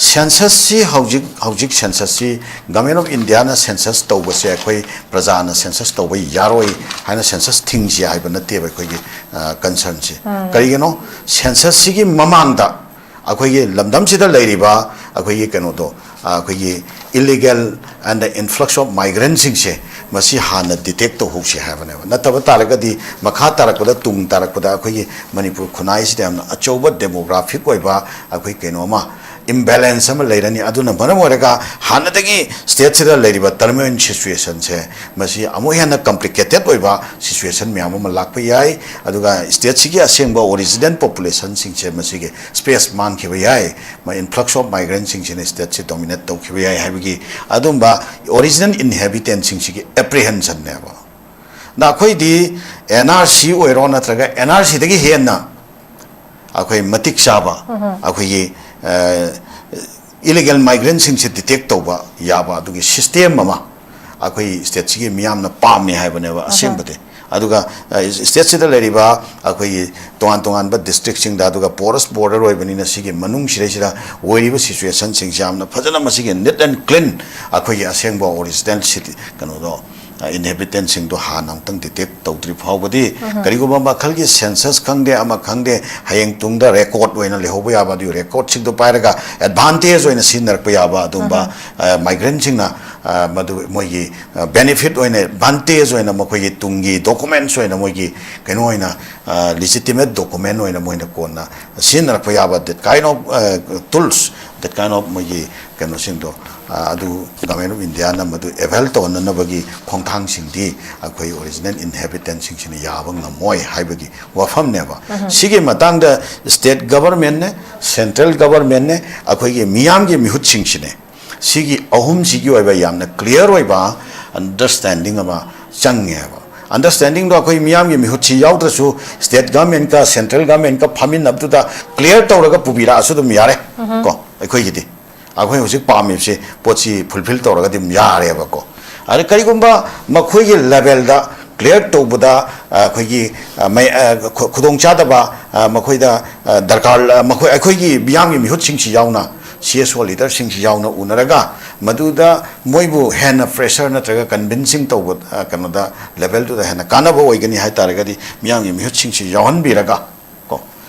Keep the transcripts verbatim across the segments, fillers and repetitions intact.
ꯁꯦꯟꯁꯁꯁꯤ ꯍꯧꯖꯤꯛ ꯍꯧꯖꯤꯛ ꯁꯦꯟꯁꯁꯁꯤ government of Indian census ꯇꯧꯕꯁꯦ ꯑꯩꯈꯣꯏ ꯄ꯭ꯔꯖꯥꯅ ꯁꯦꯟꯁꯁ ꯇꯧꯕ ꯌꯥꯔꯣꯏ ꯍꯥꯏꯅ ꯁꯦꯟꯁꯁ ꯊꯤꯡꯁꯤ ꯍꯥꯏꯕ ꯅꯠꯇꯦꯕ ꯑꯩꯈꯣꯏꯒꯤ ꯀꯟꯁꯔꯟꯁꯦ꯫ ꯀꯔꯤꯒꯤꯅꯣ? ꯁꯦꯟꯁꯁꯁꯤꯒꯤ ꯃꯃꯥꯡꯗ ꯑꯩꯈꯣꯏꯒꯤ ꯂꯝꯗꯝꯁꯤꯗ ꯂꯩꯔꯤꯕ ꯑꯩꯈꯣꯏꯒꯤ ꯀꯩꯅꯣꯗꯣ, ꯑꯩꯈꯣꯏꯒꯤ illegal and influx of migrantꯁꯤꯡꯁꯦ ꯃꯁꯤ ꯍꯥꯟꯅ ꯗꯤꯇꯦꯛ ꯇꯧꯍꯧꯁꯤ ꯍꯥꯏꯕꯅꯦꯕ꯫ ꯅꯠꯇꯕ ꯇꯥꯔꯒꯗꯤ ꯃꯈꯥ ꯇꯥꯔꯛꯄꯗ, ꯇꯨꯡ ꯇꯥꯔꯛꯄꯗ ꯑꯩꯈꯣꯏꯒꯤ ꯃꯅꯤꯄꯨꯔ ꯈꯨꯟꯅꯥꯏꯁꯤꯗ ꯌꯥꯝꯅ ꯑꯆꯧꯕ ꯗꯦꯃꯣꯒ꯭ꯔꯥꯐꯤꯛ ꯑꯣꯏꯕ ꯑꯩꯈꯣꯏ ꯀꯩꯅꯣ ꯑꯃ, ꯏꯝꯕꯦꯂꯦꯟꯁ ꯑꯃ ꯂꯩꯔꯅꯤ꯫ ꯑꯗꯨꯅ ꯃꯔꯝ ꯑꯣꯏꯔꯒ ꯍꯥꯟꯅꯗꯒꯤ ꯁ꯭ꯇꯦꯠꯁꯤꯗ ꯂꯩꯔꯤꯕ ꯇꯔꯃꯣꯏꯜ ꯁꯤꯆꯨꯋꯦꯁꯟꯁꯦ ꯃꯁꯤ ꯑꯃꯨꯛ ꯍꯦꯟꯅ ꯀꯝꯄ꯭ꯂꯤꯀꯦꯇꯦꯠ ꯑꯣꯏꯕ ꯁꯤꯆꯨꯋꯦꯁꯟ ꯃꯌꯥꯝ ꯑꯃ ꯂꯥꯛꯄ ꯌꯥꯏ꯫ ꯑꯗꯨꯒ ꯁ꯭ꯇꯦꯠꯁꯤꯒꯤ ꯑꯁꯦꯡꯕ ꯑꯣꯔꯤꯖꯤꯅꯦꯜ ꯄꯣꯄꯨꯂꯦꯁꯟꯁꯤꯡꯁꯦ ꯃꯁꯤꯒꯤ ꯁ꯭ꯄꯦꯁ ꯃꯥꯡꯈꯤꯕ ꯌꯥꯏ꯫ ꯃ-, influx of migrantꯁꯤꯡꯁꯤꯅ ꯁ꯭ꯇꯦꯠꯁꯤ ꯗꯣꯃꯤꯅꯦꯠ ꯇꯧꯈꯤꯕ ꯌꯥꯏ ꯍꯥꯏꯕꯒꯤ ꯑꯗꯨꯝꯕ ꯑꯣꯔꯤꯖꯤꯅꯦꯜ ꯏꯟꯍꯦꯕꯤꯇꯦꯟꯁꯤꯡꯁꯤꯒꯤ ꯑꯦꯄ꯭ꯔꯤꯍꯦꯟꯁꯟꯅꯦꯕ꯫ ꯅ ꯑꯩꯈꯣꯏꯗꯤ ꯑꯦꯟ ꯑꯥꯔ ꯁꯤ ꯑꯣꯏꯔꯣ ꯅꯠꯇ꯭ꯔꯒ ꯑꯦꯟ ꯑꯥꯔ ꯁꯤꯗꯒꯤ ꯍꯦꯟꯅ ꯑꯩꯈꯣꯏ ꯃꯇꯤꯛ ꯆꯥꯕ, ꯑꯩꯈꯣꯏꯒꯤ ꯏꯂꯤꯒꯦꯜ ꯃꯥꯏꯒ꯭ꯔꯦꯟꯁꯤꯡꯁꯦ ꯗꯤꯇꯦꯛ ꯇꯧꯕ ꯌꯥꯕ ꯑꯗꯨꯒꯤ ꯁꯤꯁꯇꯦꯝ ꯑꯃ ꯑꯩꯈꯣꯏ ꯁ꯭ꯇꯦꯠꯁꯤꯒꯤ ꯃꯤꯌꯥꯝꯅ ꯄꯥꯝꯃꯤ ꯍꯥꯏꯕꯅꯦꯕ ꯑꯁꯦꯡꯕꯗꯤ꯫ ꯑꯗꯨꯒ ꯁ꯭ꯇꯦꯠꯁꯤꯗ ꯂꯩꯔꯤꯕ ꯑꯩꯈꯣꯏꯒꯤ ꯇꯣꯉꯥꯟ ꯇꯣꯉꯥꯟꯕ ꯗꯤꯁꯇ꯭ꯔꯤꯛꯁꯤꯡꯗ, ꯑꯗꯨꯒ ꯄꯣꯔꯁ ꯕꯣꯔꯗꯔ ꯑꯣꯏꯕꯅꯤꯅ ꯁꯤꯒꯤ ꯃꯅꯨꯡꯁꯤꯗꯩꯁꯤꯗ ꯑꯣꯏꯔꯤꯕ ꯁꯤꯆꯨꯋꯦꯁꯟꯁꯤꯡꯁꯦ ꯌꯥꯝꯅ ꯐꯖꯅ ꯃꯁꯤꯒꯤ ꯅꯤꯠ ꯑꯦꯟ ꯀ꯭ꯂꯤꯟ ꯑꯩꯈꯣꯏꯒꯤ ꯑꯁꯦꯡꯕ ꯑꯣꯔꯤꯖꯤꯅꯦꯜ ꯁꯤꯇꯤ ꯀꯩꯅꯣꯗꯣ, ꯏꯟꯍꯦꯕꯤꯇꯦꯟꯁꯤꯡꯗꯣ ꯍꯥꯟꯅ ꯑꯃꯨꯛꯇꯪ ꯗꯤꯇꯦꯛ ꯇꯧꯗ꯭ꯔꯤ ꯐꯥꯎꯕꯗꯤ ꯀꯔꯤꯒꯨꯝꯕ ꯃꯈꯜꯒꯤ ꯁꯦꯟꯁꯁ ꯈꯪꯗꯦ ꯑꯃ ꯈꯪꯗꯦ, ꯍꯌꯦꯡ ꯇꯨꯡꯗ ꯔꯦꯀꯣꯔꯗ ꯑꯣꯏꯅ ꯂꯩꯍꯧꯕ ꯌꯥꯕ, ꯑꯗꯨꯒꯤ ꯔꯦꯀꯣꯔꯗꯁꯤꯡꯗꯣ ꯄꯥꯏꯔꯒ ꯑꯦꯗꯚꯥꯟꯇꯦꯖ ꯑꯣꯏꯅ ꯁꯤꯖꯤꯟꯅꯔꯛꯄ ꯌꯥꯕ ꯑꯗꯨꯝꯕ ꯃꯥꯏꯒ꯭ꯔꯦꯟꯁꯤꯡꯅ ꯃꯗꯨ ꯃꯣꯏꯒꯤ ꯕꯦꯅꯤꯐꯤꯠ ꯑꯣꯏꯅ, ꯑꯦꯗꯚꯥꯟꯇꯦꯖ ꯑꯣꯏꯅ ꯃꯈꯣꯏꯒꯤ ꯇꯨꯡꯒꯤ ꯗꯣꯀꯨꯃꯦꯟꯠꯁ ꯑꯣꯏꯅ, ꯃꯣꯏꯒꯤ ꯀꯩꯅꯣ ꯑꯣꯏꯅ, ꯂꯤꯖꯤꯇꯤꯃꯦꯠ ꯗꯣꯀꯨꯃꯦꯟ ꯑꯣꯏꯅ ꯃꯣꯏꯅ ꯀꯣꯟꯅ ꯁꯤꯖꯤꯟꯅꯔꯛꯄ ꯌꯥꯕ, that kind of tools, that kind of ꯃꯣꯏꯒꯤ ꯀꯩꯅꯣꯁꯤꯡꯗꯣ, ꯑꯗꯨ ꯒꯚꯔꯟꯃꯦꯟꯠ ꯑꯣꯐ ꯏꯟꯗꯤꯌꯥꯅ ꯃꯗꯨ ꯑꯦꯚꯦꯜ ꯇꯧꯍꯟꯅꯅꯕꯒꯤ ꯈꯣꯡꯊꯥꯡꯁꯤꯡꯗꯤ ꯑꯩꯈꯣꯏ ꯑꯣꯔꯤꯖꯤꯅꯦꯜ ꯏꯟꯍꯦꯕꯤꯇꯦꯟꯁꯤꯡꯁꯤꯅ ꯌꯥꯕ ꯉꯝꯃꯣꯏ ꯍꯥꯏꯕꯒꯤ ꯋꯥꯐꯝꯅꯦꯕ꯫ ꯁꯤꯒꯤ ꯃꯇꯥꯡꯗ ꯁ꯭ꯇꯦꯠ ꯒꯚꯔꯟꯃꯦꯟꯠꯅꯦ, ꯁꯦꯟꯇ꯭ꯔꯦꯜ ꯒꯚꯔꯟꯃꯦꯟꯠꯅꯦ, ꯑꯩꯈꯣꯏꯒꯤ ꯃꯤꯌꯥꯝꯒꯤ ꯃꯤꯍꯨꯠꯁꯤꯡꯁꯤꯅꯦ, ꯁꯤꯒꯤ ꯑꯍꯨꯝꯁꯤꯒꯤ ꯑꯣꯏꯕ ꯌꯥꯝꯅ ꯀ꯭ꯂꯤꯌꯥꯔ ꯑꯣꯏꯕ ꯑꯟꯗꯔꯁꯇꯦꯟꯗꯤꯡ ꯑꯃ ꯆꯪꯉꯦꯕ꯫ ꯑꯟꯗꯔꯁꯇꯦꯟꯗꯤꯡꯗꯣ ꯑꯩꯈꯣꯏ ꯃꯤꯌꯥꯝꯒꯤ ꯃꯤꯍꯨꯠꯁꯤ ꯌꯥꯎꯗ꯭ꯔꯁꯨ, ꯁ꯭ꯇꯦꯠ ꯒꯚꯔꯟꯃꯦꯟꯠꯀ ꯁꯦꯟꯇ꯭ꯔꯦꯜ ꯒꯚꯔꯟꯃꯦꯟꯠꯀ ꯐꯝꯃꯤꯟꯅꯕꯗꯨꯗ ꯀ꯭ꯂꯤꯌꯥꯔ ꯇꯧꯔꯒ ꯄꯨꯕꯤꯔꯛꯑꯁꯨ ꯑꯗꯨꯝ ꯌꯥꯔꯦ ꯀꯣ꯫ ꯑꯩꯈꯣꯏꯒꯤꯗꯤ ꯑꯩꯈꯣꯏ ꯍꯧꯖꯤꯛ ꯄꯥꯝꯃꯤꯕꯁꯤ, ꯄꯣꯠꯁꯤ ꯐꯨꯜꯐꯤꯜ ꯇꯧꯔꯒꯗꯤ ꯑꯗꯨꯝ ꯌꯥꯔꯦꯕꯀꯣ꯫ ꯑꯗ ꯀꯔꯤꯒꯨꯝꯕ ꯃꯈꯣꯏꯒꯤ ꯂꯦꯚꯦꯜꯗ ꯀ꯭ꯂꯤꯌꯥꯔ ꯇꯧꯕꯗ, ꯑ, ꯑꯩꯈꯣꯏꯒꯤ, ꯑ, ꯃꯩ-, ꯑ, ꯈꯨ-, ꯈꯨꯗꯣꯡꯆꯥꯗꯕ, ꯑ, ꯃꯈꯣꯏꯗ, ꯑ, ꯗꯔꯀꯥꯔ, ꯑ, ꯃꯈꯣꯏ, ꯑꯩꯈꯣꯏꯒꯤ ꯃꯤꯌꯥꯝꯒꯤ ꯃꯤꯍꯨꯠꯁꯤꯡꯁꯤ ꯌꯥꯎꯅ ꯁꯤ ꯑꯦꯁ ꯑꯣ ꯂꯤꯗꯔꯁꯤꯡꯁꯤ ꯌꯥꯎꯅ ꯎꯅꯔꯒ, ꯃꯗꯨꯗ ꯃꯣꯏꯕꯨ ꯍꯦꯟꯅ ꯄ꯭ꯔꯦꯁꯔ ꯅꯠꯇ꯭ꯔꯒ ꯀꯟꯚꯤꯟꯁꯤꯡ ꯇꯧꯕ, ꯑ, ꯀꯩꯅꯣꯗ, ꯂꯦꯚꯦꯜꯗꯨꯗ ꯍꯦꯟꯅ ꯀꯥꯟꯅꯕ ꯑꯣꯏꯒꯅꯤ ꯍꯥꯏ ꯇꯥꯔꯒꯗꯤ, ꯃꯤꯌꯥꯝꯒꯤ ꯃꯤꯍꯨꯠꯁꯤꯡꯁꯤ ꯌꯥꯎꯍꯟꯕꯤꯔꯒ, ꯀꯣ,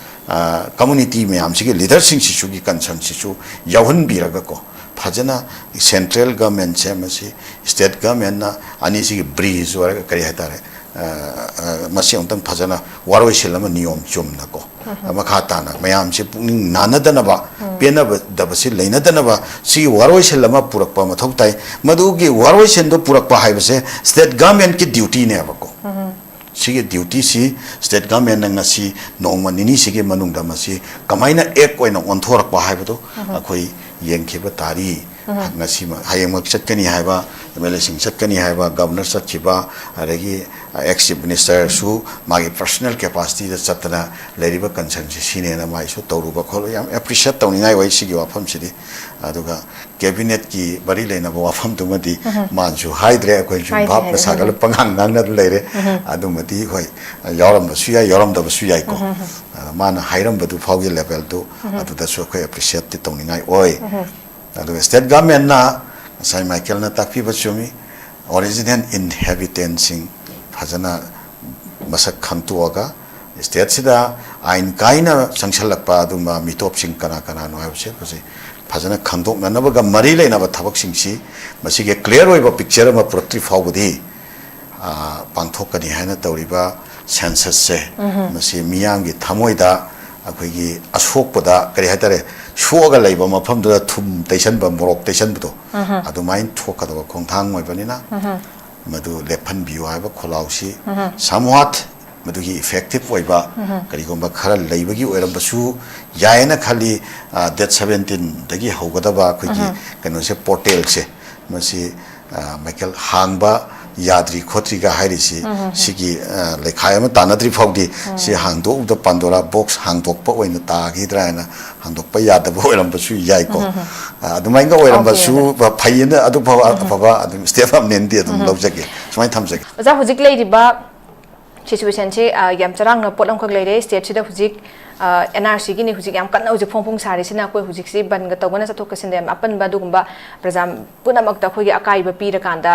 ꯑ, ꯀꯝꯃꯨꯅꯤꯇꯤ ꯃꯌꯥꯝꯁꯤꯒꯤ ꯂꯤꯗꯔꯁꯤꯡꯁꯤꯁꯨꯒꯤ ꯀꯟꯁꯔꯟꯁꯤꯁꯨ ꯌꯥꯎꯍꯟꯕꯤꯔꯒꯀꯣ, ꯐꯖꯅ ꯁꯦꯟꯇ꯭ꯔꯦꯜ ꯒꯃꯦꯟꯁꯦ ꯃꯁꯤ ꯁ꯭ꯇꯦꯠ ꯒꯃꯦꯟꯅ ꯑꯅꯤꯁꯤꯒꯤ ꯕ꯭ꯔꯤꯖ ꯑꯣꯏꯔꯒ, ꯀꯔꯤ ꯍꯥꯏꯇꯥꯔꯦ, ꯑ, ꯑ, ꯃꯁꯤ ꯑꯃꯨꯛꯇꯪ ꯐꯖꯅ ꯋꯥꯔꯣꯏꯁꯤꯜ ꯑꯃ ꯅꯤꯌꯣꯝ ꯆꯨꯝꯅꯀꯣ, ꯃꯈꯥ ꯇꯥꯅ ꯃꯌꯥꯝꯁꯦ ꯄꯨꯛꯅꯤꯡ ꯅꯥꯅꯗꯅꯕ, ꯄꯦꯟꯅꯗꯕꯁꯤ ꯂꯩꯅꯗꯅꯕ ꯁꯤꯒꯤ ꯋꯥꯔꯣꯏꯁꯤꯜ ꯑꯃ ꯄꯨꯔꯛꯄ ꯃꯊꯧ ꯇꯥꯏ꯫ ꯃꯗꯨꯒꯤ ꯋꯥꯔꯣꯏꯁꯤꯟꯗꯨ ꯄꯨꯔꯛꯄ ꯍꯥꯏꯕꯁꯦ ꯁ꯭ꯇꯦꯠ ꯒꯃꯦꯟꯀꯤ ꯗ꯭ꯌꯨꯇꯤꯅꯦꯕꯀꯣ꯫ ꯁꯤꯒꯤ ꯗ꯭ꯌꯨꯇꯤꯁꯤ ꯁ꯭ꯇꯦꯠ ꯒꯃꯦꯟꯅ ꯉꯁꯤ ꯅꯣꯡꯃ ꯅꯤꯅꯤꯁꯤꯒꯤ ꯃꯅꯨꯡꯗ ꯃꯁꯤ ꯀꯃꯥꯏꯅ ꯑꯦꯛ ꯑꯣꯏꯅ ꯑꯣꯟꯊꯣꯔꯛꯄ ꯍꯥꯏꯕꯗꯨ ꯑꯩꯈꯣꯏ ꯌꯦꯡꯈꯤꯕ ꯇꯥꯔꯤ꯫ ꯉꯁꯤꯃꯛ, ꯍꯌꯦꯡꯃꯛ ꯆꯠꯀꯅꯤ ꯍꯥꯏꯕ, ꯑꯦꯝ ꯑꯦꯜ ꯑꯦꯁꯤꯡ ꯆꯠꯀꯅꯤ ꯍꯥꯏꯕ, ꯒꯕꯅꯔ ꯆꯠꯈꯤꯕ, ꯑꯗꯒꯤ ꯑꯦꯛꯁ ꯆꯤꯐ ꯃꯤꯅꯤꯁꯇꯔꯁꯨ ꯃꯥꯒꯤ ꯄꯔꯁꯣꯅꯦꯜ ꯀꯦꯄꯥꯁꯤꯇꯤꯗ ꯆꯠꯇꯅ ꯂꯩꯔꯤꯕ ꯀꯟꯁꯔꯟꯁꯤ ꯁꯤꯅꯦꯅ ꯃꯥꯏꯁꯨ ꯇꯧꯔꯨꯕ ꯈꯣꯠꯂꯨꯕ ꯌꯥꯝ ꯑꯦꯄ꯭ꯔꯤꯁꯤꯌꯦꯠ ꯇꯧꯅꯤꯡꯉꯥꯏ ꯑꯣꯏ ꯁꯤꯒꯤ ꯋꯥꯐꯝꯁꯤꯗꯤ꯫ ꯑꯗꯨꯒ ꯀꯦꯕꯤꯅꯦꯠꯀꯤ ꯃꯔꯤ ꯂꯩꯅꯕ ꯋꯥꯐꯝꯗꯨꯃꯗꯤ ꯃꯥꯅꯁꯨ ꯍꯥꯏꯗ꯭ꯔꯦ, ꯑꯩꯈꯣꯏꯁꯨ ꯍꯥꯏꯗ꯭ꯔꯦ, ꯚꯥꯞꯅ ꯍꯥꯏꯗ꯭ꯔꯦ꯫ ꯁꯥꯒꯠꯂ ꯄꯉꯥꯡ ꯉꯥꯡꯅꯗꯨꯅ ꯂꯩꯔꯦ꯫ ꯑꯗꯨꯃꯗꯤ ꯍꯣꯏ, ꯌꯥꯎꯔꯝꯕꯁꯨ ꯌꯥꯏ, ꯌꯥꯎꯔꯝꯗꯕꯁꯨ ꯌꯥꯏꯀꯣ꯫ ꯑꯗ ꯃꯥꯅ ꯍꯥꯏꯔꯝꯕꯗꯨ ꯐꯥꯎꯒꯤ ꯂꯦꯚꯦꯜꯗꯨ ꯑꯗꯨꯗꯁꯨ ꯑꯩꯈꯣꯏ ꯑꯦꯄ꯭ꯔꯤꯁꯤꯌꯦꯠꯇꯤ ꯇꯧꯅꯤꯡꯉꯥꯏ ꯑꯣꯏ꯫ ꯑꯗꯨꯒ ꯁ꯭ꯇꯦꯠ ꯒꯃꯦꯟꯅ ꯉꯁꯥꯏ ꯃꯥꯏꯀꯦꯜꯅ ꯇꯥꯛꯄꯤꯕ ꯆꯨꯝꯃꯤ, ꯑꯣꯔꯤꯖꯤꯅꯦꯜ ꯏꯟꯍꯦꯕꯤꯇꯦꯟꯁꯤꯡ ꯐꯖꯅ ꯃꯁꯛ ꯈꯪꯇꯣꯛꯑꯒ, ꯁ꯭ꯇꯦꯠꯁꯤꯗ ꯑꯥꯏꯟ ꯀꯥꯏꯅ ꯆꯪꯁꯜꯂꯛꯄ ꯑꯗꯨꯝꯕ ꯃꯤꯇꯣꯞꯁꯤꯡ ꯀꯅꯥ ꯀꯅꯥꯅꯣ ꯍꯥꯏꯕꯁꯦ ꯃꯁꯤ ꯐꯖꯅ ꯈꯪꯗꯣꯛꯅꯅꯕꯒ ꯃꯔꯤ ꯂꯩꯅꯕ ꯊꯕꯛꯁꯤꯡꯁꯤ, ꯃꯁꯤꯒꯤ ꯀ꯭ꯂꯤꯌꯥꯔ ꯑꯣꯏꯕ ꯄꯤꯛꯆꯔ ꯑꯃ ꯄꯨꯔꯛꯇ꯭ꯔꯤ ꯐꯥꯎꯕꯗꯤ, ꯑ, ꯄꯥꯡꯊꯣꯛꯀꯅꯤ ꯍꯥꯏꯅ ꯇꯧꯔꯤꯕ ꯁꯦꯟꯁꯁꯁꯦ, ꯃꯁꯤ ꯃꯤꯌꯥꯝꯒꯤ ꯊꯃꯣꯏꯗ ꯑꯩꯈꯣꯏꯒꯤ ꯑꯁꯣꯛꯄꯗ, ꯀꯔꯤ ꯍꯥꯏꯇꯥꯔꯦ, ꯁꯣꯛꯑꯒ ꯂꯩꯕ ꯃꯐꯝꯗꯨꯗ ꯊꯨꯝ ꯇꯩꯁꯟꯕ, ꯃꯣꯔꯣꯛ ꯇꯩꯁꯟꯕꯗꯣ, ꯑꯗꯨꯃꯥꯏꯅ ꯊꯣꯛꯀꯗꯕ ꯈꯣꯡꯊꯥꯡ ꯑꯣꯏꯕꯅꯤꯅ, ꯃꯗꯨ ꯂꯦꯞꯍꯟꯕꯤꯌꯨ ꯍꯥꯏꯕ ꯈꯣꯜꯂꯥꯎꯁꯤ somewhat ꯃꯗꯨꯒꯤ ꯏꯐꯦꯛꯇꯤꯞ ꯑꯣꯏꯕ ꯀꯔꯤꯒꯨꯝꯕ ꯈꯔ ꯂꯩꯕꯒꯤ ꯑꯣꯏꯔꯝꯕꯁꯨ ꯌꯥꯏꯌꯦꯅ ꯈꯜꯂꯤ꯫ ꯑ, ꯗꯦꯠ ꯁꯕꯦꯟꯇꯤꯟꯗꯒꯤ ꯍꯧꯒꯗꯕ ꯑꯩꯈꯣꯏꯒꯤ ꯀꯩꯅꯣꯁꯦ, ꯄꯣꯔꯇꯦꯜꯁꯦ, ꯃꯁꯤ, ꯑ, ꯃꯥꯏꯀꯦꯜ, ꯍꯥꯡꯕ ꯌꯥꯗ꯭ꯔꯤ ꯈꯣꯠꯇ꯭ꯔꯤꯒ ꯍꯥꯏꯔꯤꯁꯤ, ꯁꯤꯒꯤ, ꯑ, ꯂꯩꯈꯥꯏ ꯑꯃ ꯇꯥꯟꯅꯗ꯭ꯔꯤ ꯐꯥꯎꯗꯤ ꯁꯤ ꯍꯥꯡꯗꯣꯛꯎꯕꯗ ꯄꯥꯟꯗꯣꯔꯥ ꯕꯣꯛꯁ ꯍꯥꯡꯗꯣꯛꯄ ꯑꯣꯏꯅ ꯇꯥꯈꯤꯗ꯭ꯔꯥ ꯍꯥꯏꯅ, ꯍꯥꯡꯗꯣꯛꯄ ꯌꯥꯗꯕ ꯑꯣꯏꯔꯝꯕꯁꯨ ꯌꯥꯏꯀꯣ꯫ ꯑ, ꯑꯗꯨꯃꯥꯏꯅ ꯑꯣꯏꯔꯝꯕꯁꯨ ꯐꯩꯌꯦꯅ, ꯑꯗꯨ ꯐꯕ, ꯑꯐꯕ ꯑꯗꯨꯝ ꯁ꯭ꯇꯦꯞ ꯑꯃꯅꯦꯅꯗꯤ ꯑꯗꯨꯝ ꯂꯧꯖꯒꯦ, ꯁꯨꯃꯥꯏꯅ ꯊꯝꯖꯒꯦ꯫ ꯑꯣꯖꯥ, ꯍꯧꯖꯤꯛ ꯂꯩꯔꯤꯕ ꯁꯤꯆꯨꯋꯦꯁꯟꯁꯦ, ꯑ, ꯌꯥꯝ ꯆꯔꯥꯡꯅꯕ ꯄꯣꯠ ꯑꯃꯈꯛ ꯂꯩꯔꯦ꯫ ꯁ꯭ꯇꯦꯠꯁꯤꯗ ꯍꯧꯖꯤꯛ, ꯑꯦꯟ ꯑꯥꯔ ꯁꯤꯒꯤꯅꯤ ꯍꯧꯖꯤꯛ ꯌꯥꯝ ꯀꯟꯅ ꯍꯧꯖꯤꯛ ꯐꯣꯡ ꯐꯣꯡ ꯁꯥꯔꯤꯁꯤꯅ꯫ ꯑꯩꯈꯣꯏ ꯍꯧꯖꯤꯛꯁꯤ ꯕꯟꯒ ꯇꯧꯕꯅ ꯆꯠꯊꯣꯛ ꯆꯠꯁꯤꯟꯗ ꯌꯥꯝ ꯑꯄꯟꯕ ꯑꯗꯨꯒꯨꯝꯕ ꯄ꯭ꯔꯖꯥ ꯄꯨꯝꯅꯃꯛꯇ ꯑꯩꯈꯣꯏꯒꯤ ꯑꯀꯥꯏꯕ ꯄꯤꯔꯀꯥꯟꯗ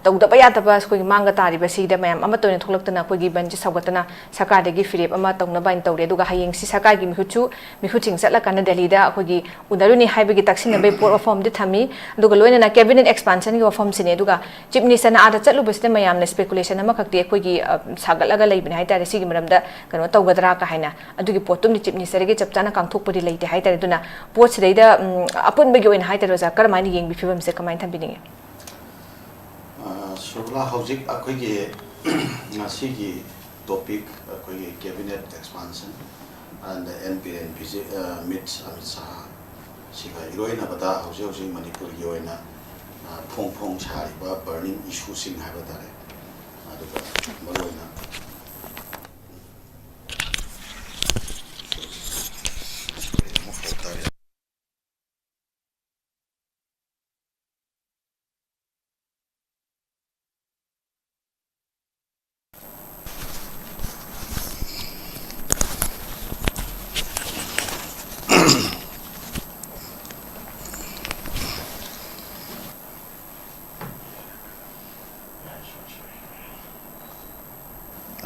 ꯇꯧꯗꯕ ꯌꯥꯗꯕ ꯑꯩꯈꯣꯏꯒꯤ ꯃꯥꯡꯒ ꯇꯥꯔꯤꯕꯁꯤꯗ ꯃꯌꯥꯝ ꯑꯃꯠꯇ ꯑꯣꯏꯅ ꯊꯣꯛꯂꯛꯇꯅ ꯑꯩꯈꯣꯏꯒꯤ ꯕꯟꯁꯤ ꯁꯧꯒꯠꯇꯅ ꯁꯔꯀꯥꯔꯗꯒꯤ ꯐꯤꯔꯦꯞ ꯑꯃ ꯇꯧꯅꯕ ꯍꯥꯏꯅ ꯇꯧꯔꯦ꯫ ꯑꯗꯨꯒ ꯍꯌꯦꯡꯁꯤ ꯁꯔꯀꯥꯔꯒꯤ ꯃꯤꯍꯨꯠꯁꯨ, ꯃꯤꯍꯨꯠꯁꯤꯡ ꯆꯠꯂꯀꯥꯟꯗ ꯗꯦꯜꯂꯤꯗ ꯑꯩꯈꯣꯏꯒꯤ ꯎꯅꯔꯨꯅꯤ ꯍꯥꯏꯕꯒꯤ ꯇꯛꯁꯤꯟꯅꯕꯒꯤ ꯄꯣꯠ ꯋꯥꯐꯝ ꯑꯃꯗꯤ ꯊꯝꯃꯤ꯫ ꯑꯗꯨꯒ ꯂꯣꯏꯅꯅ cabinet expansionꯒꯤ ꯋꯥꯐꯝꯁꯤꯅꯤ꯫ ꯑꯗꯨꯒ Chief Ministerꯅ ꯑꯥꯗ ꯆꯠꯂꯨꯕꯁꯤꯗ ꯃꯌꯥꯝꯅ speculation ꯑꯃꯈꯛꯇꯤ ꯑꯩꯈꯣꯏꯒꯤ, ꯑ, ꯁꯥꯒꯠꯂꯒ ꯂꯩꯕꯅꯤ ꯍꯥꯏꯇꯥꯔꯦ, ꯁꯤꯒꯤ ꯃꯔꯝꯗ ꯀꯩꯅꯣ ꯇꯧꯒꯗ꯭ꯔꯥ ꯀ ꯍꯥꯏꯅ꯫ ꯑꯗꯨꯒꯤ ꯄꯣꯠꯇꯨꯝꯗꯤ Chief Ministerꯒꯤ ꯆꯞ ꯆꯥꯅ ꯀꯥꯡꯊꯣꯛꯄꯗꯤ ꯂꯩꯇꯦ ꯍꯥꯏꯇꯥꯔꯦ꯫ ꯑꯗꯨꯅ ꯄꯣꯠꯁꯤꯗꯩꯗ, ꯎꯝ, ꯑꯄꯨꯟꯕꯒꯤ ꯑꯣꯏꯅ ꯍꯥꯏꯇꯥꯔꯦ ꯑꯣꯖꯥ, ꯀꯔꯝꯍꯥꯏꯅ ꯌꯦꯡꯕꯤ ꯐꯤꯕꯝꯁꯦ ꯀꯃꯥꯏꯅ ꯊꯝꯕꯤꯅꯤꯡꯉꯤ? ꯑ, ꯁꯣꯚꯂꯥ, ꯍꯧꯖꯤꯛ ꯑꯩꯈꯣꯏꯒꯤ ꯉꯁꯤꯒꯤ topic ꯑꯩꯈꯣꯏꯒꯤ cabinet expansion and N Biren visit, ꯑ, meets Amit Shah ꯁꯤꯒ ꯏꯔꯣꯏꯅꯕꯗ ꯍꯧꯖꯤꯛ ꯍꯧꯖꯤꯛ ꯃꯅꯤꯄꯨꯔꯒꯤ ꯑꯣꯏꯅ, ꯑ, ꯐꯣꯡ ꯐꯣꯡ ꯁꯥꯔꯤꯕ burning issueꯁꯤꯡ ꯍꯥꯏꯕ ꯇꯥꯔꯦ꯫ ꯑꯗꯨꯒ ꯃꯔꯨꯑꯣꯏꯅ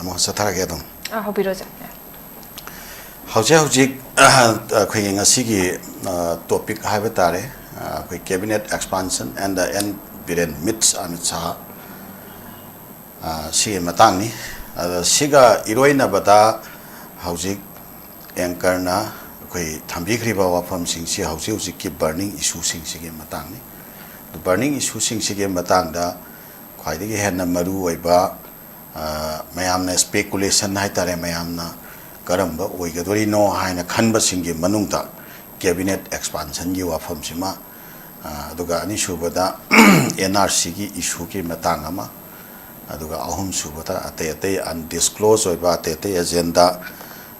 ꯑꯃꯨꯛ ꯆꯠꯊꯔꯒꯦ ꯑꯗꯨꯝ꯫ ꯑꯥ, ꯍꯧꯕꯤꯔꯣ, ꯑꯣꯖꯥ꯫ ꯍꯧꯖꯤꯛ ꯍꯧꯖꯤꯛ, ꯑ, ꯑꯩꯈꯣꯏꯒꯤ ꯉꯁꯤꯒꯤ, ꯑ, topic ꯍꯥꯏꯕ ꯇꯥꯔꯦ, ꯑ, ꯑꯩꯈꯣꯏ cabinet expansion and the N Biren meets Amit Shah, ꯑ, ꯁꯤꯒꯤ ꯃꯇꯥꯡꯅꯤ꯫ ꯑꯗ ꯁꯤꯒ ꯏꯔꯣꯏꯅꯕꯗ ꯍꯧꯖꯤꯛ anchorꯅ ꯑꯩꯈꯣꯏ ꯊꯝꯕꯤꯈ꯭ꯔꯤꯕ ꯋꯥꯐꯝꯁꯤꯡꯁꯤ ꯍꯧꯖꯤꯛ ꯍꯧꯖꯤꯛꯀꯤ burning issueꯁꯤꯡꯁꯤꯒꯤ ꯃꯇꯥꯡꯅꯤ꯫ ꯑꯗꯨ burning issueꯁꯤꯡꯁꯤꯒꯤ ꯃꯇꯥꯡꯗ ꯈ꯭ꯋꯥꯏꯗꯒꯤ ꯍꯦꯟꯅ ꯃꯔꯨ ꯑꯣꯏꯕ, ꯑ, ꯃꯌꯥꯝꯅ speculation ꯍꯥꯏꯇꯥꯔꯦ, ꯃꯌꯥꯝꯅ ꯀꯔꯝꯕ ꯑꯣꯏꯒꯗꯣꯔꯤꯅꯣ ꯍꯥꯏꯅ ꯈꯟꯕꯁꯤꯡꯒꯤ ꯃꯅꯨꯡꯗ cabinet expansionꯒꯤ ꯋꯥꯐꯝꯁꯤꯃ, ꯑ, ꯑꯗꯨꯒ ꯑꯅꯤꯁꯨꯕꯗ N R Cꯒꯤ issueꯒꯤ ꯃꯇꯥꯡ ꯑꯃ, ꯑꯗꯨꯒ ꯑꯍꯨꯝꯁꯨꯕꯗ ꯑꯇꯩ ꯑꯇꯩ undisclosed ꯑꯣꯏꯕ ꯑꯇꯩ ꯑꯇꯩ agenda,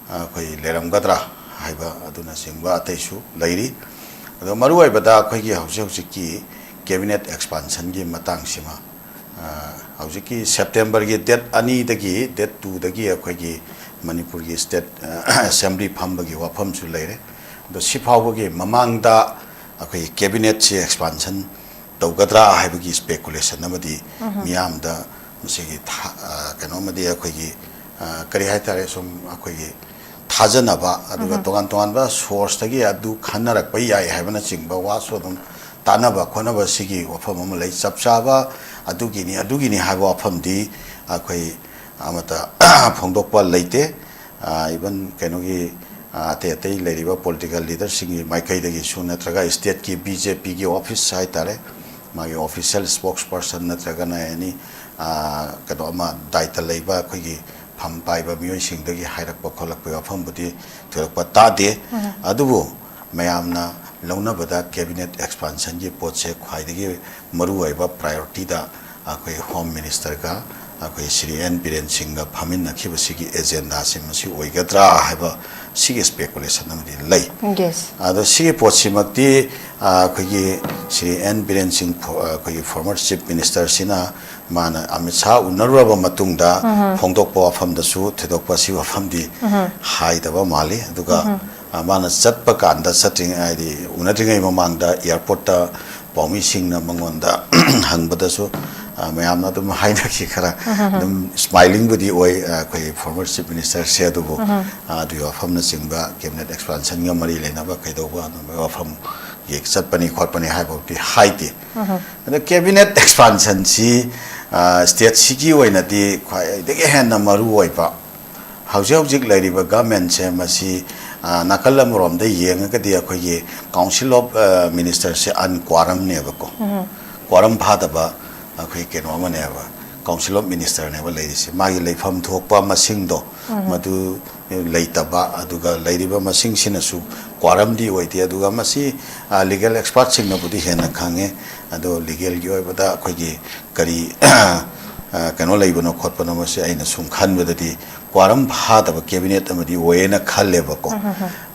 ꯑ, ꯑꯩꯈꯣꯏ ꯂꯩꯔꯝꯒꯗ꯭ꯔꯥ ꯍꯥꯏꯕ ꯑꯗꯨꯅꯆꯤꯡꯕ ꯑꯇꯩꯁꯨ ꯂꯩꯔꯤ꯫ ꯑꯗꯣ ꯃꯔꯨꯑꯣꯏꯕꯗ ꯑꯩꯈꯣꯏꯒꯤ ꯍꯧꯖꯤꯛ ꯍꯧꯖꯤꯛꯀꯤ cabinet expansionꯒꯤ ꯃꯇꯥꯡꯁꯤꯃ, ꯑ, ꯍꯧꯖꯤꯛꯀꯤ Septemberꯒꯤ date ꯑꯅꯤꯗꯒꯤ, date twoꯗꯒꯤ ꯑꯩꯈꯣꯏꯒꯤ ꯃꯅꯤꯄꯨꯔꯒꯤ ꯁ꯭ꯇꯦꯠ ꯑꯦꯁꯦꯝꯕ꯭ꯂꯤ ꯐꯝꯕꯒꯤ ꯋꯥꯐꯝꯁꯨ ꯂꯩꯔꯦ꯫ ꯑꯗꯣ ꯁꯤ ꯐꯥꯎꯕꯒꯤ ꯃꯃꯥꯡꯗ ꯑꯩꯈꯣꯏꯒꯤ ꯀꯦꯕꯤꯅꯦꯠꯁꯤ ꯑꯦꯛꯁꯄꯥꯟꯁꯟ ꯇꯧꯒꯗ꯭ꯔꯥ ꯍꯥꯏꯕꯒꯤ ꯁ꯭ꯄꯦꯀꯨꯂꯦꯁꯟ ꯑꯃꯗꯤ ꯃꯤꯌꯥꯝꯗ ꯃꯁꯤꯒꯤ ꯊꯥ- ꯑ, ꯀꯩꯅꯣꯃꯗꯤ ꯑꯩꯈꯣꯏꯒꯤ, ꯑ, ꯀꯔꯤ ꯍꯥꯏꯇꯥꯔꯦ, ꯁꯨꯝ ꯑꯩꯈꯣꯏꯒꯤ ꯊꯥꯖꯅꯕ, ꯑꯗꯨꯒ ꯇꯣꯉꯥꯟ ꯇꯣꯉꯥꯟꯕ ꯁꯣꯔꯁꯇꯒꯤ ꯑꯗꯨ ꯈꯟꯅꯔꯛꯄ ꯌꯥꯏ ꯍꯥꯏꯕꯅꯆꯤꯡꯕ ꯋꯥꯁꯨ ꯑꯗꯨꯝ ꯇꯥꯟꯅꯕ ꯈꯣꯠꯅꯕ ꯁꯤꯒꯤ ꯋꯥꯐꯝ ꯑꯃ ꯂꯩ꯫ ꯆꯞ ꯆꯥꯕ ꯑꯗꯨꯒꯤꯅꯤ ꯑꯗꯨꯒꯤꯅꯤ ꯍꯥꯏꯕ ꯋꯥꯐꯝꯗꯤ ꯑꯩꯈꯣꯏ ꯑꯃꯠꯇ ꯐꯣꯡꯗꯣꯛꯄ ꯂꯩꯇꯦ꯫ ꯏꯚꯟ ꯀꯩꯅꯣꯒꯤ, ꯑꯇꯩ ꯑꯇꯩ ꯂꯩꯔꯤꯕ ꯄꯣꯂꯤꯇꯤꯀꯦꯜ ꯂꯤꯗꯔꯁꯤꯡꯒꯤ ꯃꯥꯏꯀꯩꯗꯒꯤꯁꯨ ꯅꯠꯇ꯭ꯔꯒ ꯁ꯭ꯇꯦꯠꯀꯤ ꯕꯤ ꯖꯦ ꯄꯤꯒꯤ ꯑꯣꯐꯤꯁ ꯍꯥꯏꯇꯥꯔꯦ, ꯃꯥꯒꯤ ꯑꯣꯐꯤꯁꯤꯌꯦꯜ ꯁ꯭ꯄꯣꯛꯁ ꯄꯔꯁꯟ ꯅꯠꯇ꯭ꯔꯒꯅ ꯑꯦꯅꯤ ꯀꯩꯅꯣ ꯑꯃ ꯗꯥꯏꯇ ꯂꯩꯕ ꯑꯩꯈꯣꯏꯒꯤ ꯐꯝ ꯄꯥꯏꯕ ꯃꯤꯑꯣꯏꯁꯤꯡꯗꯒꯤ ꯍꯥꯏꯔꯛꯄ ꯈꯣꯠꯂꯛꯄꯒꯤ ꯋꯥꯐꯝꯕꯨꯗꯤ ꯊꯣꯏꯗꯣꯛꯄ ꯇꯥꯗꯦ꯫ ꯑꯗꯨꯕꯨ ꯃꯌꯥꯝꯅ ꯂꯧꯅꯕꯗ ꯀꯦꯕꯤꯅꯦꯠ ꯑꯦꯛꯁꯄꯥꯟꯁꯟꯒꯤ ꯄꯣꯠꯁꯦ ꯈ꯭ꯋꯥꯏꯗꯒꯤ ꯃꯔꯨꯑꯣꯏꯕ ꯄ꯭ꯔꯥꯏꯌꯣꯔꯤꯇꯤꯗ ꯑꯩꯈꯣꯏ ꯍꯣꯝ ꯃꯤꯅꯤꯁꯇꯔꯒ ꯑꯩꯈꯣꯏ ꯁ꯭ꯔꯤ ꯑꯦꯟ ꯕꯤꯔꯦꯟ ꯁꯤꯡꯒ ꯐꯝꯃꯤꯟꯅꯈꯤꯕꯁꯤꯒꯤ ꯑꯦꯖꯦꯟꯗꯥꯁꯤ ꯃꯁꯤ ꯑꯣꯏꯒꯗ꯭ꯔꯥ ꯍꯥꯏꯕ ꯁꯤꯒꯤ ꯁ꯭ꯄꯦꯀꯨꯂꯦꯁꯟ ꯑꯃꯗꯤ ꯂꯩ꯫ ꯌꯦꯁ꯫ ꯑꯗꯣ ꯁꯤꯒꯤ ꯄꯣꯠꯁꯤꯃꯛꯇꯤ ꯑꯩꯈꯣꯏꯒꯤ ꯁ꯭ꯔꯤ ꯑꯦꯟ ꯕꯤꯔꯦꯟ ꯁꯤꯡ ꯑꯩꯈꯣꯏꯒꯤ ꯐꯣꯔꯃꯔ ꯆꯤꯐ ꯃꯤꯅꯤꯁꯇꯔꯁꯤꯅ ꯃꯥꯅ ꯑꯃꯤꯠ ꯁꯥꯍ ꯎꯅꯔꯨꯔꯕ ꯃꯇꯨꯡꯗ ꯐꯣꯡꯗꯣꯛꯄ ꯋꯥꯐꯝꯗꯁꯨ ꯊꯣꯏꯗꯣꯛꯄ ꯁꯤ ꯋꯥꯐꯝꯗꯤ ꯍꯥꯏꯗꯕ ꯃꯥꯜꯂꯤ꯫ ꯑꯗꯨꯒ ꯃꯥꯅ ꯆꯠꯄ ꯀꯥꯟꯗ ꯆꯠꯇ꯭ꯔꯤꯉꯩ ꯍꯥꯏꯗꯤ ꯎꯅꯗ꯭ꯔꯤꯉꯩ ꯃꯃꯥꯡꯗ ꯑꯦꯌꯥꯔꯄꯣꯔꯠꯇ ꯄꯥꯎꯃꯤꯁꯤꯡꯅ ꯃꯉꯣꯟꯗ ꯍꯪꯕꯗꯁꯨ ꯃꯌꯥꯝꯅ ꯑꯗꯨꯝ ꯍꯥꯏꯅꯈꯤ꯫ ꯈꯔ ꯑꯗꯨꯝ ꯁ꯭ꯃꯥꯏꯂꯤꯡꯕꯨꯗꯤ ꯑꯣꯏ ꯑꯩꯈꯣꯏ ꯐꯣꯔꯃꯔ ꯆꯤꯐ ꯃꯤꯅꯤꯁꯇꯔꯁꯦ꯫ ꯑꯗꯨꯕꯨ ꯑꯗꯨꯒꯤ ꯋꯥꯐꯝꯅꯆꯤꯡꯕ ꯀꯦꯕꯤꯅꯦꯠ ꯑꯦꯛꯁꯄꯥꯟꯁꯟꯒ ꯃꯔꯤ ꯂꯩꯅꯕ ꯀꯩꯗꯧꯕ ꯑꯗꯨꯝꯕ ꯋꯥꯐꯝ ꯆꯠꯄꯅꯤ ꯈꯣꯠꯄꯅꯤ ꯍꯥꯏꯕꯃꯛꯇꯤ ꯍꯥꯏꯗꯦ꯫ ꯑꯗꯣ ꯀꯦꯕꯤꯅꯦꯠ ꯑꯦꯛꯁꯄꯥꯟꯁꯟꯁꯤ ꯁ꯭ꯇꯦꯠꯁꯤꯒꯤ ꯑꯣꯏꯅꯗꯤ ꯈ꯭ꯋꯥꯏꯗꯒꯤ ꯍꯦꯟꯅ ꯃꯔꯨ ꯑꯣꯏꯕ ꯍꯧꯖꯤꯛ ꯍꯧꯖꯤꯛ ꯂꯩꯔꯤꯕ ꯒꯃꯦꯟꯁꯦ ꯃꯁꯤ ꯅꯥꯀꯜ ꯑꯃꯔꯣꯝꯗ ꯌꯦꯡꯉꯒꯗꯤ ꯑꯩꯈꯣꯏꯒꯤ ꯀꯥꯎꯟꯁꯤꯜ ꯑꯣꯐ ꯃꯤꯅꯤꯁꯇꯔꯁꯦ ꯑꯟꯀ꯭ꯋꯥꯔꯝꯅꯦꯕꯀꯣ꯫ ꯀ꯭ꯋꯥꯔꯝ ꯐꯥꯗꯕ ꯑꯩꯈꯣꯏ ꯀꯩꯅꯣ ꯑꯃꯅꯦꯕ, ꯀꯥꯎꯟꯁꯤꯜ ꯑꯣꯐ ꯃꯤꯅꯤꯁꯇꯔꯅꯦꯕ ꯂꯩꯔꯤꯁꯦ꯫ ꯃꯥꯒꯤ ꯂꯩꯐꯝ ꯊꯣꯛꯄ ꯃꯁꯤꯡꯗꯣ ꯃꯗꯨ ꯂꯩꯇꯕ, ꯑꯗꯨꯒ ꯂꯩꯔꯤꯕ ꯃꯁꯤꯡꯁꯤꯅꯁꯨ ꯀ꯭ꯋꯥꯔꯝꯗꯤ ꯑꯣꯏꯗꯦ꯫ ꯑꯗꯨꯒ ꯃꯁꯤ ꯂꯤꯒꯦꯜ ꯑꯦꯛꯁꯄꯥꯔꯠꯁꯤꯡꯅꯕꯨꯗꯤ ꯍꯦꯟꯅ ꯈꯪꯉꯦ꯫ ꯑꯗꯣ ꯂꯤꯒꯦꯜꯒꯤ ꯑꯣꯏꯕꯗ ꯑꯩꯈꯣꯏꯒꯤ ꯀꯔꯤ ꯀꯩꯅꯣ ꯂꯩꯕꯅꯣ ꯈꯣꯠꯄꯅꯣ, ꯃꯁꯤ ꯑꯩꯅ ꯁꯨꯝ ꯈꯟꯕꯗꯗꯤ ꯀ꯭ꯋꯥꯔꯝ ꯐꯥꯗꯕ ꯀꯦꯕꯤꯅꯦꯠ ꯑꯃꯗꯤ ꯑꯣꯏꯌꯦꯅ ꯈꯜꯂꯦꯕꯀꯣ꯫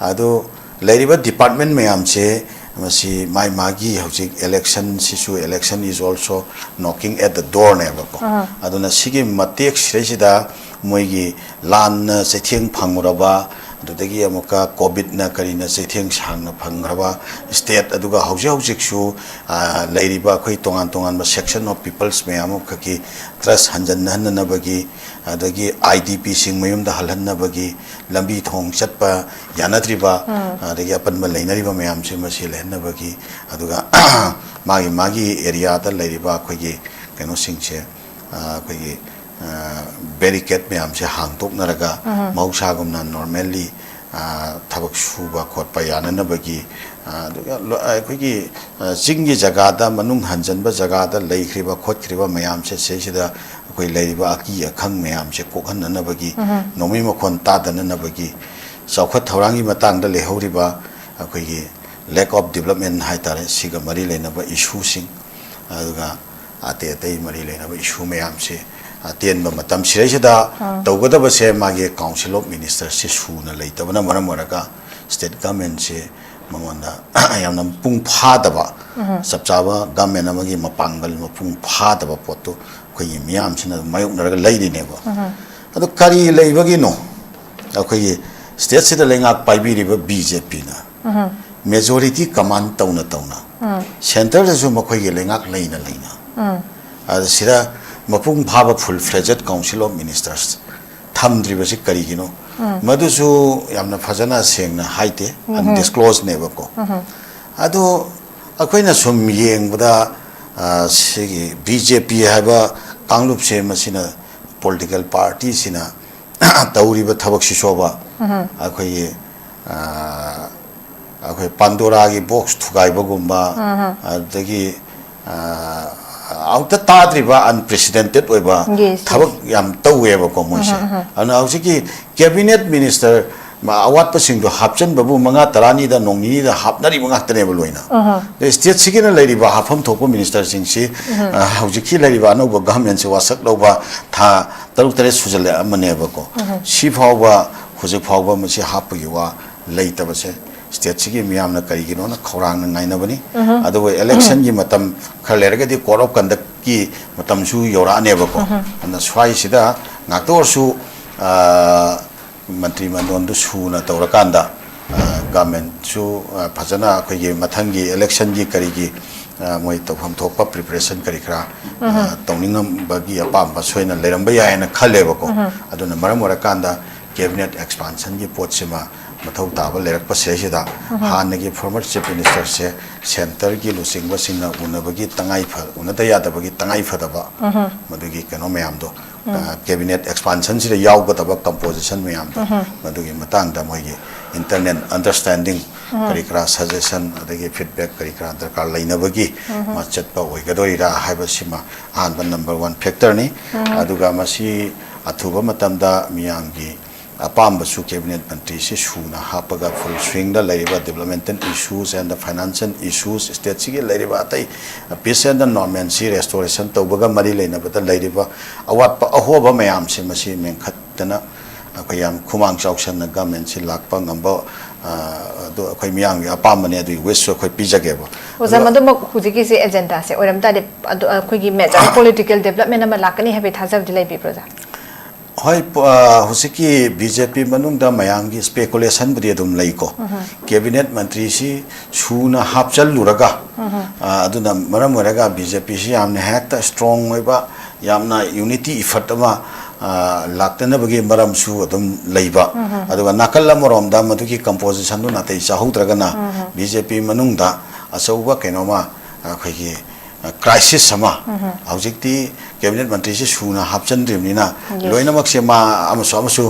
ꯑꯗꯣ ꯂꯩꯔꯤꯕ ꯗꯤꯄꯥꯔꯠꯃꯦꯟ ꯃꯌꯥꯝꯁꯦ ꯃꯁꯤ ꯃꯥꯏ ꯃꯥꯒꯤ ꯍꯧꯖꯤꯛ election ꯁꯤꯁꯨ, election is also knocking at the door ꯅꯦꯕꯀꯣ꯫ ꯑꯗꯨꯅ ꯁꯤꯒꯤ ꯃꯇꯦꯛ ꯁꯤꯗꯩꯁꯤꯗ ꯃꯣꯏꯒꯤ ꯂꯥꯟꯅ ꯆꯩꯊꯦꯡ ꯐꯪꯉꯨꯔꯕ, ꯑꯗꯨꯗꯒꯤ ꯑꯃꯨꯛꯀ ꯀꯣꯚꯤꯗꯅ ꯀꯔꯤꯅ ꯆꯩꯊꯦꯡ ꯁꯥꯡꯅ ꯐꯪꯈ꯭ꯔꯕ ꯁ꯭ꯇꯦꯠ, ꯑꯗꯨꯒ ꯍꯧꯖꯤꯛ ꯍꯧꯖꯤꯛꯁꯨ, ꯑ, ꯂꯩꯔꯤꯕ ꯑꯩꯈꯣꯏ ꯇꯣꯉꯥꯟ ꯇꯣꯉꯥꯟꯕ section of peoples ꯃꯌꯥꯝ ꯑꯃꯈꯛꯀꯤ ꯇ꯭ꯔꯁ ꯍꯟꯖꯟꯅꯍꯟꯅꯅꯕꯒꯤ, ꯑꯗꯒꯤ ꯑꯥꯏ ꯗꯤ ꯄꯤꯁꯤꯡ ꯃꯌꯨꯝꯗ ꯍꯜꯍꯟꯅꯕꯒꯤ, ꯂꯝꯕꯤ ꯊꯣꯡ ꯆꯠꯄ ꯌꯥꯅꯗ꯭ꯔꯤꯕ, ꯑꯗꯒꯤ ꯑꯄꯟꯕ ꯂꯩꯅꯔꯤꯕ ꯃꯌꯥꯝꯁꯦ ꯃꯁꯤ ꯂꯩꯍꯟꯅꯕꯒꯤ, ꯑꯗꯨꯒ ꯃꯥꯒꯤ ꯃꯥꯒꯤ ꯑꯦꯔꯤꯌꯥꯗ ꯂꯩꯔꯤꯕ ꯑꯩꯈꯣꯏꯒꯤ ꯀꯩꯅꯣꯁꯤꯡꯁꯦ, ꯑ, ꯑꯩꯈꯣꯏꯒꯤ, ꯑ, ꯕꯦꯔꯤꯀꯦꯠ ꯃꯌꯥꯝꯁꯦ ꯍꯥꯡꯗꯣꯛꯅꯔꯒ ꯃꯍꯧꯁꯥꯒꯨꯝꯅ ꯅꯣꯔꯃꯦꯜꯂꯤ, ꯑ, ꯊꯕꯛ ꯁꯨꯕ ꯈꯣꯠꯄ ꯌꯥꯅꯅꯕꯒꯤ, ꯑ, ꯑꯗꯨꯒ ꯂꯣ-, ꯑꯩꯈꯣꯏꯒꯤ, ꯑ, ꯆꯤꯡꯒꯤ ꯖꯒꯥꯗ, ꯃꯅꯨꯡ ꯍꯟꯖꯟꯕ ꯖꯒꯥꯗ ꯂꯩꯈ꯭ꯔꯤꯕ ꯈꯣꯠꯈ꯭ꯔꯤꯕ ꯃꯌꯥꯝꯁꯦ ꯁꯤꯗꯩꯁꯤꯗ ꯑꯩꯈꯣꯏ ꯂꯩꯔꯤꯕ ꯑꯀꯤ ꯑꯈꯪ ꯃꯌꯥꯝꯁꯦ ꯀꯣꯛꯍꯟꯅꯅꯕꯒꯤ, ꯅꯣꯡꯃꯩ ꯃꯈꯣꯟ ꯇꯥꯗꯅꯅꯕꯒꯤ, ꯆꯥꯎꯈꯠ ꯊꯧꯔꯥꯡꯒꯤ ꯃꯇꯥꯡꯗ ꯂꯩꯍꯧꯔꯤꯕ ꯑꯩꯈꯣꯏꯒꯤ lack of development ꯍꯥꯏꯇꯥꯔꯦ, ꯁꯤꯒ ꯃꯔꯤ ꯂꯩꯅꯕ ꯏꯁꯨꯁꯤꯡ, ꯑꯗꯨꯒ ꯑꯇꯩ ꯑꯇꯩ ꯃꯔꯤ ꯂꯩꯅꯕ ꯏꯁꯨ ꯃꯌꯥꯝꯁꯦ ꯑꯇꯦꯟꯕ ꯃꯇꯝ ꯁꯤꯗꯩꯁꯤꯗ ꯇꯧꯒꯗꯕꯁꯦ ꯃꯥꯒꯤ Council of Ministerꯁꯦ ꯁꯨꯅ ꯂꯩꯇꯕꯅ ꯃꯔꯝ ꯑꯣꯏꯔꯒ ꯁ꯭ꯇꯦꯠ ꯒꯃꯦꯟꯁꯦ ꯃꯉꯣꯟꯗ ꯌꯥꯝꯅ ꯃꯄꯨꯡ ꯐꯥꯗꯕ, ꯆꯞ ꯆꯥꯕ ꯒꯃꯦꯟ ꯑꯃꯒꯤ ꯃꯄꯥꯡꯒꯜ ꯃꯄꯨꯡ ꯐꯥꯗꯕ ꯄꯣꯠꯇꯨ ꯑꯩꯈꯣꯏꯒꯤ ꯃꯤꯌꯥꯝꯁꯤꯅ ꯑꯗꯨꯝ ꯃꯥꯌꯣꯛꯅꯔꯒ ꯂꯩꯔꯤꯅꯦꯕ꯫ ꯑꯗꯣ ꯀꯔꯤ ꯂꯩꯕꯒꯤꯅꯣ? ꯑꯩꯈꯣꯏꯒꯤ ꯁ꯭ꯇꯦꯠꯁꯤꯗ ꯂꯩꯉꯥꯛ ꯄꯥꯏꯕꯤꯔꯤꯕ ꯕꯤ ꯖꯦ ꯄꯤꯅ majority command ꯇꯧꯅ ꯇꯧꯅ, ꯁꯦꯟꯇꯔꯗꯁꯨ ꯃꯈꯣꯏꯒꯤ ꯂꯩꯉꯥꯛ ꯂꯩꯅ ꯂꯩꯅ, ꯑꯗ ꯁꯤꯗ ꯃꯄꯨꯡ ꯐꯥꯕ full fledged Council of Ministers ꯊꯝꯗ꯭ꯔꯤꯕꯁꯤ ꯀꯔꯤꯒꯤꯅꯣ? ꯃꯗꯨꯁꯨ ꯌꯥꯝꯅ ꯐꯖꯅ ꯁꯦꯡꯅ ꯍꯥꯏꯗꯦ, undisclosedꯅꯦꯕꯀꯣ꯫ ꯑꯗꯣ ꯑꯩꯈꯣꯏꯅ ꯁꯨꯝ ꯌꯦꯡꯕꯗ, ꯑ, ꯁꯤꯒꯤ ꯕꯤ ꯖꯦ ꯄꯤ ꯍꯥꯏꯕ ꯀꯥꯡꯂꯨꯞꯁꯦ, ꯃꯁꯤꯅ, political partyꯁꯤꯅ ꯇꯧꯔꯤꯕ ꯊꯕꯛꯁꯤꯁꯨꯕ, ꯑꯩꯈꯣꯏꯒꯤ, ꯑ, ꯑꯩꯈꯣꯏ ꯄꯥꯟꯗꯣꯔꯥꯒꯤ ꯕꯣꯛꯁ ꯊꯨꯒꯥꯏꯕꯒꯨꯝꯕ, ꯑꯗꯨꯗꯒꯤ, ꯑ, ꯑꯃꯨꯛꯇ ꯇꯥꯗ꯭ꯔꯤꯕ unprecedented ꯑꯣꯏꯕ Yes, yes. ꯊꯕꯛ ꯌꯥꯝ ꯇꯧꯋꯦꯕꯀꯣ ꯃꯣꯏꯁꯦ꯫ ꯑꯗꯨꯅ ꯍꯧꯖꯤꯛꯀꯤ cabinet minister ꯃ-, ꯑꯋꯥꯠꯄꯁꯤꯡꯗꯣ ꯍꯥꯞꯆꯤꯟꯕꯕꯨ ꯃꯉꯥ ꯇꯔꯥꯅꯤꯗ, ꯅꯣꯡ ꯅꯤꯅꯤꯗ ꯍꯥꯞꯅꯔꯤꯕ ꯉꯥꯛꯇꯅꯦꯕ ꯂꯣꯏꯅ꯫ ꯑꯗ ꯁ꯭ꯇꯦꯠꯁꯤꯒꯤꯅ ꯂꯩꯔꯤꯕ ꯍꯥꯞꯐꯝ ꯊꯣꯛꯄ ministerꯁꯤꯡꯁꯤ, ꯑ, ꯍꯧꯖꯤꯛꯀꯤ ꯂꯩꯔꯤꯕ ꯑꯅꯧꯕ ꯒꯚꯔꯟꯃꯦꯟꯁꯤ ꯋꯥꯁꯛ ꯂꯧꯕ ꯊꯥ ꯇꯔꯨꯛ ꯇꯔꯦꯠ ꯁꯨꯖꯜꯂꯛꯑꯃꯅꯦꯕꯀꯣ꯫ ꯁꯤ ꯐꯥꯎꯕ, ꯍꯧꯖꯤꯛ ꯐꯥꯎꯕ ꯃꯁꯤ ꯍꯥꯞꯄꯒꯤ ꯋꯥ ꯂꯩꯇꯕꯁꯦ ꯁ꯭ꯇꯦꯠꯁꯤꯒꯤ ꯃꯤꯌꯥꯝꯅ ꯀꯔꯤꯒꯤꯅꯣꯅ ꯈꯧꯔꯥꯡꯅ ꯉꯥꯏꯅꯕꯅꯤ꯫ ꯑꯗꯨꯕꯨ electionꯒꯤ ꯃꯇꯝ ꯈꯔ ꯂꯩꯔꯒꯗꯤ code of conductꯀꯤ ꯃꯇꯝꯁꯨ ꯌꯧꯔꯛꯑꯅꯦꯕꯀꯣ꯫ ꯑꯗꯨꯅ ꯁ꯭ꯋꯥꯏꯁꯤꯗ ꯉꯥꯛꯇ ꯑꯣꯏꯔꯁꯨ ꯃꯟꯇ꯭ꯔꯤ ꯃꯟꯗꯣꯟꯗꯨ ꯁꯨꯅ ꯇꯧꯔꯀꯥꯟꯗ ꯒꯚꯔꯟꯃꯦꯟꯠꯁꯨ ꯐꯖꯅ ꯑꯩꯈꯣꯏꯒꯤ ꯃꯊꯪꯒꯤ ꯏꯂꯦꯛꯁꯟꯒꯤ ꯀꯔꯤꯒꯤ ꯃꯣꯏ ꯇꯧꯐꯝ ꯊꯣꯛꯄ ꯄ꯭ꯔꯤꯄꯦꯔꯦꯁꯟ ꯀꯔꯤ ꯀꯔꯥ ꯇꯧꯅꯤꯡꯉꯝꯕꯒꯤ ꯑꯄꯥꯝꯕ ꯁꯣꯏꯅ ꯂꯩꯔꯝꯕ ꯌꯥꯏ ꯍꯥꯏꯅ ꯈꯜꯂꯦꯕꯀꯣ꯫ ꯑꯗꯨꯅ ꯃꯔꯝ ꯑꯣꯏꯔꯀꯥꯟꯗ ꯀꯦꯕꯤꯅꯦꯠ ꯑꯦꯛꯁꯄꯥꯟꯁꯟꯒꯤ ꯄꯣꯠꯁꯤꯃ ꯃꯊꯧ ꯇꯥꯕ ꯂꯩꯔꯛꯄ ꯁꯤꯗꯩꯁꯤꯗ ꯍꯥꯟꯅꯒꯤ ꯐꯣꯔꯃꯔ ꯆꯤꯐ ꯃꯤꯅꯤꯁꯇꯔꯁꯦ ꯁꯦꯟꯇꯔꯒꯤ ꯂꯨꯆꯤꯡꯕꯁꯤꯡꯅ ꯎꯅꯕꯒꯤ ꯇꯉꯥꯏ ꯐ ꯎꯅꯗ ꯌꯥꯗꯕꯒꯤ ꯇꯉꯥꯏ ꯐꯗꯕ ꯃꯗꯨꯒꯤ ꯀꯩꯅꯣ ꯃꯌꯥꯝꯗꯣ ꯀꯦꯕꯤꯅꯦꯠ ꯑꯦꯛꯁꯄꯥꯟꯁꯟꯁꯤꯗ ꯌꯥꯎꯒꯗꯕ ꯀꯝꯄꯣꯖꯤꯁꯟ ꯃꯌꯥꯝꯗꯣ ꯃꯗꯨꯒꯤ ꯃꯇꯥꯡꯗ ꯃꯣꯏꯒꯤ ꯏꯟꯇꯔꯅꯦꯜ ꯑꯟꯗꯔꯁꯇꯦꯟꯗꯤꯡ ꯀꯔꯤ ꯀꯔꯥ ꯁꯖꯦꯁꯟ ꯑꯗꯒꯤ ꯐꯤꯗꯕꯦꯛ ꯀꯔꯤ ꯀꯔꯥ ꯗꯔꯀꯥꯔ ꯂꯩꯅꯕꯒꯤ ꯃꯥ ꯆꯠꯄ ꯑꯣꯏꯒꯗꯣꯔꯤꯔꯥ ꯍꯥꯏꯕꯁꯤꯃ ꯑꯍꯥꯟꯕ ꯅꯝꯕꯔ ꯋꯥꯟ ꯐꯦꯛꯇꯔꯅꯤ꯫ ꯑꯗꯨꯒ ꯃꯁꯤ ꯑꯊꯨꯕ ꯃꯇꯝꯗ ꯃꯤꯌꯥꯝꯒꯤ ꯑꯄꯥꯝꯕꯁꯨ ꯀꯦꯕꯤꯅꯦꯠ ꯃꯟꯇ꯭ꯔꯤꯁꯤ ꯁꯨꯅ ꯍꯥꯞꯄꯒ ꯐꯨꯜ ꯁ꯭ꯋꯤꯡꯗ ꯂꯩꯔꯤꯕ developmental issues and financial issues ꯁ꯭ꯇꯦꯠꯁꯤꯒꯤ ꯂꯩꯔꯤꯕ ꯑꯇꯩ peace and normalcy restoration ꯇꯧꯕꯒ ꯃꯔꯤ ꯂꯩꯅꯕꯗ ꯂꯩꯔꯤꯕ ꯑꯋꯥꯠꯄ ꯑꯍꯣꯕ ꯃꯌꯥꯝꯁꯦ ꯃꯁꯤ ꯃꯦꯟꯈꯠꯇꯅ ꯑꯩꯈꯣꯏ ꯌꯥꯝ ꯈꯨꯃꯥꯡ ꯆꯥꯎꯁꯟꯅ ꯒꯚꯔꯟꯃꯦꯟꯠꯁꯤ ꯂꯥꯛꯄ ꯉꯝꯕ ꯑꯗꯨ ꯑꯩꯈꯣꯏ ꯃꯤꯌꯥꯝꯒꯤ ꯑꯄꯥꯝꯕꯅꯦ꯫ ꯑꯗꯨꯒꯤ wishꯁꯨ ꯑꯩꯈꯣꯏ ꯄꯤꯖꯒꯦꯕ꯫ ꯑꯣꯖꯥ, ꯑꯗꯨꯒ ꯃꯗꯨꯃꯛ ꯍꯧꯖꯤꯛꯀꯤꯁꯦ ꯑꯦꯖꯦꯟꯗꯥꯁꯦ ꯑꯣꯏꯔꯝ ꯇꯥꯔꯗꯤ ꯑꯗꯨ ꯑꯩꯈꯣꯏꯒꯤ major political development ꯑꯃ ꯂꯥꯛꯀꯅꯤ ꯍꯥꯏꯕꯒꯤ ꯊꯥꯖꯕꯗꯤ ꯂꯩꯕꯤꯕ꯭ꯔꯣ, ꯑꯣꯖꯥ? ꯍꯣꯏ, ꯍꯧꯖꯤꯛꯀꯤ ꯕꯤ ꯖꯦ ꯄꯤ ꯃꯅꯨꯡꯗ ꯃꯌꯥꯝꯒꯤ ꯁ꯭ꯄꯦꯀꯨꯂꯦꯁꯟꯕꯨꯗꯤ ꯑꯗꯨꯝ ꯂꯩꯀꯣ꯫ ꯀꯦꯕꯤꯅꯦꯠ ꯃꯟꯇ꯭ꯔꯤꯁꯤ ꯁꯨꯅ ꯍꯥꯞꯆꯜꯂꯨꯔꯒ, ꯑꯗꯨꯅ ꯃꯔꯝ ꯑꯣꯏꯔꯒ ꯕꯤ ꯖꯦ ꯄꯤꯁꯤ ꯌꯥꯝꯅ ꯍꯦꯛꯇ ꯁ꯭ꯇꯔꯣꯡ ꯑꯣꯏꯕ, ꯌꯥꯝꯅ ꯌꯨꯅꯤꯇꯤ ꯏꯐꯔꯠ ꯑꯃ ꯂꯥꯛꯇꯅꯕꯒꯤ ꯃꯔꯝꯁꯨ ꯑꯗꯨꯝ ꯂꯩꯕ꯫ ꯑꯗꯨꯒ ꯅꯥꯀꯜ ꯑꯃꯔꯣꯝꯗ ꯃꯗꯨꯒꯤ ꯀꯝꯄꯣꯖꯤꯁꯟꯗꯨ ꯅꯥꯇꯩ ꯆꯥꯍꯧꯗ꯭ꯔꯒꯅ ꯕꯤ ꯖꯦ ꯄꯤ ꯃꯅꯨꯡꯗ ꯑꯆꯧꯕ ꯀꯩꯅꯣꯃ ꯑꯩꯈꯣꯏꯒꯤ crisis ꯑꯃ ꯍꯧꯖꯤꯛꯇꯤ ꯀꯦꯕꯤꯅꯦꯠ ꯃꯟꯇ꯭ꯔꯤꯁꯤ ꯁꯨꯅ ꯍꯥꯞꯆꯤꯟꯗ꯭ꯔꯤꯕꯅꯤꯅ ꯂꯣꯏꯅꯃꯛꯁꯦ ꯃꯥ ꯑꯃꯁꯨ ꯑꯃꯁꯨ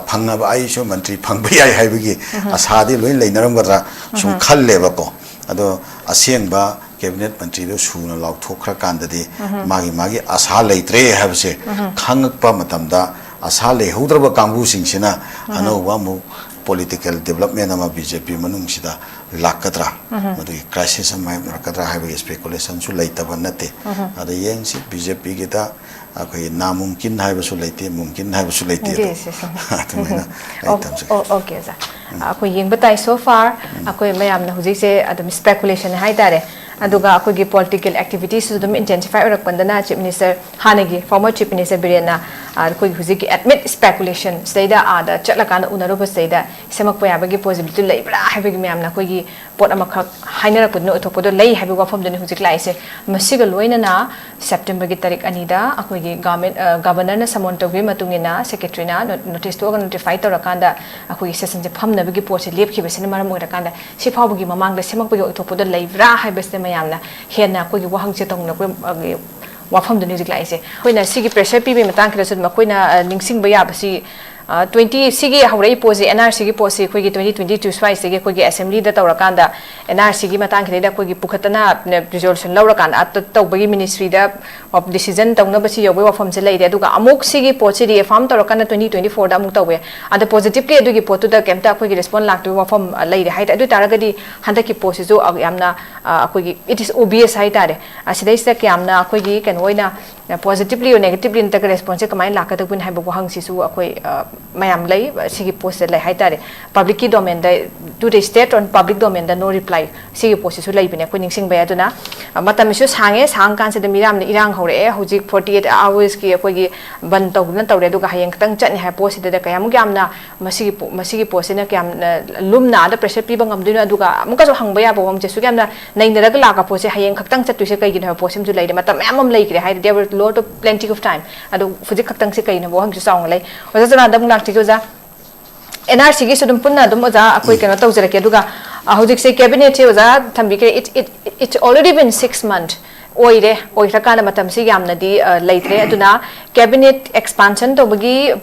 ꯐꯪꯅꯕ ꯑꯩꯁꯨ ꯃꯟꯇ꯭ꯔꯤ ꯐꯪꯕ ꯌꯥꯏ ꯍꯥꯏꯕꯒꯤ ꯑꯁꯥꯗꯤ ꯂꯣꯏ ꯂꯩꯅꯔꯝꯒꯗ꯭ꯔꯥ ꯁꯨꯝ ꯈꯜꯂꯦꯕꯀꯣ꯫ ꯑꯗꯣ ꯑꯁꯦꯡꯕ ꯀꯦꯕꯤꯅꯦꯠ ꯃꯟꯇ꯭ꯔꯤꯗꯣ ꯁꯨꯅ ꯂꯥꯎꯊꯣꯛꯈ꯭ꯔꯀꯥꯟꯗꯗꯤ ꯃꯥꯒꯤ ꯃꯥꯒꯤ ꯑꯁꯥ ꯂꯩꯇ꯭ꯔꯦ ꯍꯥꯏꯕꯁꯦ ꯈꯪꯉꯛꯄ ꯃꯇꯝꯗ ꯑꯁꯥ ꯂꯩꯍꯧꯗ꯭ꯔꯕ ꯀꯥꯡꯕꯨꯁꯤꯡꯁꯤꯅ ꯑꯅꯧꯕ ꯑꯃꯨꯛ political development ꯑꯃ ꯕꯤ ꯖꯦ ꯄꯤ ꯃꯅꯨꯡꯁꯤꯗ ꯂꯥꯛꯀꯗ꯭ꯔꯥ, ꯃꯗꯨꯒꯤ crisis ꯑꯃ ꯃꯥꯌꯣꯛꯅꯔꯛꯀꯗ꯭ꯔꯥ ꯍꯥꯏꯕꯒꯤ ꯁ꯭ꯄꯦꯀꯨꯂꯦꯁꯟꯁꯨ ꯂꯩꯇꯕ ꯅꯠꯇꯦ꯫ ꯑꯗ ꯌꯦꯡꯁꯤ, ꯕꯤ ꯖꯦ ꯄꯤꯒꯤꯗ ꯑꯩꯈꯣꯏꯒꯤ ꯅꯥꯃꯨꯝꯀꯤꯟ ꯍꯥꯏꯕꯁꯨ ꯂꯩꯇꯦ, ꯃꯨꯝꯀꯤꯟ ꯍꯥꯏꯕꯁꯨ ꯂꯩꯇꯦ꯫ ꯑꯗꯣ ꯑꯗꯨꯃꯥꯏꯅ ꯑꯩ ꯊꯝꯖꯒꯦ꯫ ꯑꯣꯀꯦ ꯑꯣꯖꯥ, ꯑꯩꯈꯣꯏ ꯌꯦꯡꯕ ꯇꯥꯏ꯫ So far ꯑꯩꯈꯣꯏ ꯃꯌꯥꯝꯅ ꯍꯧꯖꯤꯛꯁꯦ ꯑꯗꯨꯝ ꯁ꯭ꯄꯦꯀꯨꯂꯦꯁꯟ ꯍꯥꯏꯇꯥꯔꯦ꯫ ꯑꯗꯨꯒ ꯑꯩꯈꯣꯏꯒꯤ ꯄꯣꯂꯤꯇꯤꯀꯦꯜ ꯑꯦꯛꯇꯤꯚꯤꯇꯤꯁꯁꯨ ꯑꯗꯨꯝ ꯏꯟꯇꯦꯟꯁꯤꯐꯥꯏ ꯑꯣꯏꯔꯛꯄꯗꯅ ꯆꯤꯐ ꯃꯤꯅꯤꯁꯇꯔ, ꯍꯥꯟꯅꯒꯤ ꯐꯣꯔꯃꯔ ꯆꯤꯐ ꯃꯤꯅꯤꯁꯇꯔ ꯕꯤꯔꯦꯟꯅ ꯑꯩꯈꯣꯏꯒꯤ ꯍꯧꯖꯤꯛꯀꯤ ꯑꯦꯗꯃꯤꯠ ꯁ꯭ꯄꯦꯀꯨꯂꯦꯁꯟ ꯁꯤꯗꯩꯗ ꯑꯥꯗ ꯆꯠꯂꯀꯥꯟꯗ ꯎꯅꯔꯨꯕꯁꯤꯗꯩꯗ ꯁꯦꯝꯃꯛꯄ ꯌꯥꯕꯒꯤ ꯄꯣꯁꯤꯕꯤꯂꯤꯇꯤ ꯂꯩꯕ꯭ꯔꯥ ꯍꯥꯏꯕꯒꯤ ꯃꯌꯥꯝꯅ ꯑꯩꯈꯣꯏꯒꯤ ꯄꯣꯠ ꯑꯃꯈꯛ ꯍꯥꯏꯅꯔꯛꯄꯗꯨꯅ ꯑꯣꯏꯊꯣꯛꯄꯗꯣ ꯂꯩ ꯍꯥꯏꯕꯒꯤ ꯋꯥꯐꯝꯗꯨꯅꯤ ꯍꯧꯖꯤꯛ ꯂꯥꯛꯏꯁꯦ꯫ ꯃꯁꯤꯒ ꯂꯣꯏꯅꯅ ꯁꯦꯞꯇꯦꯝꯕꯔꯒꯤ ꯇꯥꯔꯤꯛ ꯑꯅꯤꯗ ꯑꯩꯈꯣꯏꯒꯤ ꯒꯚꯔꯟꯃꯦꯟ ꯒꯚꯔꯅꯔꯅ ꯁꯃꯣꯟ ꯇꯧꯈꯤꯕꯒꯤ ꯃꯇꯨꯡ ꯏꯟꯅ ꯁꯦꯀ꯭ꯔꯦꯇꯔꯤꯅ ꯅꯣꯇꯤꯁ ꯊꯣꯛꯑꯒ ꯅꯣꯇꯤꯐꯥꯏ ꯇꯧꯔꯀꯥꯟꯗ ꯑꯩꯈꯣꯏꯒꯤ ꯁꯦꯁꯟꯁꯦ ꯐꯝꯅꯕꯒꯤ ꯄꯣꯠꯁꯦ ꯂꯦꯞꯈꯤꯕꯁꯤꯅ ꯃꯔꯝ ꯑꯣꯏꯔꯀꯥꯟꯗ ꯁꯤ ꯐꯥꯎꯕꯒꯤ ꯃꯃꯥꯡꯗ ꯁꯦꯝꯃꯛꯄꯒꯤ ꯑꯣꯏꯊꯣꯛꯄꯗꯣ ꯂꯩꯕ꯭ꯔꯥ ꯍꯥꯏꯕꯁꯤꯗ ꯃꯌꯥꯝꯅ ꯍꯦꯟꯅ ꯑꯩꯈꯣꯏꯒꯤ ꯋꯥꯍꯪꯁꯦ ꯇꯧꯅꯔꯛꯄꯒꯤ ꯋꯥꯐꯝꯗꯨꯅꯤ ꯍꯧꯖꯤꯛ ꯂꯥꯛꯏꯁꯦ꯫ ꯑꯩꯈꯣꯏꯅ ꯁꯤꯒꯤ ꯄ꯭ꯔꯦꯁꯔ ꯄꯤꯕꯒꯤ ꯃꯇꯥꯡꯁꯤꯗꯁꯨ ꯑꯗꯨꯝ ꯑꯩꯈꯣꯏꯅ ꯅꯤꯡꯁꯤꯡꯕ ꯌꯥꯕꯁꯤ, ꯇ꯭ꯋꯦꯟꯇꯤ ꯁꯤꯒꯤ ꯍꯧꯔꯛꯏ ꯄꯣꯠꯁꯤ, ꯑꯦꯟ ꯑꯥꯔ ꯁꯤꯒꯤ ꯄꯣꯠꯁꯤ ꯑꯩꯈꯣꯏꯒꯤ ꯇ꯭ꯋꯦꯟꯇꯤ ꯇ꯭ꯋꯦꯟꯇꯤ ꯇꯨ ꯁ꯭ꯋꯥꯏꯁꯤꯗꯒꯤ ꯑꯩꯈꯣꯏꯒꯤ ꯑꯦꯁꯦꯝꯕ꯭ꯂꯤꯗ ꯇꯧꯔꯀꯥꯟꯗ ꯑꯦꯟ ꯑꯥꯔ ꯁꯤꯒꯤ ꯃꯇꯥꯡꯁꯤꯗꯩꯗ ꯑꯩꯈꯣꯏꯒꯤ ꯄꯨꯈꯠꯇꯅ ꯔꯤꯖꯣꯂꯨꯁꯟ ꯂꯧꯔꯀꯥꯟꯗ ꯑꯗ ꯇꯧꯕꯒꯤ ꯃꯤꯅꯤꯁꯇ꯭ꯔꯤꯗ ꯗꯤꯁꯤꯖꯟ ꯇꯧꯅꯕꯁꯤ ꯌꯧꯕꯒꯤ ꯋꯥꯐꯝꯁꯦ ꯂꯩꯔꯦ꯫ ꯑꯗꯨꯒ ꯑꯃꯨꯛ ꯁꯤꯒꯤ ꯄꯣꯠꯁꯤ ꯔꯤꯑꯦꯐꯥꯔꯝ ꯇꯧꯔꯀꯥꯟꯗ ꯇ꯭ꯋꯦꯟꯇꯤ ꯇ꯭ꯋꯦꯟꯇꯤ ꯐꯣꯔꯗ ꯑꯃꯨꯛ ꯇꯧꯋꯦ꯫ ꯑꯗ ꯄꯣꯖꯤꯇꯤꯚꯂꯤ ꯑꯗꯨꯒꯤ ꯄꯣꯠꯇꯨꯗ ꯀꯩꯝꯇ ꯑꯩꯈꯣꯏꯒꯤ ꯔꯦꯁꯄꯣꯟ ꯂꯥꯛꯇꯕꯒꯤ ꯋꯥꯐꯝ ꯂꯩꯔꯦ ꯍꯥꯏ ꯇꯥꯔꯦ꯫ ꯑꯗꯨ ꯑꯣꯏ ꯇꯥꯔꯒꯗꯤ ꯍꯟꯗꯛꯀꯤ ꯄꯣꯠꯁꯤꯁꯨ ꯌꯥꯝꯅ ꯑꯩꯈꯣꯏꯒꯤ it is obvious ꯍꯥꯏ ꯇꯥꯔꯦ꯫ ꯑꯁꯤꯗꯩꯁꯤꯗ ꯀꯌꯥꯝꯅ ꯑꯩꯈꯣꯏꯒꯤ ꯀꯩꯅꯣ ꯑꯣꯏꯅ ꯄꯣꯖꯤꯇꯤꯚꯂꯤ ꯑꯣꯔ ꯅꯦꯒꯦꯇꯤꯚꯂꯤ ꯅꯠꯇ꯭ꯔꯒ ꯔꯦꯁꯄꯣꯟꯁꯁꯦ ꯀꯃꯥꯏꯅ ꯂꯥꯛꯀꯗꯕꯅꯣ ꯍꯥꯏꯕ ꯋꯥꯍꯪꯁꯤꯁꯨ ꯑꯩꯈꯣꯏ ꯃꯌꯥꯝ ꯂꯩ꯫ ꯁꯤꯒꯤ ꯄꯣꯠꯁꯤꯗ ꯂꯩ ꯍꯥꯏ ꯇꯥꯔꯦ꯫ ꯄꯕ꯭ꯂꯤꯛꯀꯤ ꯗꯣꯃꯦꯟꯗ, to the state on public domainꯗ no reply ꯁꯤꯒꯤ ꯄꯣꯠꯁꯤꯁꯨ ꯂꯩꯕꯅꯦ ꯑꯩꯈꯣꯏ ꯅꯤꯡꯁꯤꯡꯕ ꯌꯥꯏ꯫ ꯑꯗꯨꯅ ꯃꯇꯝꯁꯤꯁꯨ ꯁꯥꯡꯉꯦ, ꯁꯥꯡ ꯀꯥꯟꯁꯤꯗ ꯃꯤꯌꯥꯝꯅ ꯏꯔꯥꯡ ꯍꯧꯔꯛꯑꯦ꯫ ꯍꯧꯖꯤꯛ ꯐꯣꯔꯇꯤ ꯑꯩꯠ ꯑꯋꯥꯔꯁꯀꯤ ꯑꯩꯈꯣꯏꯒꯤ ꯕꯟ ꯇꯧꯗꯨꯅ ꯇꯧꯔꯦ꯫ ꯑꯗꯨꯒ ꯍꯌꯦꯡ ꯈꯛꯇꯪ ꯆꯠꯅꯤ ꯍꯥꯏꯕ ꯄꯣꯠꯁꯤꯗ ꯀꯌꯥꯃꯨꯛ ꯌꯥꯝꯅ ꯃꯁꯤꯒꯤ ꯄꯣ-, ꯃꯁꯤꯒꯤ ꯄꯣꯠꯁꯤꯅ ꯀꯌꯥꯝ ꯂꯨꯝꯅ ꯑꯥꯗ ꯄ꯭ꯔꯦꯁꯔ ꯄꯤꯕ ꯉꯝꯗꯣꯏꯅꯣ? ꯑꯗꯨꯒ ꯑꯃꯨꯛꯀꯁꯨ ꯍꯪꯕ ꯌꯥꯕ ꯋꯥꯐꯝꯁꯦ, ꯑꯁꯨꯛ ꯌꯥꯝꯅ ꯅꯩꯅꯔꯒ ꯂꯥꯛꯄ ꯄꯣꯠꯁꯦ ꯍꯌꯦꯡ ꯈꯛꯇꯪ ꯆꯠꯇꯣꯏꯁꯦ ꯀꯩꯒꯤꯅꯣ ꯍꯥꯏꯕ ꯄꯣꯠꯁꯤꯃꯁꯨ ꯂꯩꯔꯦ꯫ ꯃꯇꯝ ꯃꯌꯥꯝ ꯑꯃ ꯂꯩꯈ꯭ꯔꯦ ꯍꯥꯏꯗꯤ, there were lot of plenty of time꯫ ꯑꯗꯣ ꯍꯧꯖꯤꯛ ꯈꯛꯇꯪꯁꯦ ꯀꯩꯅꯣ ꯋꯥꯍꯪꯁꯨ ꯆꯥꯎꯅ ꯂꯩ꯫ ꯑꯣꯖꯥ ꯆꯅꯥꯟꯗ ꯑꯃꯨꯛ ꯂꯥꯛꯆꯒꯦ ꯑꯣꯖꯥ꯫ ꯑꯦꯟ ꯑꯥꯔ ꯁꯤꯒꯤꯁꯨ ꯑꯗꯨꯝ ꯄꯨꯟꯅ ꯑꯗꯨꯝ ꯑꯣꯖꯥ ꯑꯩꯈꯣꯏ ꯀꯩꯅꯣ ꯇꯧꯖꯔꯛꯀꯦ꯫ ꯑꯗꯨꯒ ꯍꯧꯖꯤꯛꯁꯦ ꯀꯦꯕꯤꯅꯦꯠꯁꯦ ꯑꯣꯖꯥ ꯊꯝꯕꯤꯈ꯭ꯔꯦ, it, it, it's already been six month ꯑꯣꯏꯔꯦ꯫ ꯑꯣꯏꯈ꯭ꯔꯀꯥꯟꯗ ꯃꯇꯝꯁꯤ ꯌꯥꯝꯅꯗꯤ ꯂꯩꯇ꯭ꯔꯦ꯫ ꯑꯗꯨꯅ ꯀꯦꯕꯤꯅꯦꯠ ꯑꯦꯛꯁꯄꯥꯟꯁꯟ ꯇꯧꯕꯒꯤ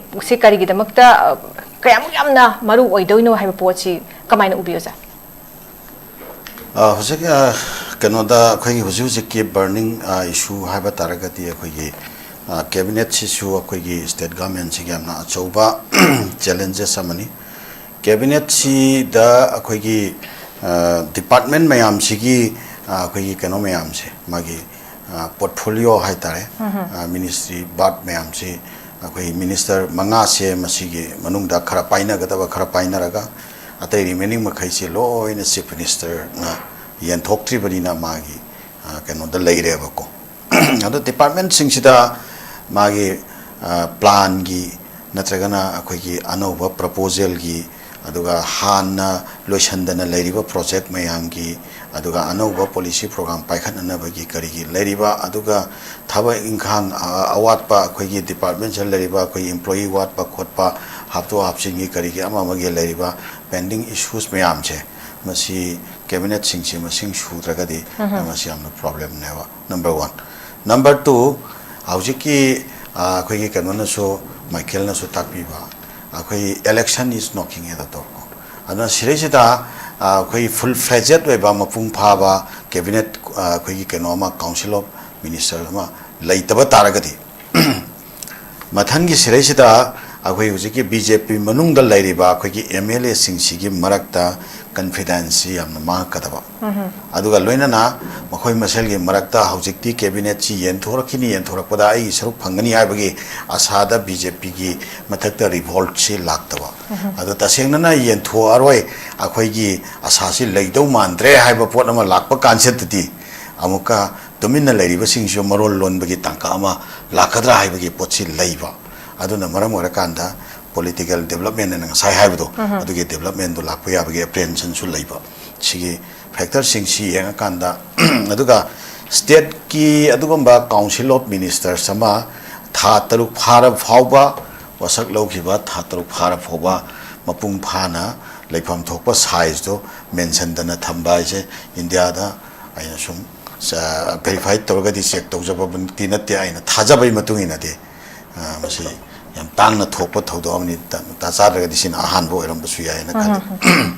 ꯁꯤ ꯀꯔꯤꯒꯤꯗꯃꯛꯇ ꯀꯌꯥꯃꯨꯛ ꯌꯥꯝꯅ ꯃꯔꯨ ꯑꯣꯏꯗꯣꯏꯅꯣ ꯍꯥꯏꯕ ꯄꯣꯠꯁꯤ ꯀꯃꯥꯏꯅ ꯎꯕꯤ ꯑꯣꯖꯥ? ꯍꯧꯖꯤꯛ ꯀꯩꯅꯣꯗ ꯑꯩꯈꯣꯏꯒꯤ ꯍꯧꯖꯤꯛ ꯍꯧꯖꯤꯛꯀꯤ ꯕꯔꯅꯤꯡ ꯏꯁꯨ ꯍꯥꯏꯕ ꯇꯥꯔꯒꯗꯤ ꯑꯩꯈꯣꯏꯒꯤ ꯀꯦꯕꯤꯅꯦꯠꯁꯤꯁꯨ ꯑꯩꯈꯣꯏꯒꯤ ꯁ꯭ꯇꯦꯠ ꯒꯚꯔꯟꯃꯦꯟꯁꯤꯒꯤ ꯌꯥꯝꯅ ꯑꯆꯧꯕ ꯆꯦꯂꯦꯟꯖꯦꯁ ꯑꯃꯅꯤ꯫ ꯀꯦꯕꯤꯅꯦꯠꯁꯤꯗ ꯑꯩꯈꯣꯏꯒꯤ ꯗꯤꯄꯥꯔꯠꯃꯦꯟ ꯃꯌꯥꯝꯁꯤꯒꯤ ꯑꯩꯈꯣꯏꯒꯤ ꯀꯩꯅꯣ ꯃꯌꯥꯝꯁꯦ, ꯃꯥꯒꯤ ꯄꯣꯔꯠꯐꯣꯂꯤꯑꯣ ꯍꯥꯏ ꯇꯥꯔꯦ, ꯃꯤꯅꯤꯁꯇ꯭ꯔꯤ ꯕꯥꯔꯠ ꯃꯌꯥꯝꯁꯤ ꯑꯩꯈꯣꯏ ꯃꯤꯅꯤꯁꯇꯔ ꯃꯉꯥꯁꯦ ꯃꯁꯤꯒꯤ ꯃꯅꯨꯡꯗ ꯈꯔ ꯄꯥꯏꯅꯒꯗꯕ ꯈꯔ ꯄꯥꯏꯅꯔꯒ, ꯑꯇꯩ ꯔꯤꯃꯦꯅꯤꯡ ꯃꯈꯩꯁꯦ ꯂꯣꯏꯅ ꯆꯤꯐ ꯃꯤꯅꯤꯁꯇꯔꯅ ꯌꯦꯟꯊꯣꯛꯇ꯭ꯔꯤꯕꯅꯤꯅ ꯃꯥꯒꯤ ꯀꯩꯅꯣꯗ ꯂꯩꯔꯦꯕꯀꯣ꯫ ꯑꯗꯣ ꯗꯤꯄꯥꯔꯠꯃꯦꯟꯁꯤꯡꯁꯤꯗ ꯃꯥꯒꯤ ꯄ꯭ꯂꯥꯟꯒꯤ ꯅꯠꯇ꯭ꯔꯒꯅ ꯑꯩꯈꯣꯏꯒꯤ ꯑꯅꯧꯕ ꯄ꯭ꯔꯄꯣꯖꯦꯜꯒꯤ, ꯑꯗꯨꯒ ꯍꯥꯟꯅ ꯂꯣꯏꯁꯤꯟꯗꯅ ꯂꯩꯔꯤꯕ ꯄ꯭ꯔꯣꯖꯦꯛ ꯃꯌꯥꯝꯒꯤ, ꯑꯗꯨꯒ ꯑꯅꯧꯕ ꯄꯣꯂꯤꯁꯤ ꯄ꯭ꯔꯣꯒ꯭ꯔꯥꯝ ꯄꯥꯏꯈꯠꯅꯅꯕꯒꯤ ꯀꯔꯤꯒꯤ ꯂꯩꯔꯤꯕ, ꯑꯗꯨꯒ ꯊꯕꯛ ꯏꯪꯈꯥꯡ ꯑꯋꯥꯠꯄ ꯑꯩꯈꯣꯏꯒꯤ ꯗꯤꯄꯥꯔꯠꯃꯦꯟꯁꯤꯗ ꯂꯩꯔꯤꯕ ꯑꯩꯈꯣꯏꯒꯤ ꯏꯝꯄ꯭ꯂꯣꯌꯤ ꯋꯥꯠꯄ ꯈꯣꯠꯄ, ꯍꯥꯞꯇꯣꯛ ꯍꯥꯞꯆꯤꯟꯒꯤ ꯀꯔꯤꯒꯤ ꯑꯃ ꯑꯃꯒꯤ ꯂꯩꯔꯤꯕ ꯄꯦꯟꯗꯤꯡ ꯏꯁꯨꯁ ꯃꯌꯥꯝꯁꯦ, ꯃꯁꯤ ꯀꯦꯕꯤꯅꯦꯠꯁꯤꯡꯁꯤ ꯃꯁꯤꯡ ꯁꯨꯗ꯭ꯔꯒꯗꯤ ꯃꯁꯤ ꯌꯥꯝꯅ ꯄ꯭ꯔꯣꯕ꯭ꯂꯦꯝꯅꯦꯕ꯫ Number one. ꯅꯝꯕꯔ ꯇꯨ, ꯍꯧꯖꯤꯛꯀꯤ ꯑꯩꯈꯣꯏꯒꯤ ꯀꯩꯅꯣꯅꯁꯨ, ꯃꯥꯏꯀꯦꯜꯅꯁꯨ ꯇꯥꯛꯄꯤꯕ, ꯑꯩꯈꯣꯏ election is knocking at the door꯫ ꯑꯗꯨꯅ ꯁꯤꯗꯩꯁꯤꯗ ꯑꯩꯈꯣꯏ ꯐꯨꯜ ꯐ꯭ꯂꯦꯖꯦꯠ ꯑꯣꯏꯕ ꯃꯄꯨꯡ ꯐꯥꯕ ꯀꯦꯕꯤꯅꯦꯠ, ꯑꯩꯈꯣꯏꯒꯤ ꯀꯩꯅꯣ ꯑꯃ, ꯀꯥꯎꯟꯁꯤꯜ ꯑꯣꯐ ꯃꯤꯅꯤꯁꯇꯔ ꯑꯃ ꯂꯩꯇꯕ ꯇꯥꯔꯒꯗꯤ, ꯃꯊꯪꯒꯤ ꯁꯤꯔꯩꯁꯤꯗ ꯑꯩꯈꯣꯏ ꯍꯧꯖꯤꯛꯀꯤ ꯕꯤ ꯖꯦ ꯄꯤ ꯃꯅꯨꯡꯗ ꯂꯩꯔꯤꯕ ꯑꯩꯈꯣꯏꯒꯤ ꯑꯦꯝ ꯑꯦꯜ ꯑꯦꯁꯤꯡꯁꯤꯒꯤ ꯃꯔꯛꯇ ꯀꯟꯐꯤꯗꯦꯟꯁꯁꯤ ꯌꯥꯝꯅ ꯃꯥꯡꯉꯛꯀꯗꯕ, ꯑꯗꯨꯒ ꯂꯣꯏꯅꯅ ꯃꯈꯣꯏ ꯃꯁꯦꯜꯒꯤ ꯃꯔꯛꯇ ꯍꯧꯖꯤꯛꯇꯤ ꯀꯦꯕꯤꯅꯦꯠꯁꯤ ꯌꯦꯟꯊꯣꯔꯛꯈꯤꯅꯤ, ꯌꯦꯟꯊꯣꯔꯛꯄꯗ ꯑꯩꯒꯤ ꯁꯔꯨꯛ ꯐꯪꯒꯅꯤ ꯍꯥꯏꯕꯒꯤ ꯑꯁꯥꯗ ꯕꯤ ꯖꯦ ꯄꯤꯒꯤ ꯃꯊꯛꯇ ꯔꯤꯚꯣꯜꯠꯁꯤ ꯂꯥꯛꯇꯕ꯫ ꯑꯗꯣ ꯇꯁꯦꯡꯅꯅ ꯌꯦꯟꯊꯣꯛꯑꯔꯣꯏ, ꯑꯩꯈꯣꯏꯒꯤ ꯑꯁꯥꯁꯤ ꯂꯩꯗꯧ ꯃꯥꯟꯗ꯭ꯔꯦ ꯍꯥꯏꯕ ꯄꯣꯠ ꯑꯃ ꯂꯥꯛꯄ ꯀꯥꯟꯁꯤꯗꯗꯤ ꯑꯃꯨꯛꯀ ꯇꯨꯃꯤꯟꯅ ꯂꯩꯔꯤꯕꯁꯤꯡꯁꯨ ꯃꯔꯣꯜ ꯂꯣꯟꯕꯒꯤ ꯇꯥꯡꯀꯛ ꯑꯃ ꯂꯥꯛꯀꯗ꯭ꯔꯥ ꯍꯥꯏꯕꯒꯤ ꯄꯣꯠꯁꯤ ꯂꯩꯕ꯫ ꯑꯗꯨꯅ ꯃꯔꯝ ꯑꯣꯏꯔꯀꯥꯟꯗ ꯄꯣꯂꯤꯇꯤꯀꯦꯜ ꯗꯤꯕꯂꯞꯃꯦꯟ ꯑꯅ ꯉꯁꯥꯏ ꯍꯥꯏꯕꯗꯣ, ꯑꯗꯨꯒꯤ ꯗꯤꯕꯂꯞꯃꯦꯟꯗꯣ ꯂꯥꯛꯄ ꯌꯥꯕꯒꯤ ꯑꯦꯄ꯭ꯔꯤꯍꯦꯟꯁꯟꯁꯨ ꯂꯩꯕ꯫ ꯁꯤꯒꯤ ꯐꯦꯛꯇꯔꯁꯤꯡꯁꯤ ꯌꯦꯡꯉꯀꯥꯟꯗ, ꯑꯗꯨꯒ ꯁ꯭ꯇꯦꯠꯀꯤ ꯑꯗꯨꯒꯨꯝꯕ ꯀꯥꯎꯟꯁꯤꯜ ꯑꯣꯐ ꯃꯤꯅꯤꯁꯇꯔꯁ ꯑꯃ ꯊꯥ ꯇꯔꯨꯛ ꯐꯥꯔ ꯐꯥꯎꯕ, ꯋꯥꯁꯛ ꯂꯧꯈꯤꯕ ꯊꯥ ꯇꯔꯨꯛ ꯐꯥꯔ ꯐꯥꯎꯕ ꯃꯄꯨꯡ ꯐꯥꯅ ꯂꯩꯐꯝ ꯊꯣꯛꯄ ꯁꯥꯏꯖꯇꯣ ꯃꯦꯟꯁꯟꯗꯅ ꯊꯝꯕ ꯍꯥꯏꯁꯦ ꯏꯟꯗꯤꯌꯥꯗ ꯑꯩꯅ ꯁꯨꯝ ꯚꯦꯔꯤꯐꯥꯏ ꯇꯧꯔꯒꯗꯤ, ꯆꯦꯛ ꯇꯧꯖꯕꯃꯛꯇꯤ ꯅꯠꯇꯦ, ꯑꯩꯅ ꯊꯥꯖꯕꯒꯤ ꯃꯇꯨꯡ ꯏꯟꯅꯗꯤ, ꯑ, ꯃꯁꯤ ꯌꯥꯝ ꯇꯥꯡꯅ ꯊꯣꯛꯄ ꯊꯧꯗꯣꯛ ꯑꯃꯅꯤ꯫ ꯇ-, ꯇꯥ ꯆꯥꯗ꯭ꯔꯒꯗꯤ ꯁꯤꯅ ꯑꯍꯥꯟꯕ ꯑꯣꯏꯔꯝꯕꯁꯨ ꯌꯥꯏꯅ ꯈꯜꯂꯤ꯫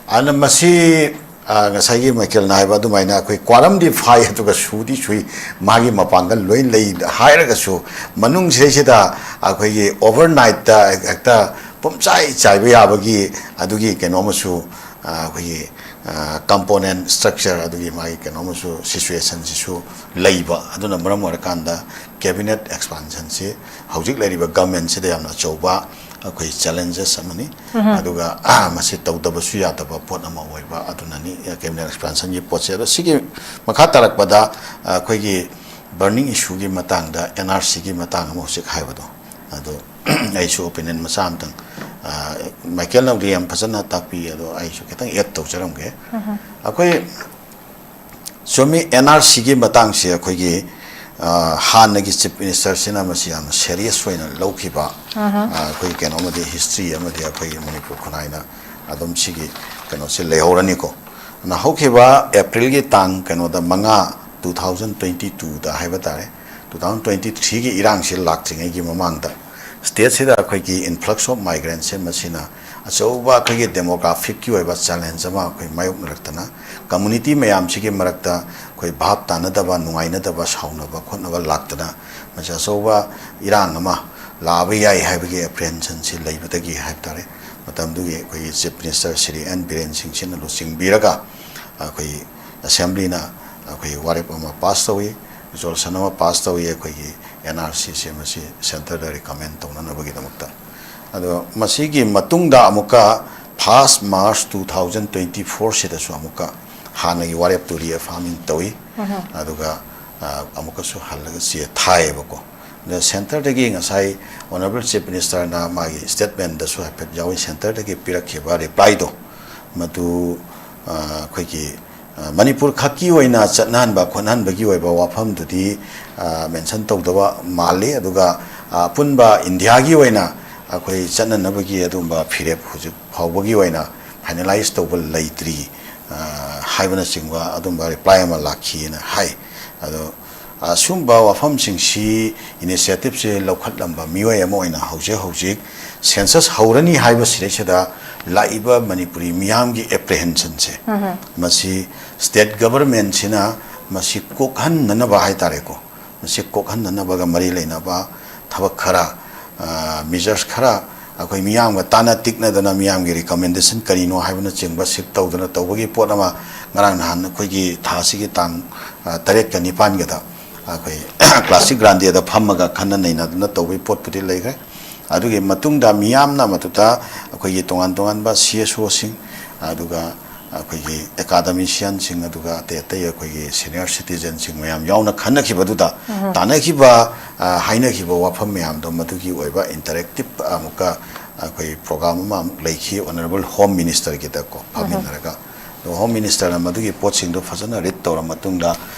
ꯑꯗꯨꯅ ꯃꯁꯤ, ꯑ, ꯉꯁꯥꯏꯒꯤ ꯃꯥꯏꯀꯦꯜꯅ ꯍꯥꯏꯕ ꯑꯗꯨꯃꯥꯏꯅ ꯑꯩꯈꯣꯏ ꯀ꯭ꯋꯥꯔꯝꯗꯤ ꯐꯥꯏ, ꯑꯗꯨꯒ ꯁꯨꯗꯤ ꯁꯨꯏ, ꯃꯥꯒꯤ ꯃꯄꯥꯡꯒꯜ ꯂꯣꯏ ꯂꯩ ꯍꯥꯏꯔꯒꯁꯨ, ꯃꯅꯨꯡꯁꯤꯗꯩꯁꯤꯗ ꯑꯩꯈꯣꯏꯒꯤ ꯑꯣꯚꯔꯅꯥꯏꯠꯇ ꯍꯦꯛꯇ ꯄꯨꯝꯆꯥꯏ ꯆꯥꯏꯕ ꯌꯥꯕꯒꯤ ꯑꯗꯨꯒꯤ ꯀꯩꯅꯣ ꯑꯃꯁꯨ, ꯑ, ꯑꯩꯈꯣꯏꯒꯤ, ꯑ, ꯀꯝꯄꯣꯅꯦꯟ ꯁ꯭ꯇ꯭ꯔꯛꯆꯔ ꯑꯗꯨꯒꯤ ꯃꯥꯒꯤ ꯀꯩꯅꯣ ꯑꯃꯁꯨ, ꯁꯤꯆꯨꯋꯦꯁꯟꯁꯤꯁꯨ ꯂꯩꯕ꯫ ꯑꯗꯨꯅ ꯃꯔꯝ ꯑꯣꯏꯔꯀꯥꯟꯗ ꯀꯦꯕꯤꯅꯦꯠ ꯑꯦꯛꯁꯄꯥꯟꯁꯟꯁꯤ ꯍꯧꯖꯤꯛ ꯂꯩꯔꯤꯕ ꯒꯃꯦꯟꯁꯤꯗ ꯌꯥꯝꯅ ꯑꯆꯧꯕ ꯑꯩꯈꯣꯏ ꯆꯦꯂꯦꯟꯖꯦꯁ ꯑꯃꯅꯤ꯫ ꯑꯗꯨꯒ, ꯑ, ꯃꯁꯤ ꯇꯧꯗꯕꯁꯨ ꯌꯥꯗꯕ ꯄꯣꯠ ꯑꯃ ꯑꯣꯏꯕ ꯑꯗꯨꯅꯅꯤ, ꯑ, ꯀꯦꯕꯤꯅꯦꯠ ꯑꯦꯛꯁꯄꯥꯟꯁꯟꯒꯤ ꯄꯣꯠꯁꯦ꯫ ꯑꯗꯣ ꯁꯤꯒꯤ ꯃꯈꯥ ꯇꯥꯔꯛꯄꯗ, ꯑ, ꯑꯩꯈꯣꯏꯒꯤ ꯕꯔꯅꯤꯡ ꯏꯁꯨꯒꯤ ꯃꯇꯥꯡꯗ, ꯑꯦꯟ ꯑꯥꯔ ꯁꯤꯒꯤ ꯃꯇꯥꯡ ꯑꯃ ꯍꯧꯖꯤꯛ ꯍꯥꯏꯕꯗꯣ, ꯑꯗꯣ ꯑꯩꯁꯨ ꯑꯣꯄꯤꯅꯤꯌꯟ ꯃꯆꯥ ꯑꯃꯇꯪ, ꯑ, ꯃꯥꯏꯀꯦꯜꯅꯕꯨꯗꯤ ꯌꯥꯝ ꯐꯖꯅ ꯇꯥꯛꯄꯤ, ꯑꯗꯣ ꯑꯩꯁꯨ ꯈꯤꯇꯪ ꯑꯦꯗ ꯇꯧꯖꯔꯝꯒꯦ꯫ ꯑꯩꯈꯣꯏ ꯆꯨꯝꯃꯤ, ꯑꯦꯟ ꯑꯥꯔ ꯁꯤꯒꯤ ꯃꯇꯥꯡꯁꯦ ꯑꯩꯈꯣꯏꯒꯤ, ꯑ, ꯍꯥꯟꯅꯒꯤ ꯆꯤꯐ ꯃꯤꯅꯤꯁꯇꯔꯁꯤꯅ ꯃꯁꯤ ꯌꯥꯝꯅ ꯁꯦꯔꯤꯌꯁ ꯑꯣꯏꯅ ꯂꯧꯈꯤꯕ, ꯑ, ꯑꯩꯈꯣꯏ ꯀꯩꯅꯣ ꯑꯃꯗꯤ, ꯍꯤꯁꯇ꯭ꯔꯤ ꯑꯃꯗꯤ ꯑꯩꯈꯣꯏꯒꯤ ꯃꯅꯤꯄꯨꯔ ꯈꯨꯟꯅꯥꯏꯅ ꯑꯗꯨꯝ ꯁꯤꯒꯤ ꯀꯩꯅꯣꯁꯦ ꯂꯩꯍꯧꯔꯅꯤꯀꯣ꯫ ꯑꯗꯨꯅ ꯍꯧꯈꯤꯕ ꯑꯦꯄ꯭ꯔꯤꯜꯒꯤ ꯇꯥꯡ ꯀꯩꯅꯣꯗ, ꯃꯉꯥ, ꯇꯨ ꯊꯥꯎꯖꯟ ꯇ꯭ꯋꯦꯟꯇꯤ ꯇꯨꯗ ꯍꯥꯏꯕ ꯇꯥꯔꯦ, ꯇꯨ ꯊꯥꯎꯖꯟ ꯇ꯭ꯋꯦꯟꯇꯤ ꯊ꯭ꯔꯤꯒꯤ ꯏꯔꯥꯡꯁꯤ ꯂꯥꯛꯇ꯭ꯔꯤꯉꯩꯒꯤ ꯃꯃꯥꯡꯗ, ꯁ꯭ꯇꯦꯠꯁꯤꯗ ꯑꯩꯈꯣꯏꯒꯤ ꯏꯟꯐ꯭ꯂꯛꯁ ꯑꯣꯐ ꯃꯥꯏꯒ꯭ꯔꯦꯟꯁꯦ, ꯃꯁꯤꯅ ꯑꯆꯧꯕ ꯑꯩꯈꯣꯏꯒꯤ ꯗꯦꯃꯣꯒ꯭ꯔꯥꯐꯤꯛꯀꯤ ꯑꯣꯏꯕ ꯆꯦꯂꯦꯟꯖ ꯑꯃ ꯑꯩꯈꯣꯏ ꯃꯥꯌꯣꯛꯅꯔꯛꯇꯅ, ꯀꯝꯃꯨꯅꯤꯇꯤ ꯃꯌꯥꯝꯁꯤꯒꯤ ꯃꯔꯛꯇ ꯑꯩꯈꯣꯏ ꯚꯥꯞ ꯇꯥꯅꯗꯕ, ꯅꯨꯡꯉꯥꯏꯅꯗꯕ, ꯁꯥꯎꯅꯕ ꯈꯣꯠꯅꯕ ꯂꯥꯛꯇꯅ, ꯃꯁꯤ ꯑꯆꯧꯕ ꯏꯔꯥꯡ ꯑꯃ ꯂꯥꯛꯑꯕ ꯌꯥꯏ ꯍꯥꯏꯕꯒꯤ ꯑꯦꯄ꯭ꯔꯤꯍꯦꯟꯁꯟꯁꯤ ꯂꯩꯕꯗꯒꯤ ꯍꯥꯏꯕ ꯇꯥꯔꯦ, ꯃꯇꯝꯗꯨꯒꯤ ꯑꯩꯈꯣꯏꯒꯤ chief minister Shri N Biren Singh ꯁꯤꯅ ꯂꯨꯆꯤꯡꯕꯤꯔꯒ ꯑꯩꯈꯣꯏ ꯑꯦꯁꯦꯝꯕ꯭ꯂꯤꯅ ꯑꯩꯈꯣꯏ ꯋꯥꯔꯦꯞ ꯑꯃ ꯄꯥꯁ ꯇꯧꯏ, ꯔꯤꯖꯣꯂꯨꯁꯟ ꯑꯃ ꯄꯥꯁ ꯇꯧꯏ, ꯑꯩꯈꯣꯏꯒꯤ ꯑꯦꯟ ꯑꯥꯔ ꯁꯤꯁꯦ ꯃꯁꯤ ꯁꯦꯟꯇꯔꯗ ꯔꯤꯀꯃꯦꯟ ꯇꯧꯅꯅꯕꯒꯤꯗꯃꯛꯇ꯫ ꯑꯗꯣ ꯃꯁꯤꯒꯤ ꯃꯇꯨꯡꯗ ꯑꯃꯨꯛꯀ first March two thousand twenty ꯐꯣꯔꯁꯤꯗꯁꯨ ꯑꯃꯨꯛꯀ ꯍꯥꯟꯅꯒꯤ ꯋꯥꯔꯦꯞꯇꯨ ꯔꯤꯑꯦꯐꯥꯔꯃꯤꯡ ꯇꯧꯏ꯫ ꯑꯗꯨꯒ, ꯑ, ꯑꯃꯨꯛꯀꯁꯨ ꯍꯜꯂꯒ ꯆꯦ ꯊꯥꯏꯌꯦꯕꯀꯣ꯫ ꯑꯗ ꯁꯦꯟꯇꯔꯗꯒꯤ ꯉꯁꯥꯏ ꯑꯣꯅꯔꯦꯕꯜ ꯆꯤꯐ ꯃꯤꯅꯤꯁꯇꯔꯅ ꯃꯥꯒꯤ ꯁ꯭ꯇꯦꯠꯃꯦꯟꯗꯁꯨ ꯍꯥꯏꯐꯦꯠ ꯌꯥꯎꯏ, ꯁꯦꯟꯇꯔꯗꯒꯤ ꯄꯤꯔꯛꯈꯤꯕ ꯔꯤꯄ꯭ꯂꯥꯏꯗꯣ, ꯃꯗꯨ, ꯑ, ꯑꯩꯈꯣꯏꯒꯤ, ꯑ, ꯃꯅꯤꯄꯨꯔ ꯈꯛꯀꯤ ꯑꯣꯏꯅ ꯆꯠꯅꯍꯟꯕ ꯈꯣꯠꯅꯍꯟꯕꯒꯤ ꯑꯣꯏꯕ ꯋꯥꯐꯝꯗꯨꯗꯤ, ꯑ, ꯃꯦꯟꯁꯟ ꯇꯧꯗꯕ ꯃꯥꯜꯂꯤ꯫ ꯑꯗꯨꯒ, ꯑ, ꯑꯄꯨꯟꯕ ꯏꯟꯗꯤꯌꯥꯒꯤ ꯑꯣꯏꯅ ꯑꯩꯈꯣꯏ ꯆꯠꯅꯅꯕꯒꯤ ꯑꯗꯨꯒꯨꯝꯕ ꯐꯤꯔꯦꯞ ꯍꯧꯖꯤꯛ ꯐꯥꯎꯕꯒꯤ ꯑꯣꯏꯅ ꯐꯥꯏꯅꯦꯂꯥꯏꯖ ꯇꯧꯕ ꯂꯩꯇ꯭ꯔꯤ, ꯑ, ꯍꯥꯏꯕꯅꯆꯤꯡꯕ ꯑꯗꯨꯝꯕ ꯔꯤꯄ꯭ꯂꯥꯏ ꯑꯃ ꯂꯥꯛꯈꯤꯑꯅ ꯍꯥꯏ꯫ ꯑꯗꯣ ꯑꯁꯨꯝꯕ ꯋꯥꯐꯝꯁꯤꯡꯁꯤ, ꯏꯅꯤꯁꯤꯌꯦꯇꯤꯞꯁꯦ ꯂꯧꯈꯠꯂꯝꯕ ꯃꯤꯑꯣꯏ ꯑꯃ ꯑꯣꯏꯅ ꯍꯧꯖꯤꯛ ꯍꯧꯖꯤꯛ ꯁꯦꯟꯁꯁ ꯍꯧꯔꯅꯤ ꯍꯥꯏꯕꯁꯤꯗꯩꯁꯤꯗ ꯂꯥꯛꯏꯕ ꯃꯅꯤꯄꯨꯔꯤ ꯃꯤꯌꯥꯝꯒꯤ ꯑꯦꯄ꯭ꯔꯤꯍꯦꯟꯁꯟꯁꯦ, ꯃꯁꯤ ꯁ꯭ꯇꯦꯠ ꯒꯚꯔꯟꯃꯦꯟꯁꯤꯅ ꯃꯁꯤ ꯀꯣꯛꯍꯟꯅꯅꯕ ꯍꯥꯏꯇꯥꯔꯦꯀꯣ, ꯃꯁꯤ ꯀꯣꯛꯍꯟꯅꯅꯕꯒ ꯃꯔꯤ ꯂꯩꯅꯕ ꯊꯕꯛ ꯈꯔ, ꯑ, ꯃꯤꯖꯔꯁ ꯈꯔ ꯑꯩꯈꯣꯏ ꯃꯤꯌꯥꯝꯒ ꯇꯥꯟꯅ ꯇꯤꯛꯅꯗꯅ, ꯃꯤꯌꯥꯝꯒꯤ ꯔꯤꯀꯃꯦꯟꯗꯦꯁꯟ ꯀꯔꯤꯅꯣ ꯍꯥꯏꯕꯅꯆꯤꯡꯕ ꯁꯤꯛ ꯇꯧꯗꯅ ꯇꯧꯕꯒꯤ ꯄꯣꯠ ꯑꯃ ꯉꯔꯥꯡ ꯅꯍꯥꯟ ꯑꯩꯈꯣꯏꯒꯤ ꯊꯥꯁꯤꯒꯤ ꯇꯥꯡ, ꯑ, ꯇꯔꯦꯠꯀ ꯅꯤꯄꯥꯟꯒꯗ ꯑꯩꯈꯣꯏ ꯀ꯭ꯂꯥꯁꯤꯛ ꯒ꯭ꯔꯥꯟꯗꯤꯗ ꯐꯝꯃꯒ ꯈꯟꯅ ꯅꯩꯅꯗꯨꯅ ꯇꯧꯕꯒꯤ ꯄꯣꯠꯄꯨꯗꯤ ꯂꯩꯈ꯭ꯔꯦ꯫ ꯑꯗꯨꯒꯤ ꯃꯇꯨꯡꯗ ꯃꯤꯌꯥꯝꯅ ꯃꯗꯨꯗ ꯑꯩꯈꯣꯏꯒꯤ ꯇꯣꯉꯥꯟ ꯇꯣꯉꯥꯟꯕ ꯁꯤ ꯑꯦꯁ ꯑꯣꯁꯤꯡ, ꯑꯗꯨꯒ, ꯑꯩꯈꯣꯏꯒꯤ ꯑꯦꯀꯥꯗꯃꯤꯁꯤꯌꯟꯁꯤꯡ, ꯑꯗꯨꯒ ꯑꯇꯩ ꯑꯇꯩ ꯑꯩꯈꯣꯏꯒꯤ ꯁꯦꯅꯤꯌꯔ ꯁꯤꯇꯤꯖꯟꯁꯤꯡ ꯃꯌꯥꯝ ꯌꯥꯎꯅ ꯈꯟꯅꯈꯤꯕꯗꯨꯗ, ꯇꯥꯟꯅꯈꯤꯕ, ꯑ, ꯍꯥꯏꯅꯈꯤꯕ ꯋꯥꯐꯝ ꯃꯌꯥꯝꯗꯣ, ꯃꯗꯨꯒꯤ ꯑꯣꯏꯕ ꯏꯟꯇꯔꯦꯛꯇꯤꯞ ꯑꯃꯨꯛꯀ ꯑꯩꯈꯣꯏ ꯄ꯭ꯔꯣꯒ꯭ꯔꯥꯝ ꯑꯃ ꯑꯃꯨꯛ ꯂꯩꯈꯤ, ꯑꯣꯅꯔꯦꯕꯜ ꯍꯣꯝ ꯃꯤꯅꯤꯁꯇꯔꯒꯤꯗꯀꯣ ꯐꯝꯃꯤꯟꯅꯔꯒ꯫ ꯑꯗꯣ ꯍꯣꯝ ꯃꯤꯅꯤꯁꯇꯔꯅ ꯃꯗꯨꯒꯤ ꯄꯣꯠꯁꯤꯡꯗꯣ ꯐꯖꯅ ꯔꯤꯗ ꯇꯧꯔ ꯃꯇꯨꯡꯗ,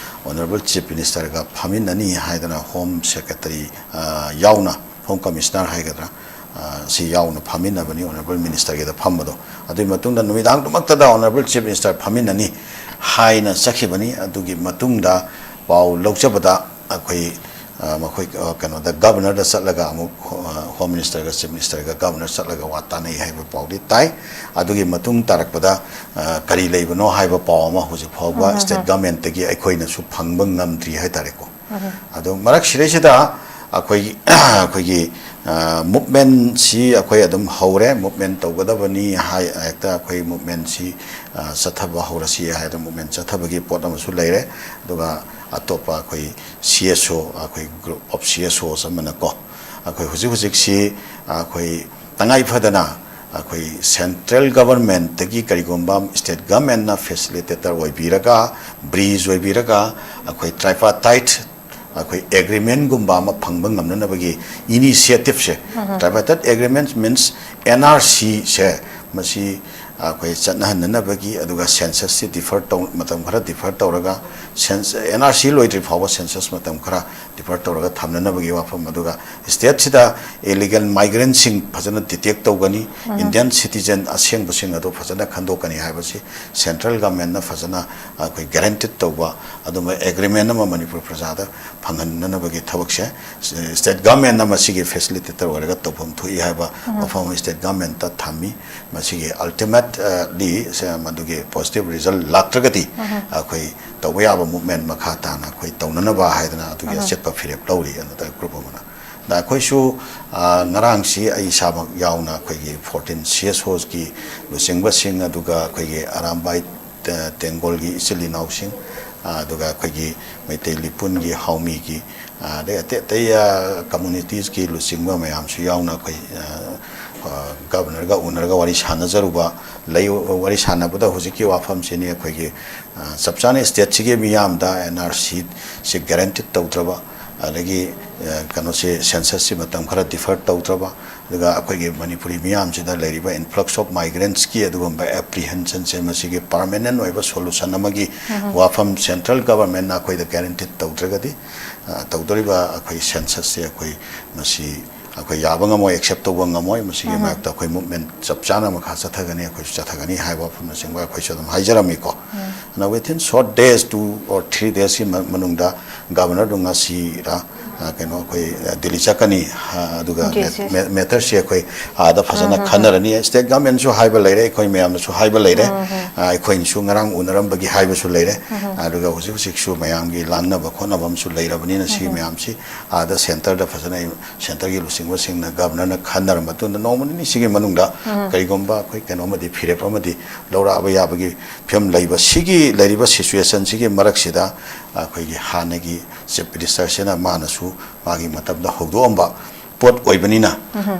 ꯑꯣꯅꯔꯦꯕꯜ ꯆꯤꯐ ꯃꯤꯅꯤꯁꯇꯔꯒ ꯐꯝꯃꯤꯟꯅꯅꯤ ꯍꯥꯏꯗꯅ ꯍꯣꯝ ꯁꯦꯀ꯭ꯔꯦꯇꯔꯤ, ꯑ, ꯌꯥꯎꯅ, ꯍꯣꯝ ꯀꯃꯤꯁꯅꯔ ꯍꯥꯏꯒꯗ꯭ꯔꯥ, ꯑ, ꯁꯤ ꯌꯥꯎꯅ ꯐꯝꯃꯤꯟꯅꯕꯅꯤ ꯑꯣꯅꯔꯦꯕꯜ ꯃꯤꯅꯤꯁꯇꯔꯒꯤꯗ ꯐꯝꯕꯗꯣ꯫ ꯑꯗꯨꯒꯤ ꯃꯇꯨꯡꯗ ꯅꯨꯃꯤꯗꯥꯡꯗꯨꯃꯛꯇꯗ ꯑꯣꯅꯔꯦꯕꯜ ꯆꯤꯐ ꯃꯤꯅꯤꯁꯇꯔ ꯐꯝꯃꯤꯟꯅꯅꯤ ꯍꯥꯏꯅ ꯆꯠꯈꯤꯕꯅꯤ꯫ ꯑꯗꯨꯒꯤ ꯃꯇꯨꯡꯗ ꯄꯥꯎ ꯂꯧꯖꯕꯗ ꯑꯩꯈꯣꯏ, ꯑ, ꯃꯈꯣꯏ, ꯑ, ꯀꯩꯅꯣꯗ, ꯒꯕꯔꯅꯔꯗ ꯆꯠꯂꯒ ꯑꯃꯨꯛ, ꯑ, ꯍꯣꯝ ꯃꯤꯅꯤꯁꯇꯔꯒ ꯆꯤꯐ ꯃꯤꯅꯤꯁꯇꯔꯒ ꯒꯕꯔꯅꯔ ꯆꯠꯂꯒ ꯋꯥ ꯇꯥꯅꯩ ꯍꯥꯏꯕ ꯄꯥꯎꯗꯤ ꯇꯥꯏ꯫ ꯑꯗꯨꯒꯤ ꯃꯇꯨꯡ ꯇꯥꯔꯛꯄꯗ, ꯑ, ꯀꯔꯤ ꯂꯩꯕꯅꯣ ꯍꯥꯏꯕ ꯄꯥꯎ ꯑꯃ ꯍꯧꯖꯤꯛ ꯐꯥꯎꯕ ꯁ꯭ꯇꯦꯠ ꯒꯃꯦꯟꯠꯇꯒꯤ ꯑꯩꯈꯣꯏꯅꯁꯨ ꯐꯪꯕ ꯉꯝꯗ꯭ꯔꯤ ꯍꯥꯏꯇꯥꯔꯦꯀꯣ꯫ ꯑꯗꯣ ꯃꯔꯛꯁꯤꯗꯩꯁꯤꯗ ꯑꯩꯈꯣꯏꯒꯤ, ꯑꯩꯈꯣꯏꯒꯤ, ꯑ, ꯃꯨꯞꯃꯦꯟꯁꯤ ꯑꯩꯈꯣꯏ ꯑꯗꯨꯝ ꯍꯧꯔꯦ꯫ ꯃꯨꯞꯃꯦꯟ ꯇꯧꯒꯗꯕꯅꯤ ꯍꯥꯏ, ꯍꯦꯛꯇ ꯑꯩꯈꯣꯏ ꯃꯨꯞꯃꯦꯟꯁꯤ, ꯑ, ꯆꯠꯊꯕ ꯍꯧꯔꯁꯤ ꯍꯥꯏꯗꯅ ꯃꯨꯞꯃꯦꯟ ꯆꯠꯊꯕꯒꯤ ꯄꯣꯠ ꯑꯃꯁꯨ ꯂꯩꯔꯦ꯫ ꯑꯗꯨꯒ ꯑꯇꯣꯞꯄ ꯑꯩꯈꯣꯏ ꯁꯤ ꯑꯦꯁ ꯑꯣ, ꯑꯩꯈꯣꯏ ꯒ꯭ꯔꯨꯞ ꯑꯣꯐ ꯁꯤ ꯑꯦꯁ ꯑꯣꯁ ꯑꯃꯅꯀꯣ, ꯑꯩꯈꯣꯏ ꯍꯧꯖꯤꯛ ꯍꯧꯖꯤꯛꯁꯤ ꯑꯩꯈꯣꯏ ꯇꯉꯥꯏ ꯐꯗꯅ ꯑꯩꯈꯣꯏ ꯁꯦꯟꯇ꯭ꯔꯦꯜ ꯒꯕꯔꯃꯦꯟꯠꯇꯒꯤ ꯀꯔꯤꯒꯨꯝꯕ ꯁ꯭ꯇꯦꯠ ꯒꯕꯔꯃꯦꯟꯠꯅ ꯐꯦꯁꯤꯂꯤꯇꯦꯇꯔ ꯑꯣꯏꯕꯤꯔꯒ, ꯕ꯭ꯔꯤꯖ ꯑꯣꯏꯕꯤꯔꯒ, ꯑꯩꯈꯣꯏ ꯇ꯭ꯔꯥꯏꯄꯥꯔꯇꯥꯏꯠ ꯑꯩꯈꯣꯏ ꯑꯦꯒ꯭ꯔꯤꯃꯦꯟꯒꯨꯝꯕ ꯑꯃ ꯐꯪꯕ ꯉꯝꯅꯅꯕꯒꯤ ꯏꯅꯤꯁꯤꯌꯦꯇꯤꯞꯁꯦ, ꯇ꯭ꯔꯥꯏꯄꯥꯔꯇꯥꯏꯠ ꯑꯦꯒ꯭ꯔꯤꯃꯦꯟ ꯃꯤꯟꯁ ꯑꯦꯟ ꯑꯥꯔ ꯁꯤꯁꯦ, ꯃꯁꯤ ꯑꯩꯈꯣꯏ ꯆꯠꯅꯍꯟꯅꯅꯕꯒꯤ, ꯑꯗꯨꯒ ꯁꯦꯟꯁꯁꯁꯤ ꯗꯤꯐꯔ ꯇꯧ-, ꯃꯇꯝ ꯈꯔ ꯗꯤꯐꯔ ꯇꯧꯔꯒ, ꯁꯦꯟꯁ-, ꯑꯦꯟ ꯑꯥꯔ ꯁꯤ ꯂꯣꯏꯗ꯭ꯔꯤ ꯐꯥꯎꯕ ꯁꯦꯟꯁꯁ ꯃꯇꯝ ꯈꯔ ꯗꯤꯐꯔ ꯇꯧꯔꯒ ꯊꯝꯅꯅꯕꯒꯤ ꯋꯥꯐꯝ, ꯑꯗꯨꯒ ꯁ꯭ꯇꯦꯠꯁꯤꯗ ꯏꯂꯤꯒꯦꯜ ꯃꯥꯏꯒ꯭ꯔꯦꯟꯁꯤꯡ ꯐꯖꯅ ꯗꯤꯇꯦꯛ ꯇꯧꯒꯅꯤ, ꯏꯟꯗꯤꯌꯟ ꯁꯤꯇꯤꯖꯟ ꯑꯁꯦꯡꯕꯁꯤꯡ ꯑꯗꯨ ꯐꯖꯅ ꯈꯟꯗꯣꯛꯀꯅꯤ ꯍꯥꯏꯕꯁꯤ ꯁꯦꯟꯇ꯭ꯔꯦꯜ ꯒꯃꯦꯟꯅ ꯐꯖꯅ ꯑꯩꯈꯣꯏ ꯒꯦꯔꯦꯟꯇꯤꯠ ꯇꯧꯕ ꯑꯗꯨꯝꯕ ꯑꯦꯒ꯭ꯔꯤꯃꯦꯟ ꯑꯃ ꯃꯅꯤꯄꯨꯔ ꯄ꯭ꯔꯖꯥꯗ ꯐꯪꯍꯟꯅꯅꯕꯒꯤ ꯊꯕꯛꯁꯦ ꯁ꯭ꯇꯦꯠ ꯒꯃꯦꯟꯅ ꯃꯁꯤꯒꯤ ꯐꯦꯁꯤꯂꯤꯇꯦꯇꯔ ꯑꯣꯏꯔꯒ ꯇꯧꯐꯝ ꯊꯣꯛꯏ ꯍꯥꯏꯕ ꯋꯥꯐꯝ ꯑꯃ ꯁ꯭ꯇꯦꯠ ꯒꯃꯦꯟꯇ ꯊꯝꯃꯤ꯫ ꯃꯁꯤꯒꯤ ꯑꯜꯇꯤꯃꯦꯠꯂꯤ ꯃꯗꯨꯒꯤ ꯄꯣꯖꯤꯇꯤꯚ ꯔꯤꯖꯜ ꯂꯥꯛꯇ꯭ꯔꯒꯗꯤ ꯑꯩꯈꯣꯏ ꯇꯧꯕ ꯌꯥꯕ ꯃꯨꯞꯃꯦꯟ ꯃꯈꯥ ꯇꯥꯅ ꯑꯩꯈꯣꯏ ꯇꯧꯅꯅꯕ ꯍꯥꯏꯗꯅ ꯑꯗꯨꯒꯤ ꯑꯆꯦꯠꯄ ꯐꯤꯔꯦꯞ ꯂꯧꯔꯤ ꯑꯅꯨꯗ ꯒ꯭ꯔꯨꯞ ꯑꯃꯅ꯫ ꯑꯗ ꯑꯩꯈꯣꯏꯁꯨ, ꯑ, ꯉꯔꯥꯡꯁꯤ ꯑꯩ ꯏꯁꯥꯃꯛ ꯌꯥꯎꯅ ꯑꯩꯈꯣꯏꯒꯤ ꯐꯣꯔꯇꯤꯟ ꯁꯤ ꯑꯦꯁ ꯑꯣꯁꯀꯤ ꯂꯨꯆꯤꯡꯕꯁꯤꯡ, ꯑꯗꯨꯒ ꯑꯩꯈꯣꯏꯒꯤ ꯑꯔꯥꯝꯕꯥꯏ ꯇꯦ-, ꯇꯦꯡꯒꯣꯜꯒꯤ ꯏꯆꯤꯜ ꯏꯅꯥꯎꯁꯤꯡ, ꯑ, ꯑꯗꯨꯒ ꯑꯩꯈꯣꯏꯒꯤ ꯃꯩꯇꯩ ꯂꯤꯄꯨꯟꯒꯤ, ꯍꯥꯎꯃꯤꯒꯤ, ꯑ, ꯑꯗꯩ ꯑꯇꯩ ꯑꯇꯩ, ꯑ, ꯀꯝꯃꯨꯅꯤꯇꯤꯁꯀꯤ ꯂꯨꯆꯤꯡꯕ ꯃꯌꯥꯝꯁꯨ ꯌꯥꯎꯅ ꯑꯩꯈꯣꯏ, ꯑ, ꯒꯕꯔꯅꯔꯒ ꯎꯅꯔꯒ ꯋꯥꯔꯤ ꯁꯥꯟꯅꯖꯔꯨꯕ ꯂꯩ꯫ ꯋꯥꯔꯤ ꯁꯥꯟꯅꯕꯗ ꯍꯧꯖꯤꯛꯀꯤ ꯋꯥꯐꯝꯁꯤꯅꯤ, ꯑꯩꯈꯣꯏꯒꯤ ꯆꯞ ꯆꯥꯅ ꯁ꯭ꯇꯦꯠꯁꯤꯒꯤ ꯃꯤꯌꯥꯝꯗ ꯑꯦꯟ ꯑꯥꯔ ꯁꯤꯁꯤ ꯒꯦꯔꯦꯟꯇꯤꯠ ꯇꯧꯗ꯭ꯔꯕ, ꯑꯗꯒꯤ ꯀꯩꯅꯣꯁꯤ, ꯁꯦꯟꯁꯁꯁꯤ ꯃꯇꯝ ꯈꯔ ꯗꯤꯐꯔ ꯇꯧꯗ꯭ꯔꯕ, ꯑꯗꯨꯒ ꯑꯩꯈꯣꯏꯒꯤ ꯃꯅꯤꯄꯨꯔꯤ ꯃꯤꯌꯥꯝꯁꯤꯗ ꯂꯩꯔꯤꯕ ꯏꯟꯐ꯭ꯂꯛꯁ ꯑꯣꯐ ꯃꯥꯏꯒ꯭ꯔꯦꯟꯠꯁꯀꯤ ꯑꯗꯨꯒꯨꯝꯕ ꯑꯦꯄ꯭ꯔꯤꯍꯦꯟꯁꯟꯁꯦ ꯃꯁꯤꯒꯤ ꯄꯥꯔꯃꯦꯅꯦꯟ ꯑꯣꯏꯕ ꯁꯣꯂꯨꯁꯟ ꯑꯃꯒꯤ ꯋꯥꯐꯝ ꯁꯦꯟꯇ꯭ꯔꯦꯜ ꯒꯕꯔꯃꯦꯟꯅ ꯑꯩꯈꯣꯏꯗ ꯒꯦꯔꯦꯟꯇꯤꯠ ꯇꯧꯗ꯭ꯔꯒꯗꯤ, ꯇꯧꯗꯣꯔꯤꯕ ꯑꯩꯈꯣꯏ ꯁꯦꯟꯁꯁꯁꯦ ꯑꯩꯈꯣꯏ ꯃꯁꯤ ꯑꯩꯈꯣꯏ ꯌꯥꯕ ꯉꯝꯃꯣꯏ, ꯑꯦꯛꯁꯦꯞ ꯇꯧꯕ ꯉꯝꯃꯣꯏ꯫ ꯃꯁꯤꯒꯤ ꯃꯥꯌꯣꯛꯇ ꯑꯩꯈꯣꯏ ꯃꯨꯚꯃꯦꯟꯠ ꯆꯞ ꯆꯥꯅ ꯃꯈꯥ ꯆꯠꯊꯒꯅꯤ, ꯑꯩꯈꯣꯏꯁꯨ ꯆꯠꯊꯒꯅꯤ ꯍꯥꯏꯕ ꯋꯥꯐꯝꯅꯆꯤꯡꯕ ꯑꯩꯈꯣꯏꯁꯨ ꯑꯗꯨꯝ ꯍꯥꯏꯖꯔꯝꯃꯤꯀꯣ꯫ ꯑꯗꯨꯅ within short days, two or three daysꯀꯤ ꯃꯅꯨꯡꯗ ꯒꯕꯔꯅꯔꯗꯨ ꯉꯁꯤꯔ ꯀꯩꯅꯣ ꯑꯩꯈꯣꯏ ꯗꯤꯜꯂꯤ ꯆꯠꯀꯅꯤ꯫ ꯑꯗꯨꯒ ꯃꯦꯇꯔꯁꯤ ꯑꯩꯈꯣꯏ ꯑꯥꯗ ꯐꯖꯅ ꯈꯟꯅꯔꯅꯤ꯫ ꯁ꯭ꯇꯦꯠ ꯒꯃꯦꯟꯁꯨ ꯍꯥꯏꯕ ꯂꯩꯔꯦ, ꯑꯩꯈꯣꯏ ꯃꯌꯥꯝꯅꯁꯨ ꯍꯥꯏꯕ ꯂꯩꯔꯦ꯫ ꯑꯩꯈꯣꯏꯅꯁꯨ ꯉꯔꯥꯡ ꯎꯅꯔꯝꯕꯒꯤ ꯍꯥꯏꯕꯁꯨ ꯂꯩꯔꯦ꯫ ꯑꯗꯨꯒ ꯍꯧꯖꯤꯛ ꯍꯧꯖꯤꯛꯁꯨ ꯃꯌꯥꯝꯒꯤ ꯂꯥꯡꯅꯕ ꯈꯣꯠꯅꯕ ꯑꯃꯁꯨ ꯂꯩꯔꯕꯅꯤꯅ, ꯁꯤꯒꯤ ꯃꯌꯥꯝꯁꯤ ꯑꯥꯗ ꯁꯦꯟꯇꯔꯗ ꯐꯖꯅ, ꯁꯦꯟꯇꯔꯒꯤ ꯂꯨꯆꯤꯡꯕꯁꯤꯡꯅ ꯒꯕꯔꯅꯔꯅ ꯈꯟꯅꯔ ꯃꯇꯨꯡꯗ ꯅꯣꯡꯃ ꯅꯤꯅꯤ ꯁꯤꯒꯤ ꯃꯅꯨꯡꯗ ꯀꯔꯤꯒꯨꯝꯕ ꯑꯩꯈꯣꯏ ꯀꯩꯅꯣꯝꯃꯗꯤ, ꯐꯤꯔꯦꯞ ꯑꯃꯗꯤ ꯂꯧꯔꯛꯑꯕ ꯌꯥꯕꯒꯤ ꯐꯤꯕꯝ ꯂꯩꯕ꯫ ꯁꯤꯒꯤ ꯂꯩꯔꯤꯕ ꯁꯤꯆꯨꯋꯦꯁꯟꯁꯤꯒꯤ ꯃꯔꯛꯁꯤꯗ ꯑꯩꯈꯣꯏꯒꯤ ꯍꯥꯟꯅꯒꯤ ꯆꯤꯐ ꯃꯤꯅꯤꯁꯇꯔꯁꯤꯅ ꯃꯥꯅꯁꯨ ꯃꯥꯒꯤ ꯃꯇꯝꯗ ꯍꯧꯗꯣꯛꯑꯝꯕ ꯄꯣꯠ ꯑꯣꯏꯕꯅꯤꯅ,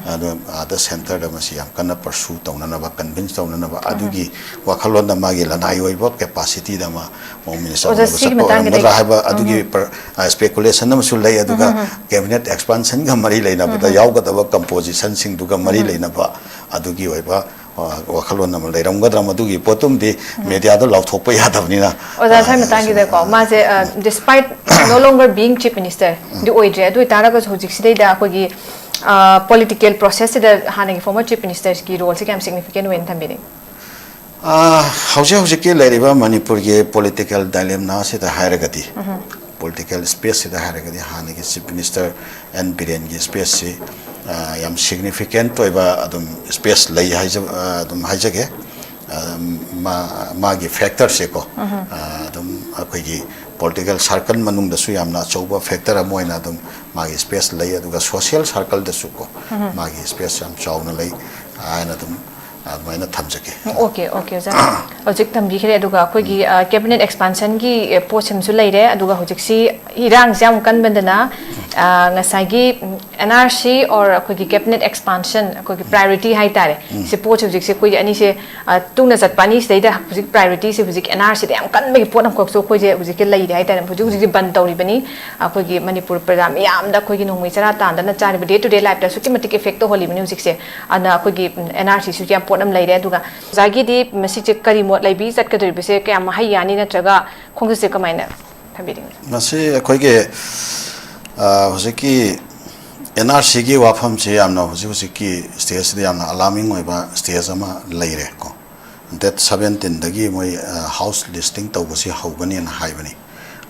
ꯑꯗꯣ ꯑꯥꯗ ꯁꯦꯟꯇꯔꯗ ꯃꯁꯤ ꯌꯥꯝ ꯀꯟꯅ ꯄꯔꯁꯨ ꯇꯧꯅꯅꯕ, ꯀꯟꯚꯤꯟꯁ ꯇꯧꯅꯅꯕ, ꯑꯗꯨꯒꯤ ꯋꯥꯈꯜꯂꯣꯟꯗ ꯃꯥꯒꯤ ꯂꯅꯥꯏ ꯑꯣꯏꯕ ꯀꯦꯄꯥꯁꯤꯇꯤꯗ ꯃꯥ ꯍꯣꯝ ꯃꯤꯅꯤꯁꯇꯔ ꯑꯣꯏꯅ ꯆꯠꯄ ꯑꯣꯏꯔꯝꯒꯗ꯭ꯔꯥ ꯍꯥꯏꯕ ꯑꯗꯨꯒꯤ ꯁ꯭ꯄꯦꯀꯨꯂꯦꯁꯟ ꯑꯃꯁꯨ ꯂꯩ꯫ ꯑꯗꯨꯒ ꯀꯦꯕꯤꯅꯦꯠ ꯑꯦꯛꯁꯄꯥꯟꯁꯟꯒ ꯃꯔꯤ ꯂꯩꯅꯕꯗ ꯌꯥꯎꯒꯗꯕ ꯀꯝꯄꯣꯖꯤꯁꯟꯁꯤꯡꯗꯨꯒ ꯃꯔꯤ ꯂꯩꯅꯕ ꯑꯗꯨꯒꯤ ꯑꯣꯏꯕ ꯋꯥꯈꯜꯂꯣꯟ ꯑꯃ ꯂꯩꯔꯝꯒꯗ꯭ꯔꯥ, ꯃꯗꯨꯒꯤ ꯄꯣꯠꯇꯨꯃꯗꯤ ꯃꯦꯗꯤꯌꯥꯗ ꯂꯥꯎꯊꯣꯛꯄ ꯌꯥꯗꯕꯅꯤꯅ꯫ ꯑꯣꯖꯥ, ꯉꯁꯥꯏ ꯃꯇꯥꯡꯒꯤꯗꯀꯣ, ꯃꯥꯁꯦ, despite no longer being chief minister ꯗꯤ ꯑꯣꯏꯗ꯭ꯔꯦ, ꯑꯗꯨ ꯑꯣꯏꯇꯥꯔꯒꯁꯨ ꯍꯧꯖꯤꯛꯁꯤꯗꯩꯗ ꯑꯩꯈꯣꯏꯒꯤ ꯄꯣꯂꯤꯇꯤꯀꯦꯜ ꯄ꯭ꯔꯣꯁꯦꯁꯁꯤꯗ ꯍꯥꯟꯅꯒꯤ ꯐꯣꯔꯃꯔ ꯆꯤꯐ ꯃꯤꯅꯤꯁꯇꯔꯁꯀꯤ ꯔꯣꯜꯁꯦ ꯀꯌꯥꯝ ꯁꯤꯒꯅꯤꯐꯤꯀꯦꯟ ꯑꯣꯏꯅ ꯊꯝꯕꯤꯅꯤꯡ? ꯍꯧꯖꯤꯛ ꯍꯧꯖꯤꯛꯀꯤ ꯂꯩꯔꯤꯕ ꯃꯅꯤꯄꯨꯔꯒꯤ ꯄꯣꯂꯤꯇꯤꯀꯦꯜ ꯗꯥꯏꯂꯦꯝꯅꯥꯁꯤꯗ ꯍꯥꯏꯔꯒꯗꯤ, ꯄꯣꯂꯤꯇꯤꯀꯦꯜ ꯁ꯭ꯄꯦꯁꯁꯤꯗ ꯍꯥꯏꯔꯒꯗꯤ, ꯍꯥꯟꯅꯒꯤ ꯆꯤꯐ ꯃꯤꯅꯤꯁꯇꯔ ꯑꯦꯟ ꯕꯤꯔꯦꯟꯒꯤ ꯁ꯭ꯄꯦꯁꯁꯤ ꯌꯥꯝ ꯁꯤꯒꯅꯤꯐꯤꯀꯦꯟꯠ ꯑꯣꯏꯕ ꯑꯗꯨꯝ ꯁ꯭ꯄꯦꯁ ꯂꯩ ꯍꯥꯏꯖ-, ꯑꯗꯨꯝ ꯍꯥꯏꯖꯒꯦ꯫ ꯃꯥꯒꯤ ꯐꯦꯛꯇꯔꯁꯦꯀꯣ, ꯑꯗꯨꯝ ꯑꯩꯈꯣꯏꯒꯤ ꯄꯣꯂꯤꯇꯤꯀꯦꯜ ꯁꯥꯔꯀꯜ ꯃꯅꯨꯡꯗꯁꯨ ꯌꯥꯝꯅ ꯑꯆꯧꯕ ꯐꯦꯛꯇꯔ ꯑꯃ ꯑꯣꯏꯅ ꯑꯗꯨꯝ ꯃꯥꯒꯤ ꯁ꯭ꯄꯦꯁ ꯂꯩ, ꯑꯗꯨꯒ ꯁꯣꯁꯤꯌꯦꯜ ꯁꯥꯔꯀꯜꯗꯁꯨꯀꯣ ꯃꯥꯒꯤ ꯁ꯭ꯄꯦꯁ ꯌꯥꯝ ꯆꯥꯎꯅ ꯂꯩ ꯍꯥꯏꯅ ꯑꯗꯨꯝ ꯑꯗꯨꯃꯥꯏꯅ ꯊꯝꯖꯒꯦ꯫ ꯑꯣꯀꯦ, ꯑꯣꯀꯦ, ꯑꯣꯖꯥ꯫ ꯍꯧꯖꯤꯛ ꯊꯝꯕꯤꯈ꯭ꯔꯦ꯫ ꯑꯗꯨꯒ ꯑꯩꯈꯣꯏꯒꯤ, ꯀꯦꯕꯤꯅꯦꯠ ꯑꯦꯛꯁꯄꯥꯟꯁꯟꯒꯤ ꯄꯣꯠꯁꯤꯃꯁꯨ ꯂꯩꯔꯦ꯫ ꯑꯗꯨꯒ ꯍꯧꯖꯤꯛꯁꯤ ꯏꯔꯥꯡꯁꯦ ꯌꯥꯝ ꯀꯟꯕꯗꯅ, ꯑ, ꯉꯁꯥꯏꯒꯤ ꯑꯦꯟ ꯑꯥꯔ ꯁꯤ ꯑꯣꯔ ꯑꯩꯈꯣꯏꯒꯤ ꯀꯦꯕꯤꯅꯦꯠ ꯑꯦꯛꯁꯄꯥꯟꯁꯟ, ꯑꯩꯈꯣꯏꯒꯤ ꯄ꯭ꯔꯥꯏꯑꯣꯔꯤꯇꯤ ꯍꯥꯏꯇꯥꯔꯦ, ꯁꯤ ꯄꯣꯠꯁꯦ ꯍꯧꯖꯤꯛꯁꯦ ꯑꯩꯈꯣꯏꯒꯤ ꯑꯅꯤꯁꯦ, ꯑ, ꯇꯨꯡꯅ ꯆꯠꯄ ꯑꯅꯤꯁꯤꯗꯩꯗ ꯍꯧꯖꯤꯛ ꯄ꯭ꯔꯥꯏꯑꯣꯔꯤꯇꯤꯁꯦ ꯍꯧꯖꯤꯛ ꯑꯦꯟ ꯑꯥꯔ ꯁꯤꯗ ꯌꯥꯝ ꯀꯟꯕꯒꯤ ꯄꯣꯠ ꯑꯃꯈꯛꯁꯨ ꯑꯩꯈꯣꯏꯁꯦ ꯍꯧꯖꯤꯛꯁꯦ ꯂꯩꯔꯤ ꯍꯥꯏꯇꯥꯔꯦ꯫ ꯍꯧꯖꯤꯛ ꯍꯧꯖꯤꯛꯁꯦ ꯕꯟ ꯇꯧꯔꯤꯕꯅꯤ꯫ ꯑꯩꯈꯣꯏꯒꯤ ꯃꯅꯤꯄꯨꯔ ꯄ꯭ꯔꯖꯥ ꯃꯤꯌꯥꯝꯗ ꯑꯩꯈꯣꯏꯒꯤ ꯅꯣꯡꯃꯩ ꯆꯔꯥ ꯇꯥꯟꯗꯅ ꯆꯥꯔꯤꯕ ꯗꯦ ꯇꯨ ꯗꯦ ꯂꯥꯏꯐꯇ ꯑꯁꯨꯛꯀꯤ ꯃꯇꯤꯛ ꯏꯐꯦꯛ ꯇꯧꯍꯜꯂꯤꯕꯅꯤ ꯍꯧꯖꯤꯛꯁꯦ꯫ ꯑꯗꯨꯅ ꯑꯩꯈꯣꯏꯒꯤ ꯑꯦꯟ ꯑꯥꯔ ꯁꯤꯁꯨ ꯌꯥꯝ ꯄꯣꯠ ꯑꯃ ꯂꯩꯔꯦ꯫ ꯑꯗꯨꯒ ꯑꯣꯖꯥꯒꯤꯗꯤ ꯃꯁꯤꯁꯦ ꯀꯔꯤ ꯃꯣꯠ ꯂꯩꯕꯤ? ꯆꯠꯀꯗꯧꯔꯤꯕꯁꯦ ꯀꯌꯥꯝ ꯍꯩ ꯌꯥꯅꯤ, ꯅꯠꯇ꯭ꯔꯒ ꯈꯣꯡꯆꯠꯁꯦ ꯀꯃꯥꯏꯅ ꯊꯝꯕꯤꯅꯤꯡꯉꯤ? ꯃꯁꯤ ꯑꯩꯈꯣꯏꯒꯤ, ꯑ, ꯍꯧꯖꯤꯛꯀꯤ ꯑꯦꯟ ꯑꯥꯔ ꯁꯤꯒꯤ ꯋꯥꯐꯝꯁꯤ ꯌꯥꯝꯅ ꯍꯧꯖꯤꯛ ꯍꯧꯖꯤꯛꯀꯤ ꯁ꯭ꯇꯦꯖꯁꯤꯗ ꯌꯥꯝꯅ ꯑꯂꯥꯔꯃꯤꯡ ꯑꯣꯏꯕ ꯁ꯭ꯇꯦꯖ ꯑꯃ ꯂꯩꯔꯦ ꯀꯣ꯫ ꯗꯦꯠ ꯁꯕꯦꯟꯇꯤꯟꯗꯒꯤ ꯃꯣꯏ, ꯑ, ꯍꯥꯎꯁ ꯂꯤꯁꯇꯤꯡ ꯇꯧꯕꯁꯤ ꯍꯧꯒꯅꯤꯅ ꯍꯥꯏꯕꯅꯤ꯫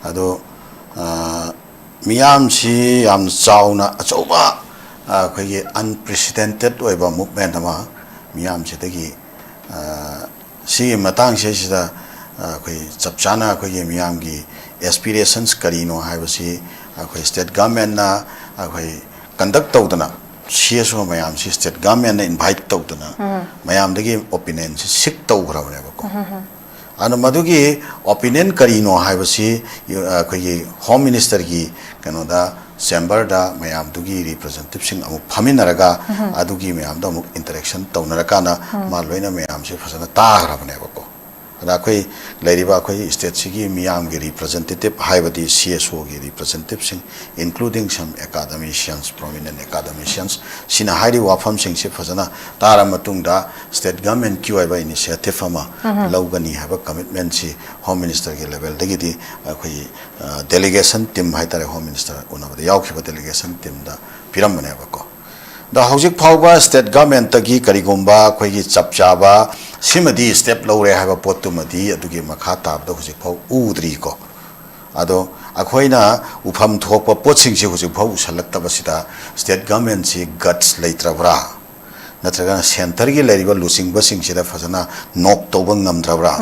ꯑꯗꯣ, ꯑ, ꯃꯤꯌꯥꯝꯁꯤ ꯌꯥꯝ ꯆꯥꯎꯅ ꯑꯆꯧꯕ, ꯑ, ꯑꯩꯈꯣꯏꯒꯤ ꯑꯟꯄ꯭ꯔꯤꯁꯤꯗꯦꯟꯇꯦꯠ ꯑꯣꯏꯕ ꯃꯨꯞꯃꯦꯟ ꯑꯃ ꯃꯤꯌꯥꯝꯁꯤꯗꯒꯤ, ꯑ, ꯁꯤꯒꯤ ꯃꯇꯥꯡꯁꯤꯗꯩꯁꯤꯗ, ꯑ, ꯑꯩꯈꯣꯏ ꯆꯞ ꯆꯥꯅ ꯑꯩꯈꯣꯏꯒꯤ ꯃꯤꯌꯥꯝꯒꯤ ꯑꯦꯁꯄꯤꯔꯦꯁꯟꯁ ꯀꯔꯤꯅꯣ ꯍꯥꯏꯕꯁꯤ ꯑꯩꯈꯣꯏ ꯁ꯭ꯇꯦꯠ ꯒꯚꯔꯟꯃꯦꯟꯅ ꯑꯩꯈꯣꯏ ꯀꯟꯗꯛ ꯇꯧꯗꯅ, ꯁꯤ ꯑꯦꯁ ꯑꯣ ꯃꯌꯥꯝꯁꯤ ꯁ꯭ꯇꯦꯠ ꯒꯚꯔꯟꯃꯦꯟꯅ ꯏꯟꯚꯥꯏꯠ ꯇꯧꯗꯅ ꯃꯌꯥꯝꯗꯒꯤ ꯑꯣꯄꯤꯅꯤꯌꯟꯁꯤ ꯁꯤꯛ ꯇꯧꯈ꯭ꯔꯕꯅꯦꯕꯀꯣ꯫ ꯑꯗꯨꯅ ꯃꯗꯨꯒꯤ ꯑꯣꯄꯤꯅꯤꯌꯟ ꯀꯔꯤꯅꯣ ꯍꯥꯏꯕꯁꯤ, ꯑ, ꯑꯩꯈꯣꯏꯒꯤ ꯍꯣꯝ ꯃꯤꯅꯤꯁꯇꯔꯒꯤ ꯀꯩꯅꯣꯗ, ꯆꯦꯝꯕꯔꯗ ꯃꯌꯥꯝꯗꯨꯒꯤ ꯔꯤꯄ꯭ꯔꯖꯦꯟꯇꯦꯇꯤꯚꯁꯤꯡ ꯑꯃꯨꯛ ꯐꯝꯃꯤꯟꯅꯔꯒ, ꯑꯗꯨꯒꯤ ꯃꯌꯥꯝꯗꯣ ꯑꯃꯨꯛ ꯏꯟꯇꯔꯦꯛꯁꯟ ꯇꯧꯅꯔꯀꯥꯟꯗ ꯃꯥ ꯂꯣꯏꯅ ꯃꯌꯥꯝꯁꯦ ꯐꯖꯅ ꯇꯥꯈ꯭ꯔꯕꯅꯦꯕꯀꯣ꯫ ꯑꯗ ꯑꯩꯈꯣꯏ ꯂꯩꯔꯤꯕ ꯑꯩꯈꯣꯏ ꯁ꯭ꯇꯦꯠꯁꯤꯒꯤ ꯃꯤꯌꯥꯝꯒꯤ ꯔꯤꯄ꯭ꯔꯖꯦꯟꯇꯦꯇꯤꯚ ꯍꯥꯏꯕꯗꯤ ꯁꯤ ꯑꯦꯁ ꯑꯣꯒꯤ ꯔꯤꯄ꯭ꯔꯖꯦꯟꯇꯦꯇꯤꯚꯁꯤꯡ, including some academicians, prominent academicians, ꯁꯤꯅ ꯍꯥꯏꯔꯤꯕ ꯋꯥꯐꯝꯁꯤꯡꯁꯤ ꯐꯖꯅ ꯇꯥꯔ ꯃꯇꯨꯡꯗ ꯁ꯭ꯇꯦꯠ ꯒꯚꯔꯟꯃꯦꯟꯠꯀꯤ ꯑꯣꯏꯕ ꯏꯅꯤꯁꯤꯌꯦꯇꯤꯚ ꯑꯃ ꯂꯧꯒꯅꯤ ꯍꯥꯏꯕ ꯀꯃꯤꯠꯃꯦꯟꯠꯁꯤ ꯍꯣꯝ ꯃꯤꯅꯤꯁꯇꯔꯒꯤ ꯂꯦꯚꯦꯜꯗꯒꯤꯗꯤ ꯑꯩꯈꯣꯏꯒꯤ, ꯑ, ꯗꯦꯂꯤꯒꯦꯁꯟ ꯇꯤꯝ ꯍꯥꯏꯇꯥꯔꯦ, ꯍꯣꯝ ꯃꯤꯅꯤꯁꯇꯔ ꯎꯅꯕꯗ ꯌꯥꯎꯈꯤꯕ ꯗꯦꯂꯤꯒꯦꯁꯟ ꯇꯤꯝꯗ ꯄꯤꯔꯝꯕꯅꯦꯕꯀꯣ꯫ ꯑꯗꯣ ꯍꯧꯖꯤꯛ ꯐꯥꯎꯕ ꯁ꯭ꯇꯦꯠ ꯒꯚꯔꯟꯃꯦꯟꯠꯇꯒꯤ ꯀꯔꯤꯒꯨꯝꯕ ꯑꯩꯈꯣꯏꯒꯤ ꯆꯞ ꯆꯥꯕ ꯁꯤꯃꯗꯤ ꯁ꯭ꯇꯦꯞ ꯂꯧꯔꯦ ꯍꯥꯏꯕ ꯄꯣꯠꯇꯨꯃꯗꯤ ꯑꯗꯨꯒꯤ ꯃꯈꯥ ꯇꯥꯕꯗ ꯍꯧꯖꯤꯛ ꯐꯥꯎ ꯎꯗ꯭ꯔꯤꯀꯣ꯫ ꯑꯗꯣ ꯑꯩꯈꯣꯏꯅ ꯎꯐꯝ ꯊꯣꯛꯄ ꯄꯣꯠꯁꯤꯡꯁꯤ ꯍꯧꯖꯤꯛ ꯐꯥꯎ ꯎꯁꯜꯂꯛꯇꯕꯁꯤꯗ ꯁ꯭ꯇꯦꯠ ꯒꯚꯔꯟꯃꯦꯟꯠꯁꯤ ꯒꯠꯁ ꯂꯩꯇ꯭ꯔꯕ꯭ꯔꯥ? ꯅꯠꯇ꯭ꯔꯒꯅ ꯁꯦꯟꯇꯔꯒꯤ ꯂꯩꯔꯤꯕ ꯂꯨꯆꯤꯡꯕꯁꯤꯡꯁꯤꯗ ꯐꯖꯅ ꯅꯣꯛ ꯇꯧꯕ ꯉꯝꯗ꯭ꯔꯕ꯭ꯔꯥ?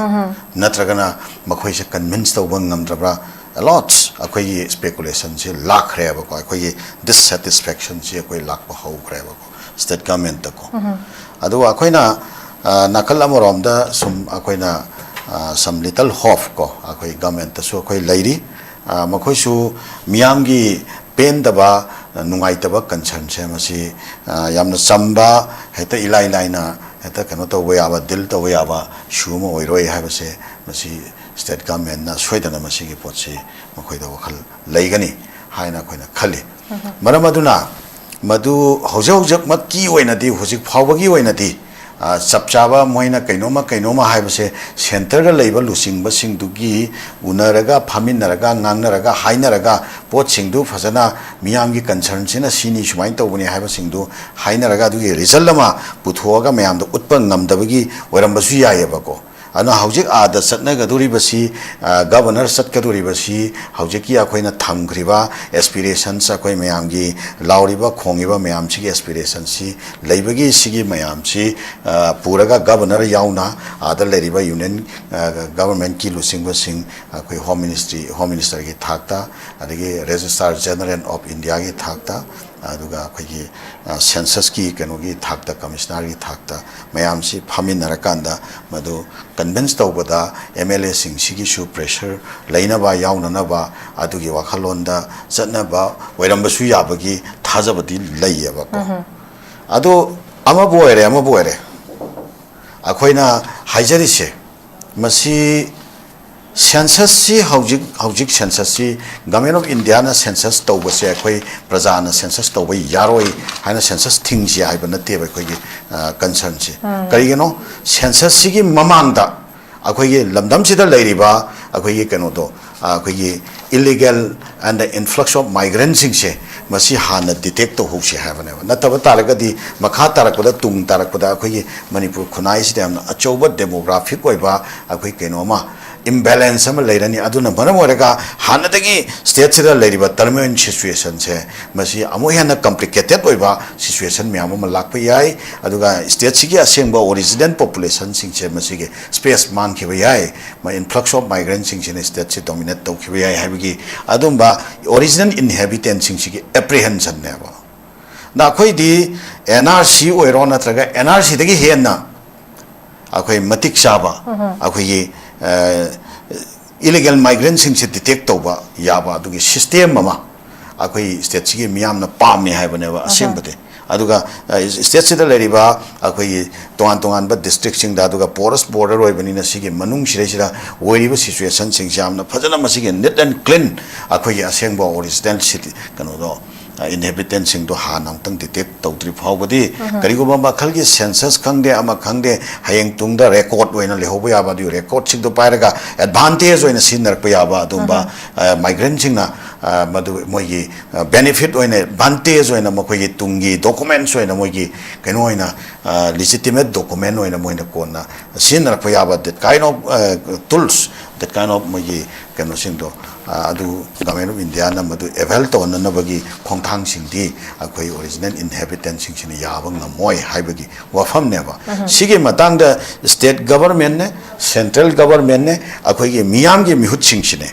ꯅꯠꯇ꯭ꯔꯒꯅ ꯃꯈꯣꯏꯁꯦ ꯀꯟꯚꯤꯟꯁ ꯇꯧꯕ ꯉꯝꯗ꯭ꯔꯕ꯭ꯔꯥ? ꯑꯦ ꯂꯣꯠꯁ ꯑꯩꯈꯣꯏꯒꯤ ꯁ꯭ꯄꯦꯀꯨꯂꯦꯁꯟꯁꯤ ꯂꯥꯛꯈ꯭ꯔꯦꯕꯀꯣ, ꯑꯩꯈꯣꯏꯒꯤ ꯗꯤꯁꯁꯦꯇꯤꯁꯐꯦꯛꯁꯟꯁꯤ ꯑꯩꯈꯣꯏ ꯂꯥꯛꯄ ꯍꯧꯈ꯭ꯔꯦꯕꯀꯣ ꯁ꯭ꯇꯦꯠ ꯒꯚꯔꯟꯃꯦꯟꯠꯇꯀꯣ꯫ ꯑꯗꯨꯒ ꯑꯩꯈꯣꯏꯅ, ꯑ, ꯅꯥꯀꯜ ꯑꯃꯔꯣꯝꯗ ꯁꯨꯝ ꯑꯩꯈꯣꯏꯅ, ꯑ, some little hope ꯀꯣ, ꯑꯩꯈꯣꯏ ꯒꯚꯔꯟꯃꯦꯟꯠꯇꯁꯨ ꯑꯩꯈꯣꯏ ꯂꯩꯔꯤ꯫ ꯑ, ꯃꯈꯣꯏꯁꯨ ꯃꯤꯌꯥꯝꯒꯤ ꯄꯦꯟꯗꯕ, ꯅꯨꯡꯉꯥꯏꯇꯕ concernꯁꯦ ꯃꯁꯤ, ꯑ, ꯌꯥꯝꯅ ꯆꯝꯕ, ꯍꯦꯛꯇ ꯏꯂꯥꯏ ꯂꯥꯏꯅ ꯍꯦꯛꯇ ꯀꯩꯅꯣ ꯇꯧꯕ ꯌꯥꯕ, deal ꯇꯧꯕ ꯌꯥꯕ issue ꯑꯃ ꯑꯣꯏꯔꯣꯏ ꯍꯥꯏꯕꯁꯦ ꯃꯁꯤ state governmentꯅ ꯁꯣꯏꯗꯅ ꯃꯁꯤꯒꯤ ꯄꯣꯠꯁꯤ ꯃꯈꯣꯏꯗ ꯋꯥꯈꯜ ꯂꯩꯒꯅꯤ ꯍꯥꯏꯅ ꯑꯩꯈꯣꯏꯅ ꯈꯜꯂꯤ꯫ ꯃꯔꯝ ꯑꯗꯨꯅ ꯃꯗꯨ ꯍꯧꯖꯤꯛ ꯍꯧꯖꯤꯛꯃꯛꯀꯤ ꯑꯣꯏꯅꯗꯤ, ꯍꯧꯖꯤꯛ ꯐꯥꯎꯕꯒꯤ ꯑꯣꯏꯅꯗꯤ, ꯑ, ꯆꯞ ꯆꯥꯕ ꯃꯣꯏꯅ ꯀꯩꯅꯣꯝꯃ ꯀꯩꯅꯣꯝꯃ ꯍꯥꯏꯕꯁꯦ centreꯗ ꯂꯩꯕ ꯂꯨꯆꯤꯡꯕꯁꯤꯡꯗꯨꯒꯤ ꯎꯅꯔꯒ, ꯐꯝꯃꯤꯟꯅꯔꯒ, ꯉꯥꯡꯅꯔꯒ, ꯍꯥꯏꯅꯔꯒ, ꯄꯣꯠꯁꯤꯡꯗꯨ ꯐꯖꯅ ꯃꯤꯌꯥꯝꯒꯤ concernꯁꯤꯅ ꯁꯤꯅꯤ, ꯁꯨꯃꯥꯏꯅ ꯇꯧꯕꯅꯤ ꯍꯥꯏꯕꯁꯤꯡꯗꯨ ꯍꯥꯏꯅꯔꯒ, ꯑꯗꯨꯒꯤ result ꯑꯃ ꯄꯨꯊꯣꯛꯑꯒ ꯃꯌꯥꯝꯗ ꯎꯠꯄ ꯉꯝꯗꯕꯒꯤ ꯑꯣꯏꯔꯝꯕꯁꯨ ꯌꯥꯏꯑꯕꯀꯣ꯫ ꯑꯗꯨꯅ ꯍꯧꯖꯤꯛ ꯑꯥꯗ ꯆꯠꯅꯒꯗꯧꯔꯤꯕꯁꯤ, ꯑ, governor ꯆꯠꯀꯗꯧꯔꯤꯕꯁꯤ ꯍꯧꯖꯤꯛꯀꯤ ꯑꯩꯈꯣꯏꯅ ꯊꯝꯈ꯭ꯔꯤꯕ aspirations, ꯑꯩꯈꯣꯏ ꯃꯌꯥꯝꯒꯤ ꯂꯥꯎꯔꯤꯕ ꯈꯣꯡꯉꯤꯕ ꯃꯌꯥꯝꯁꯤꯒꯤ aspirationꯁꯤ ꯂꯩꯕꯒꯤ, ꯁꯤꯒꯤ ꯃꯌꯥꯝꯁꯤ, ꯑ, ꯄꯨꯔꯒ governor ꯌꯥꯎꯅ ꯑꯥꯗ ꯂꯩꯔꯤꯕ union, ꯑ, governmentꯀꯤ ꯂꯨꯆꯤꯡꯕꯁꯤꯡ, ꯑꯩꯈꯣꯏ home ministry, home ministerꯒꯤ ꯊꯥꯛꯇ, ꯑꯗꯒꯤ Registrar General of Indiaꯒꯤ ꯊꯥꯛꯇ, ꯑꯗꯨꯒ ꯑꯩꯈꯣꯏꯒꯤ, ꯑ, censusꯀꯤ ꯀꯩꯅꯣꯒꯤ ꯊꯥꯛꯇ, commissionerꯒꯤ ꯊꯥꯛꯇ ꯃꯌꯥꯝꯁꯤ ꯐꯝꯃꯤꯟꯅꯔꯀꯥꯟꯗ ꯃꯗꯨ convince ꯇꯧꯕꯗ MLAꯁꯤꯡꯁꯤꯒꯤꯁꯨ pressure ꯂꯩꯅꯕ, ꯌꯥꯎꯅꯅꯕ, ꯑꯗꯨꯒꯤ ꯋꯥꯈꯜꯂꯣꯟꯗ ꯆꯠꯅꯕ ꯑꯣꯏꯔꯝꯕꯁꯨ ꯌꯥꯕꯒꯤ ꯊꯥꯖꯕꯗꯤ ꯂꯩꯌꯦꯕꯀꯣ꯫ ꯑꯗꯣ ꯑꯃꯕꯨ ꯑꯣꯏꯔꯦ, ꯑꯃꯕꯨ ꯑꯣꯏꯔꯦ, ꯑꯩꯈꯣꯏꯅ ꯍꯥꯏꯖꯔꯤꯁꯦ, ꯃꯁꯤ censusꯁꯤ ꯍꯧꯖꯤꯛ, ꯍꯧꯖꯤꯛ censusꯁꯤ Government of Indiaꯅ census ꯇꯧꯕꯁꯦ, ꯑꯩꯈꯣꯏ ꯄ꯭ꯔꯖꯥꯅ census ꯇꯧꯕ ꯌꯥꯔꯣꯏ ꯍꯥꯏꯅ census ꯊꯤꯡꯁꯤ ꯍꯥꯏꯕ ꯅꯠꯇꯦꯕ ꯑꯩꯈꯣꯏꯒꯤ, ꯑ, concernꯁꯦ꯫ ꯀꯔꯤꯒꯤꯅꯣ? Censusꯁꯤꯒꯤ ꯃꯃꯥꯡꯗ ꯑꯩꯈꯣꯏꯒꯤ ꯂꯝꯗꯝꯁꯤꯗ ꯂꯩꯔꯤꯕ ꯑꯩꯈꯣꯏꯒꯤ ꯀꯩꯅꯣꯗꯣ, ꯑ, ꯑꯩꯈꯣꯏꯒꯤ illegal and the influx of migrantꯁꯤꯡꯁꯦ ꯃꯁꯤ ꯍꯥꯟꯅ detect ꯇꯧꯍꯧꯁꯤ ꯍꯥꯏꯕꯅꯦꯕ꯫ ꯅꯠꯇꯕ ꯇꯥꯔꯒꯗꯤ ꯃꯈꯥ ꯇꯥꯔꯛꯄꯗ, ꯇꯨꯡ ꯇꯥꯔꯛꯄꯗ ꯑꯩꯈꯣꯏꯒꯤ ꯃꯅꯤꯄꯨꯔ ꯈꯨꯟꯅꯥꯏꯁꯤꯗ ꯌꯥꯝꯅ ꯑꯆꯧꯕ demographic ꯑꯣꯏꯕ ꯑꯩꯈꯣꯏ ꯀꯩꯅꯣ ꯑꯃ, imbalance ꯑꯃ ꯂꯩꯔꯅꯤ꯫ ꯑꯗꯨꯅ ꯃꯔꯝ ꯑꯣꯏꯔꯒ ꯍꯥꯟꯅꯗꯒꯤ stateꯁꯤꯗ ꯂꯩꯔꯤꯕ turmoil situationꯁꯦ ꯃꯁꯤ ꯑꯃꯨꯛ ꯍꯦꯟꯅ complicated ꯑꯣꯏꯕ situation ꯃꯌꯥꯝ ꯑꯃ ꯂꯥꯛꯄ ꯌꯥꯏ꯫ ꯑꯗꯨꯒ stateꯁꯤꯒꯤ ꯑꯁꯦꯡꯕ original populationꯁꯤꯡꯁꯦ ꯃꯁꯤꯒꯤ space ꯃꯥꯡꯈꯤꯕ ꯌꯥꯏ꯫ ꯃ-, influx of migrantꯁꯤꯡꯁꯤꯅ stateꯁꯤ dominate ꯇꯧꯈꯤꯕ ꯌꯥꯏ ꯍꯥꯏꯕꯒꯤ ꯑꯗꯨꯝꯕ original inhabitantꯁꯤꯡꯁꯤꯒꯤ apprehensionꯅꯦꯕ꯫ ꯅ ꯑꯩꯈꯣꯏꯗꯤ NRC ꯑꯣꯏꯔꯣ ꯅꯠꯇ꯭ꯔꯒ NRCꯗꯒꯤ ꯍꯦꯟꯅ ꯑꯩꯈꯣꯏ ꯃꯇꯤꯛ ꯆꯥꯕ, ꯑꯩꯈꯣꯏꯒꯤ, ꯑ, illegal migrantꯁꯤꯡꯁꯦ detect ꯇꯧꯕ ꯌꯥꯕ ꯑꯗꯨꯒꯤ system ꯑꯃ ꯑꯩꯈꯣꯏ ꯁ꯭ꯇꯦꯠꯁꯤꯒꯤ ꯃꯤꯌꯥꯝꯅ ꯄꯥꯝꯃꯤ ꯍꯥꯏꯕꯅꯦꯕ ꯑꯁꯦꯡꯕꯗꯤ꯫ ꯑꯗꯨꯒ ꯁ꯭ꯇꯦꯠꯁꯤꯗ ꯂꯩꯔꯤꯕ ꯑꯩꯈꯣꯏꯒꯤ ꯇꯣꯉꯥꯟ ꯇꯣꯉꯥꯟꯕ ꯗꯤꯁꯇ꯭ꯔꯤꯛꯁꯤꯡꯗ, ꯑꯗꯨꯒ ꯄꯣꯔꯁ ꯕꯣꯔꯗꯔ ꯑꯣꯏꯕꯅꯤꯅ ꯁꯤꯒꯤ ꯃꯅꯨꯡꯁꯤꯗꯩꯁꯤꯗ ꯑꯣꯏꯔꯤꯕ ꯁꯤꯆꯨꯋꯦꯁꯟꯁꯤꯡꯁꯤ ꯌꯥꯝꯅ ꯐꯖꯅ ꯃꯁꯤꯒꯤ ꯅꯤꯠ ꯑꯦꯟ ꯀ꯭ꯂꯤꯟ ꯑꯩꯈꯣꯏꯒꯤ ꯑꯁꯦꯡꯕ ꯑꯣꯔꯤꯖꯤꯅꯦꯜ ꯁꯤꯇꯤ ꯀꯩꯅꯣꯗꯣ ꯏꯟꯍꯦꯕꯤꯇꯦꯟꯁꯤꯡꯗꯣ ꯍꯥꯟꯅ ꯑꯃꯨꯛꯇꯪ ꯗꯤꯇꯦꯛ ꯇꯧꯗ꯭ꯔꯤ ꯐꯥꯎꯕꯗꯤ ꯀꯔꯤꯒꯨꯝꯕ ꯃꯈꯜꯒꯤ ꯁꯦꯟꯁꯁ ꯈꯪꯗꯦ ꯑꯃ ꯈꯪꯗꯦ ꯍꯌꯦꯡ ꯇꯨꯡꯗ ꯔꯦꯀꯣꯔꯗ ꯑꯣꯏꯅ ꯂꯩꯍꯧꯕ ꯌꯥꯕ, ꯑꯗꯨꯒꯤ ꯔꯦꯀꯣꯔꯗꯁꯤꯡꯗꯣ ꯄꯥꯏꯔꯒ ꯑꯦꯗꯚꯥꯟꯇꯦꯖ ꯑꯣꯏꯅ ꯁꯤꯖꯤꯟꯅꯔꯛꯄ ꯌꯥꯕ ꯑꯗꯨꯒꯨꯝꯕ ꯃꯥꯏꯒ꯭ꯔꯦꯟꯁꯤꯡꯅ ꯃꯗꯨ ꯃꯣꯏꯒꯤ ꯕꯦꯅꯤꯐꯤꯠ ꯑꯣꯏꯅ, ꯑꯦꯗꯚꯥꯟꯇꯦꯖ ꯑꯣꯏꯅ ꯃꯈꯣꯏꯒꯤ ꯇꯨꯡꯒꯤ ꯗꯣꯀꯨꯃꯦꯟꯁ ꯑꯣꯏꯅ ꯃꯣꯏꯒꯤ ꯀꯩꯅꯣ ꯑꯣꯏꯅ ꯂꯤꯖꯤꯇꯤꯃꯦꯠ ꯗꯣꯀꯨꯃꯦꯟ ꯑꯣꯏꯅ ꯃꯣꯏꯅ ꯀꯣꯟꯅ ꯁꯤꯖꯤꯟꯅꯔꯛꯄ ꯌꯥꯕ that kind of tools, that kind of ꯃꯣꯏꯒꯤ ꯀꯩꯅꯣꯁꯤꯡꯗꯣ ꯑꯗꯨ ꯒꯚꯔꯟꯃꯦꯟ ꯑꯣꯐ ꯏꯟꯗꯤꯌꯥꯅ ꯃꯗꯨ ꯑꯦꯚꯦꯜ ꯇꯧꯍꯟꯅꯅꯕꯒꯤ ꯈꯣꯡꯊꯥꯡꯁꯤꯡꯗꯤ ꯑꯩꯈꯣꯏ ꯑꯣꯔꯤꯖꯤꯅꯦꯜ ꯏꯟꯍꯦꯕꯤꯇꯦꯟꯁꯤꯡꯁꯤꯅ ꯌꯥꯕ ꯉꯝꯃꯣꯏ ꯍꯥꯏꯕꯒꯤ ꯋꯥꯐꯝꯅꯦꯕ꯫ ꯁꯤꯒꯤ ꯃꯇꯥꯡꯗ ꯁ꯭ꯇꯦꯠ ꯒꯚꯔꯟꯃꯦꯟꯅꯦ, ꯁꯦꯟꯇ꯭ꯔꯦꯜ ꯒꯚꯔꯟꯃꯦꯟꯅꯦ, ꯑꯩꯈꯣꯏꯒꯤ ꯃꯤꯌꯥꯝꯒꯤ ꯃꯤꯍꯨꯠꯁꯤꯡꯁꯤꯅꯦ,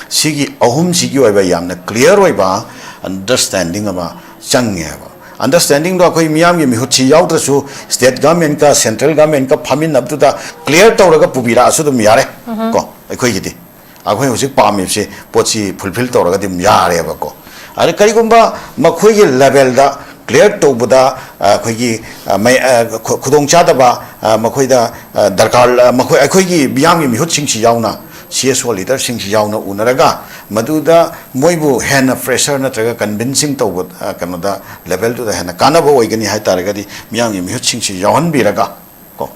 ꯁꯤꯒꯤ ꯑꯍꯨꯝꯁꯤꯒꯤ ꯑꯣꯏꯕ ꯌꯥꯝꯅ ꯀ꯭ꯂꯤꯌꯥꯔ ꯑꯣꯏꯕ ꯑꯟꯗꯔꯁ꯭ꯇꯦꯟꯗꯤꯡ ꯑꯃ ꯆꯪꯉꯦꯕ꯫ ꯑꯟꯗꯔꯁ꯭ꯇꯦꯟꯗꯤꯡꯗꯣ ꯑꯩꯈꯣꯏ ꯃꯤꯌꯥꯝꯒꯤ ꯃꯤꯍꯨꯠꯁꯤ ꯌꯥꯎꯗ꯭ꯔꯁꯨ ꯁ꯭ꯇꯦꯠ ꯒꯚꯔꯟꯃꯦꯟꯠꯀ ꯁꯦꯟꯇ꯭ꯔꯦꯜ ꯒꯚꯔꯟꯃꯦꯟꯠꯀ ꯐꯝꯃꯤꯟꯅꯕꯗꯨꯗ ꯀ꯭ꯂꯤꯌꯥꯔ ꯇꯧꯔꯒ ꯄꯨꯕꯤꯔꯛꯑꯁꯨ ꯑꯗꯨꯝ ꯌꯥꯔꯦ ꯀꯣ꯫ ꯑꯩꯈꯣꯏꯒꯤꯗꯤ ꯑꯩꯈꯣꯏ ꯍꯧꯖꯤꯛ ꯄꯥꯝꯃꯤꯕꯁꯤ ꯄꯣꯠꯁꯤ ꯐꯨꯜꯐꯤꯜ ꯇꯧꯔꯒꯗꯤ ꯑꯗꯨꯝ ꯌꯥꯔꯦꯕꯀꯣ꯫ ꯑꯗ ꯀꯔꯤꯒꯨꯝꯕ ꯃꯈꯣꯏꯒꯤ ꯂꯦꯚꯦꯜꯗ ꯀ꯭ꯂꯤꯌꯥꯔ ꯇꯧꯕꯗ ꯑꯩꯈꯣꯏꯒꯤ ꯈꯨꯗꯣꯡꯆꯥꯗꯕ ꯃꯈꯣꯏꯗ ꯗꯔꯀꯥꯔ ꯃꯈꯣꯏ ꯑꯩꯈꯣꯏꯒꯤ ꯃꯤꯌꯥꯝꯒꯤ ꯃꯤꯍꯨꯠꯁꯤꯡꯁꯤ ꯌꯥꯎꯅ, ꯁꯤ ꯑꯦꯁ ꯑꯣ ꯂꯤꯗꯔꯁꯤꯡꯁꯤ ꯌꯥꯎꯅ ꯎꯅꯔꯒ ꯃꯗꯨꯗ ꯃꯣꯏꯕꯨ ꯍꯦꯟꯅ ꯄ꯭ꯔꯦꯁꯔ ꯅꯠꯇ꯭ꯔꯒ ꯀꯟꯚꯤꯟꯁꯤꯡ ꯇꯧꯕ ꯀꯩꯅꯣꯗ ꯂꯦꯚꯦꯜꯗꯨꯗ ꯍꯦꯟꯅ ꯀꯥꯟꯅꯕ ꯑꯣꯏꯒꯅꯤ ꯍꯥꯏ ꯇꯥꯔꯒꯗꯤ ꯃꯤꯌꯥꯝꯒꯤ ꯃꯤꯍꯨꯠꯁꯤꯡꯁꯤ ꯌꯥꯎꯍꯟꯕꯤꯔꯒ ꯀꯣ,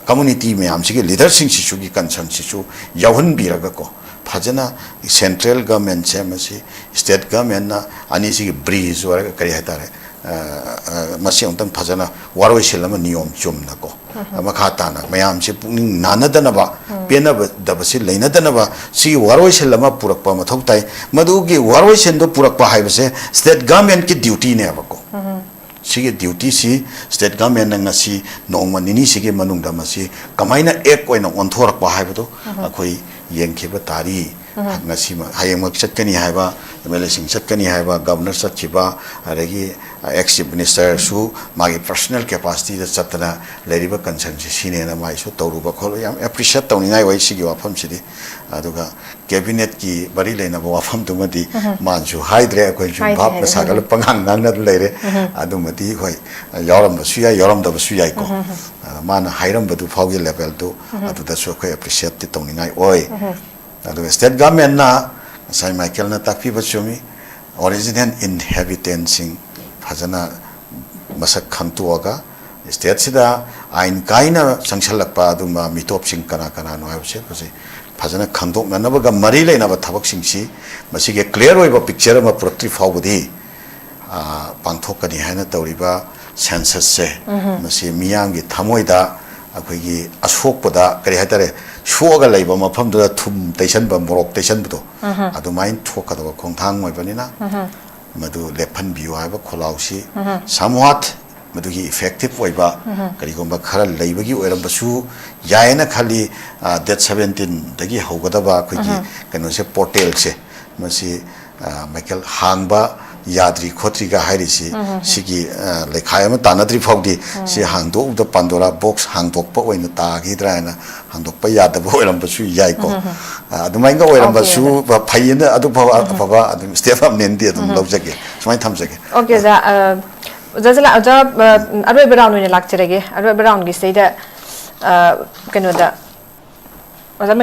ꯀꯝꯃꯨꯅꯤꯇꯤ ꯃꯌꯥꯝꯁꯤꯒꯤ ꯂꯤꯗꯔꯁꯤꯡꯁꯤꯁꯨꯒꯤ ꯀꯟꯁꯔꯟꯁꯤꯁꯨ ꯌꯥꯎꯍꯟꯕꯤꯔꯒ ꯀꯣ, ꯐꯖꯅ ꯁꯦꯟꯇ꯭ꯔꯦꯜ ꯒꯚꯔꯟꯃꯦꯟꯠꯁꯦ ꯃꯁꯤ ꯁ꯭ꯇꯦꯠ ꯒꯚꯔꯟꯃꯦꯟꯠꯅ ꯑꯅꯤꯁꯤꯒꯤ ꯕ꯭ꯔꯤꯖ ꯑꯣꯏꯔꯒ ꯀꯔꯤ ꯍꯥꯏꯇꯥꯔꯦ, ꯃꯁꯤ ꯑꯃꯨꯛꯇꯪ ꯐꯖꯅ ꯋꯥꯔꯣꯏꯁꯤꯜ ꯑꯃ ꯅꯤꯌꯣꯝ ꯆꯨꯝꯅ ꯀꯣ, ꯃꯈꯥ ꯇꯥꯅ ꯃꯌꯥꯝꯁꯤ ꯄꯨꯛꯅꯤꯡ ꯅꯥꯅꯗꯅꯕ, ꯄꯦꯟꯅꯗꯕꯁꯤ ꯂꯩꯅꯗꯅꯕ ꯁꯤꯒꯤ ꯋꯥꯔꯣꯏꯁꯤꯜ ꯑꯃ ꯄꯨꯔꯛꯄ ꯃꯊꯧ ꯇꯥꯏ꯫ ꯃꯗꯨꯒꯤ ꯋꯥꯔꯣꯏꯁꯤꯟꯗꯨ ꯄꯨꯔꯛꯄ ꯍꯥꯏꯕꯁꯦ ꯁ꯭ꯇꯦꯠ ꯒꯚꯔꯟꯃꯦꯟꯠꯀꯤ ꯗ꯭ꯌꯨꯇꯤꯅꯦꯕꯀꯣ꯫ ꯁꯤꯒꯤ ꯗ꯭ꯌꯨꯇꯤꯁꯤ ꯁ꯭ꯇꯦꯠ ꯒꯚꯔꯟꯃꯦꯟꯠꯅ ꯉꯁꯤ ꯅꯣꯡꯃ ꯅꯤꯅꯤꯁꯤꯒꯤ ꯃꯅꯨꯡꯗ ꯃꯁꯤ ꯀꯃꯥꯏꯅ ꯑꯦꯛ ꯑꯣꯏꯅ ꯑꯣꯟꯊꯣꯔꯛꯄ ꯍꯥꯏꯕꯗꯨ ꯑꯩꯈꯣꯏ ꯌꯦꯡꯈꯤꯕ ꯇꯥꯔꯤ꯫ ꯉꯁꯤꯃꯛ ꯍꯌꯦꯡꯃꯛ ꯆꯠꯀꯅꯤ ꯍꯥꯏꯕ, ꯑꯦꯝ ꯑꯦꯜ ꯑꯦꯁꯤꯡ ꯆꯠꯀꯅꯤ ꯍꯥꯏꯕ, ꯒꯕꯔꯅꯔ ꯆꯠꯈꯤꯕ, ꯑꯗꯒꯤ ꯑꯦꯛꯁ ꯆꯤꯐ ꯃꯤꯅꯤꯁꯇꯔꯁꯨ ꯃꯥꯒꯤ ꯄꯔꯁꯣꯅꯦꯜ ꯀꯦꯄꯥꯁꯤꯇꯤꯗ ꯆꯠꯇꯅ ꯂꯩꯔꯤꯕ ꯀꯟꯁꯔꯟꯁꯦ ꯁꯤꯅꯦꯅ ꯃꯥꯏꯁꯨ ꯇꯧꯔꯨꯕ ꯈꯣꯠꯂꯨꯕ ꯌꯥꯝ ꯑꯦꯄ꯭ꯔꯤꯁꯤꯌꯦꯠ ꯇꯧꯅꯤꯡꯉꯥꯏ ꯑꯣꯏ ꯁꯤꯒꯤ ꯋꯥꯐꯝꯁꯤꯗꯤ꯫ ꯑꯗꯨꯒ ꯀꯦꯕꯤꯅꯦꯠꯀꯤ ꯃꯔꯤ ꯂꯩꯅꯕ ꯋꯥꯐꯝꯗꯨꯃꯗꯤ ꯃꯥꯅꯁꯨ ꯍꯥꯏꯗ꯭ꯔꯦ, ꯑꯩꯈꯣꯏꯅꯁꯨ ꯍꯥꯏꯗ꯭ꯔꯦ, ꯚꯥꯞꯅ ꯍꯥꯏꯗ꯭ꯔꯦ꯫ ꯁꯥꯒꯠꯂ ꯄꯉꯥꯡ ꯉꯥꯡꯅꯗꯨꯅ ꯂꯩꯔꯦ꯫ ꯑꯗꯨꯃꯗꯤ ꯍꯣꯏ, ꯌꯥꯎꯔꯝꯕꯁꯨ ꯌꯥꯏ, ꯌꯥꯎꯔꯝꯗꯕꯁꯨ ꯌꯥꯏꯀꯣ꯫ ꯑꯗ ꯃꯥꯅ ꯍꯥꯏꯔꯝꯕꯗꯨ ꯐꯥꯎꯒꯤ ꯂꯦꯚꯦꯜꯗꯨ ꯑꯗꯨꯗꯁꯨ ꯑꯩꯈꯣꯏ ꯑꯦꯄ꯭ꯔꯤꯁꯤꯌꯦꯠꯇꯤ ꯇꯧꯅꯤꯡꯉꯥꯏ ꯑꯣꯏ꯫ ꯑꯗꯨꯒ ꯁ꯭ꯇꯦꯠ ꯒꯚꯔꯟꯃꯦꯟꯠꯅ ꯉꯁꯥꯏ ꯃꯥꯏꯀꯦꯜꯅ ꯇꯥꯛꯄꯤꯕ ꯆꯨꯝꯃꯤ, ꯑꯣꯔꯤꯖꯤꯅꯦꯜ ꯏꯟꯍꯦꯕꯤꯇꯦꯟꯁꯤꯡ ꯐꯖꯅ ꯃꯁꯛ ꯈꯪꯇꯣꯛꯑꯒ ꯁ꯭ꯇꯦꯠꯁꯤꯗ ꯑꯥꯏꯟ ꯀꯥꯏꯅ ꯆꯪꯁꯜꯂꯛꯄ ꯑꯗꯨꯝꯕ ꯃꯤꯇꯣꯞꯁꯤꯡ ꯀꯅꯥ ꯀꯅꯥꯅꯣ ꯍꯥꯏꯕꯁꯦ ꯃꯁꯤ ꯐꯖꯅ ꯈꯪꯗꯣꯛꯅꯅꯕꯒ ꯃꯔꯤ ꯂꯩꯅꯕ ꯊꯕꯛꯁꯤꯡꯁꯤ ꯃꯁꯤꯒꯤ ꯀ꯭ꯂꯤꯌꯥꯔ ꯑꯣꯏꯕ ꯄꯤꯛꯆꯔ ꯑꯃ ꯄꯨꯔꯛꯇ꯭ꯔꯤ ꯐꯥꯎꯕꯗꯤ ꯑ, ꯄꯥꯡꯊꯣꯛꯀꯅꯤ ꯍꯥꯏꯅ ꯇꯧꯔꯤꯕ ꯁꯦꯟꯁꯁꯁꯦ, ꯃꯁꯤ ꯃꯤꯌꯥꯝꯒꯤ ꯊꯃꯣꯏꯗ ꯑꯩꯈꯣꯏꯒꯤ ꯑꯁꯣꯛꯄꯗ, ꯀꯔꯤ ꯍꯥꯏꯇꯥꯔꯦ, ꯁꯣꯛꯑꯒ ꯂꯩꯕ ꯃꯐꯝꯗꯨꯗ ꯊꯨꯝ ꯇꯩꯁꯟꯕ, ꯃꯣꯔꯣꯛ ꯇꯩꯁꯟꯕꯗꯣ, ꯑꯗꯨꯃꯥꯏꯅ ꯊꯣꯛꯀꯗꯕ ꯈꯣꯡꯊꯥꯡ ꯑꯣꯏꯕꯅꯤꯅ ꯃꯗꯨ ꯂꯦꯞꯍꯟꯕꯤꯌꯨ ꯍꯥꯏꯕ ꯈꯣꯜꯂꯥꯎꯁꯤ ꯁꯝꯋꯥꯠ ꯃꯗꯨꯒꯤ ꯏꯐꯦꯛꯇꯤꯞ ꯑꯣꯏꯕ ꯀꯔꯤꯒꯨꯝꯕ ꯈꯔ ꯂꯩꯕꯒꯤ ꯑꯣꯏꯔꯝꯕꯁꯨ ꯌꯥꯏꯌꯦꯅ ꯈꯜꯂꯤ꯫ ꯗꯦꯠ ꯁꯕꯦꯟꯇꯤꯟꯗꯒꯤ ꯍꯧꯒꯗꯕ ꯑꯩꯈꯣꯏꯒꯤ ꯀꯩꯅꯣꯁꯦ, ꯄꯣꯔꯇꯦꯜꯁꯦ, ꯃꯁꯤ ꯃꯥꯏꯀꯦꯜ ꯍꯥꯡꯕ ꯌꯥꯗ꯭ꯔꯤ ꯈꯣꯠꯇ꯭ꯔꯤꯒ ꯍꯥꯏꯔꯤꯁꯤ, ꯁꯤꯒꯤ ꯂꯩꯈꯥꯏ ꯑꯃ ꯇꯥꯟꯅꯗ꯭ꯔꯤ ꯐꯥꯎꯗꯤ ꯁꯤ ꯍꯥꯡꯗꯣꯛꯎꯕꯗ ꯄꯥꯟꯗꯣꯔꯥ ꯕꯣꯛꯁ ꯍꯥꯡꯗꯣꯛꯄ ꯑꯣꯏꯅ ꯇꯥꯈꯤꯗ꯭ꯔꯥ ꯍꯥꯏꯅ, ꯍꯥꯡꯗꯣꯛꯄ ꯌꯥꯗꯕ ꯑꯣꯏꯔꯝꯕꯁꯨ ꯌꯥꯏꯀꯣ꯫ ꯑꯗꯨꯃꯥꯏꯅ ꯑꯣꯏꯔꯝꯕꯁꯨ ꯐꯩꯌꯦꯅ, ꯑꯗꯨ ꯐꯕ ꯑꯐꯕ ꯑꯗꯨꯝ ꯁ꯭ꯇꯦꯞ ꯑꯃꯅꯦꯅꯗꯤ ꯑꯗꯨꯝ ꯂꯧꯖꯒꯦ꯫ ꯁꯨꯃꯥꯏꯅ ꯊꯝꯖꯒꯦ꯫ ꯑꯣꯀꯦ ꯑꯣꯖꯥ꯫ ꯑ, ꯑꯣꯖꯥ ꯖꯂꯥ-, ꯑꯣꯖꯥ, ꯑ, ꯑꯔꯣꯏꯕ ꯔꯥꯎꯟ ꯑꯣꯏꯅ ꯂꯥꯛꯆꯔꯒꯦ꯫ ꯑꯔꯣꯏꯕ ꯔꯥꯎꯟꯒꯤꯁꯤꯗꯩꯗ, ꯑ, ꯀꯩꯅꯣꯗ ꯑꯣꯖꯥ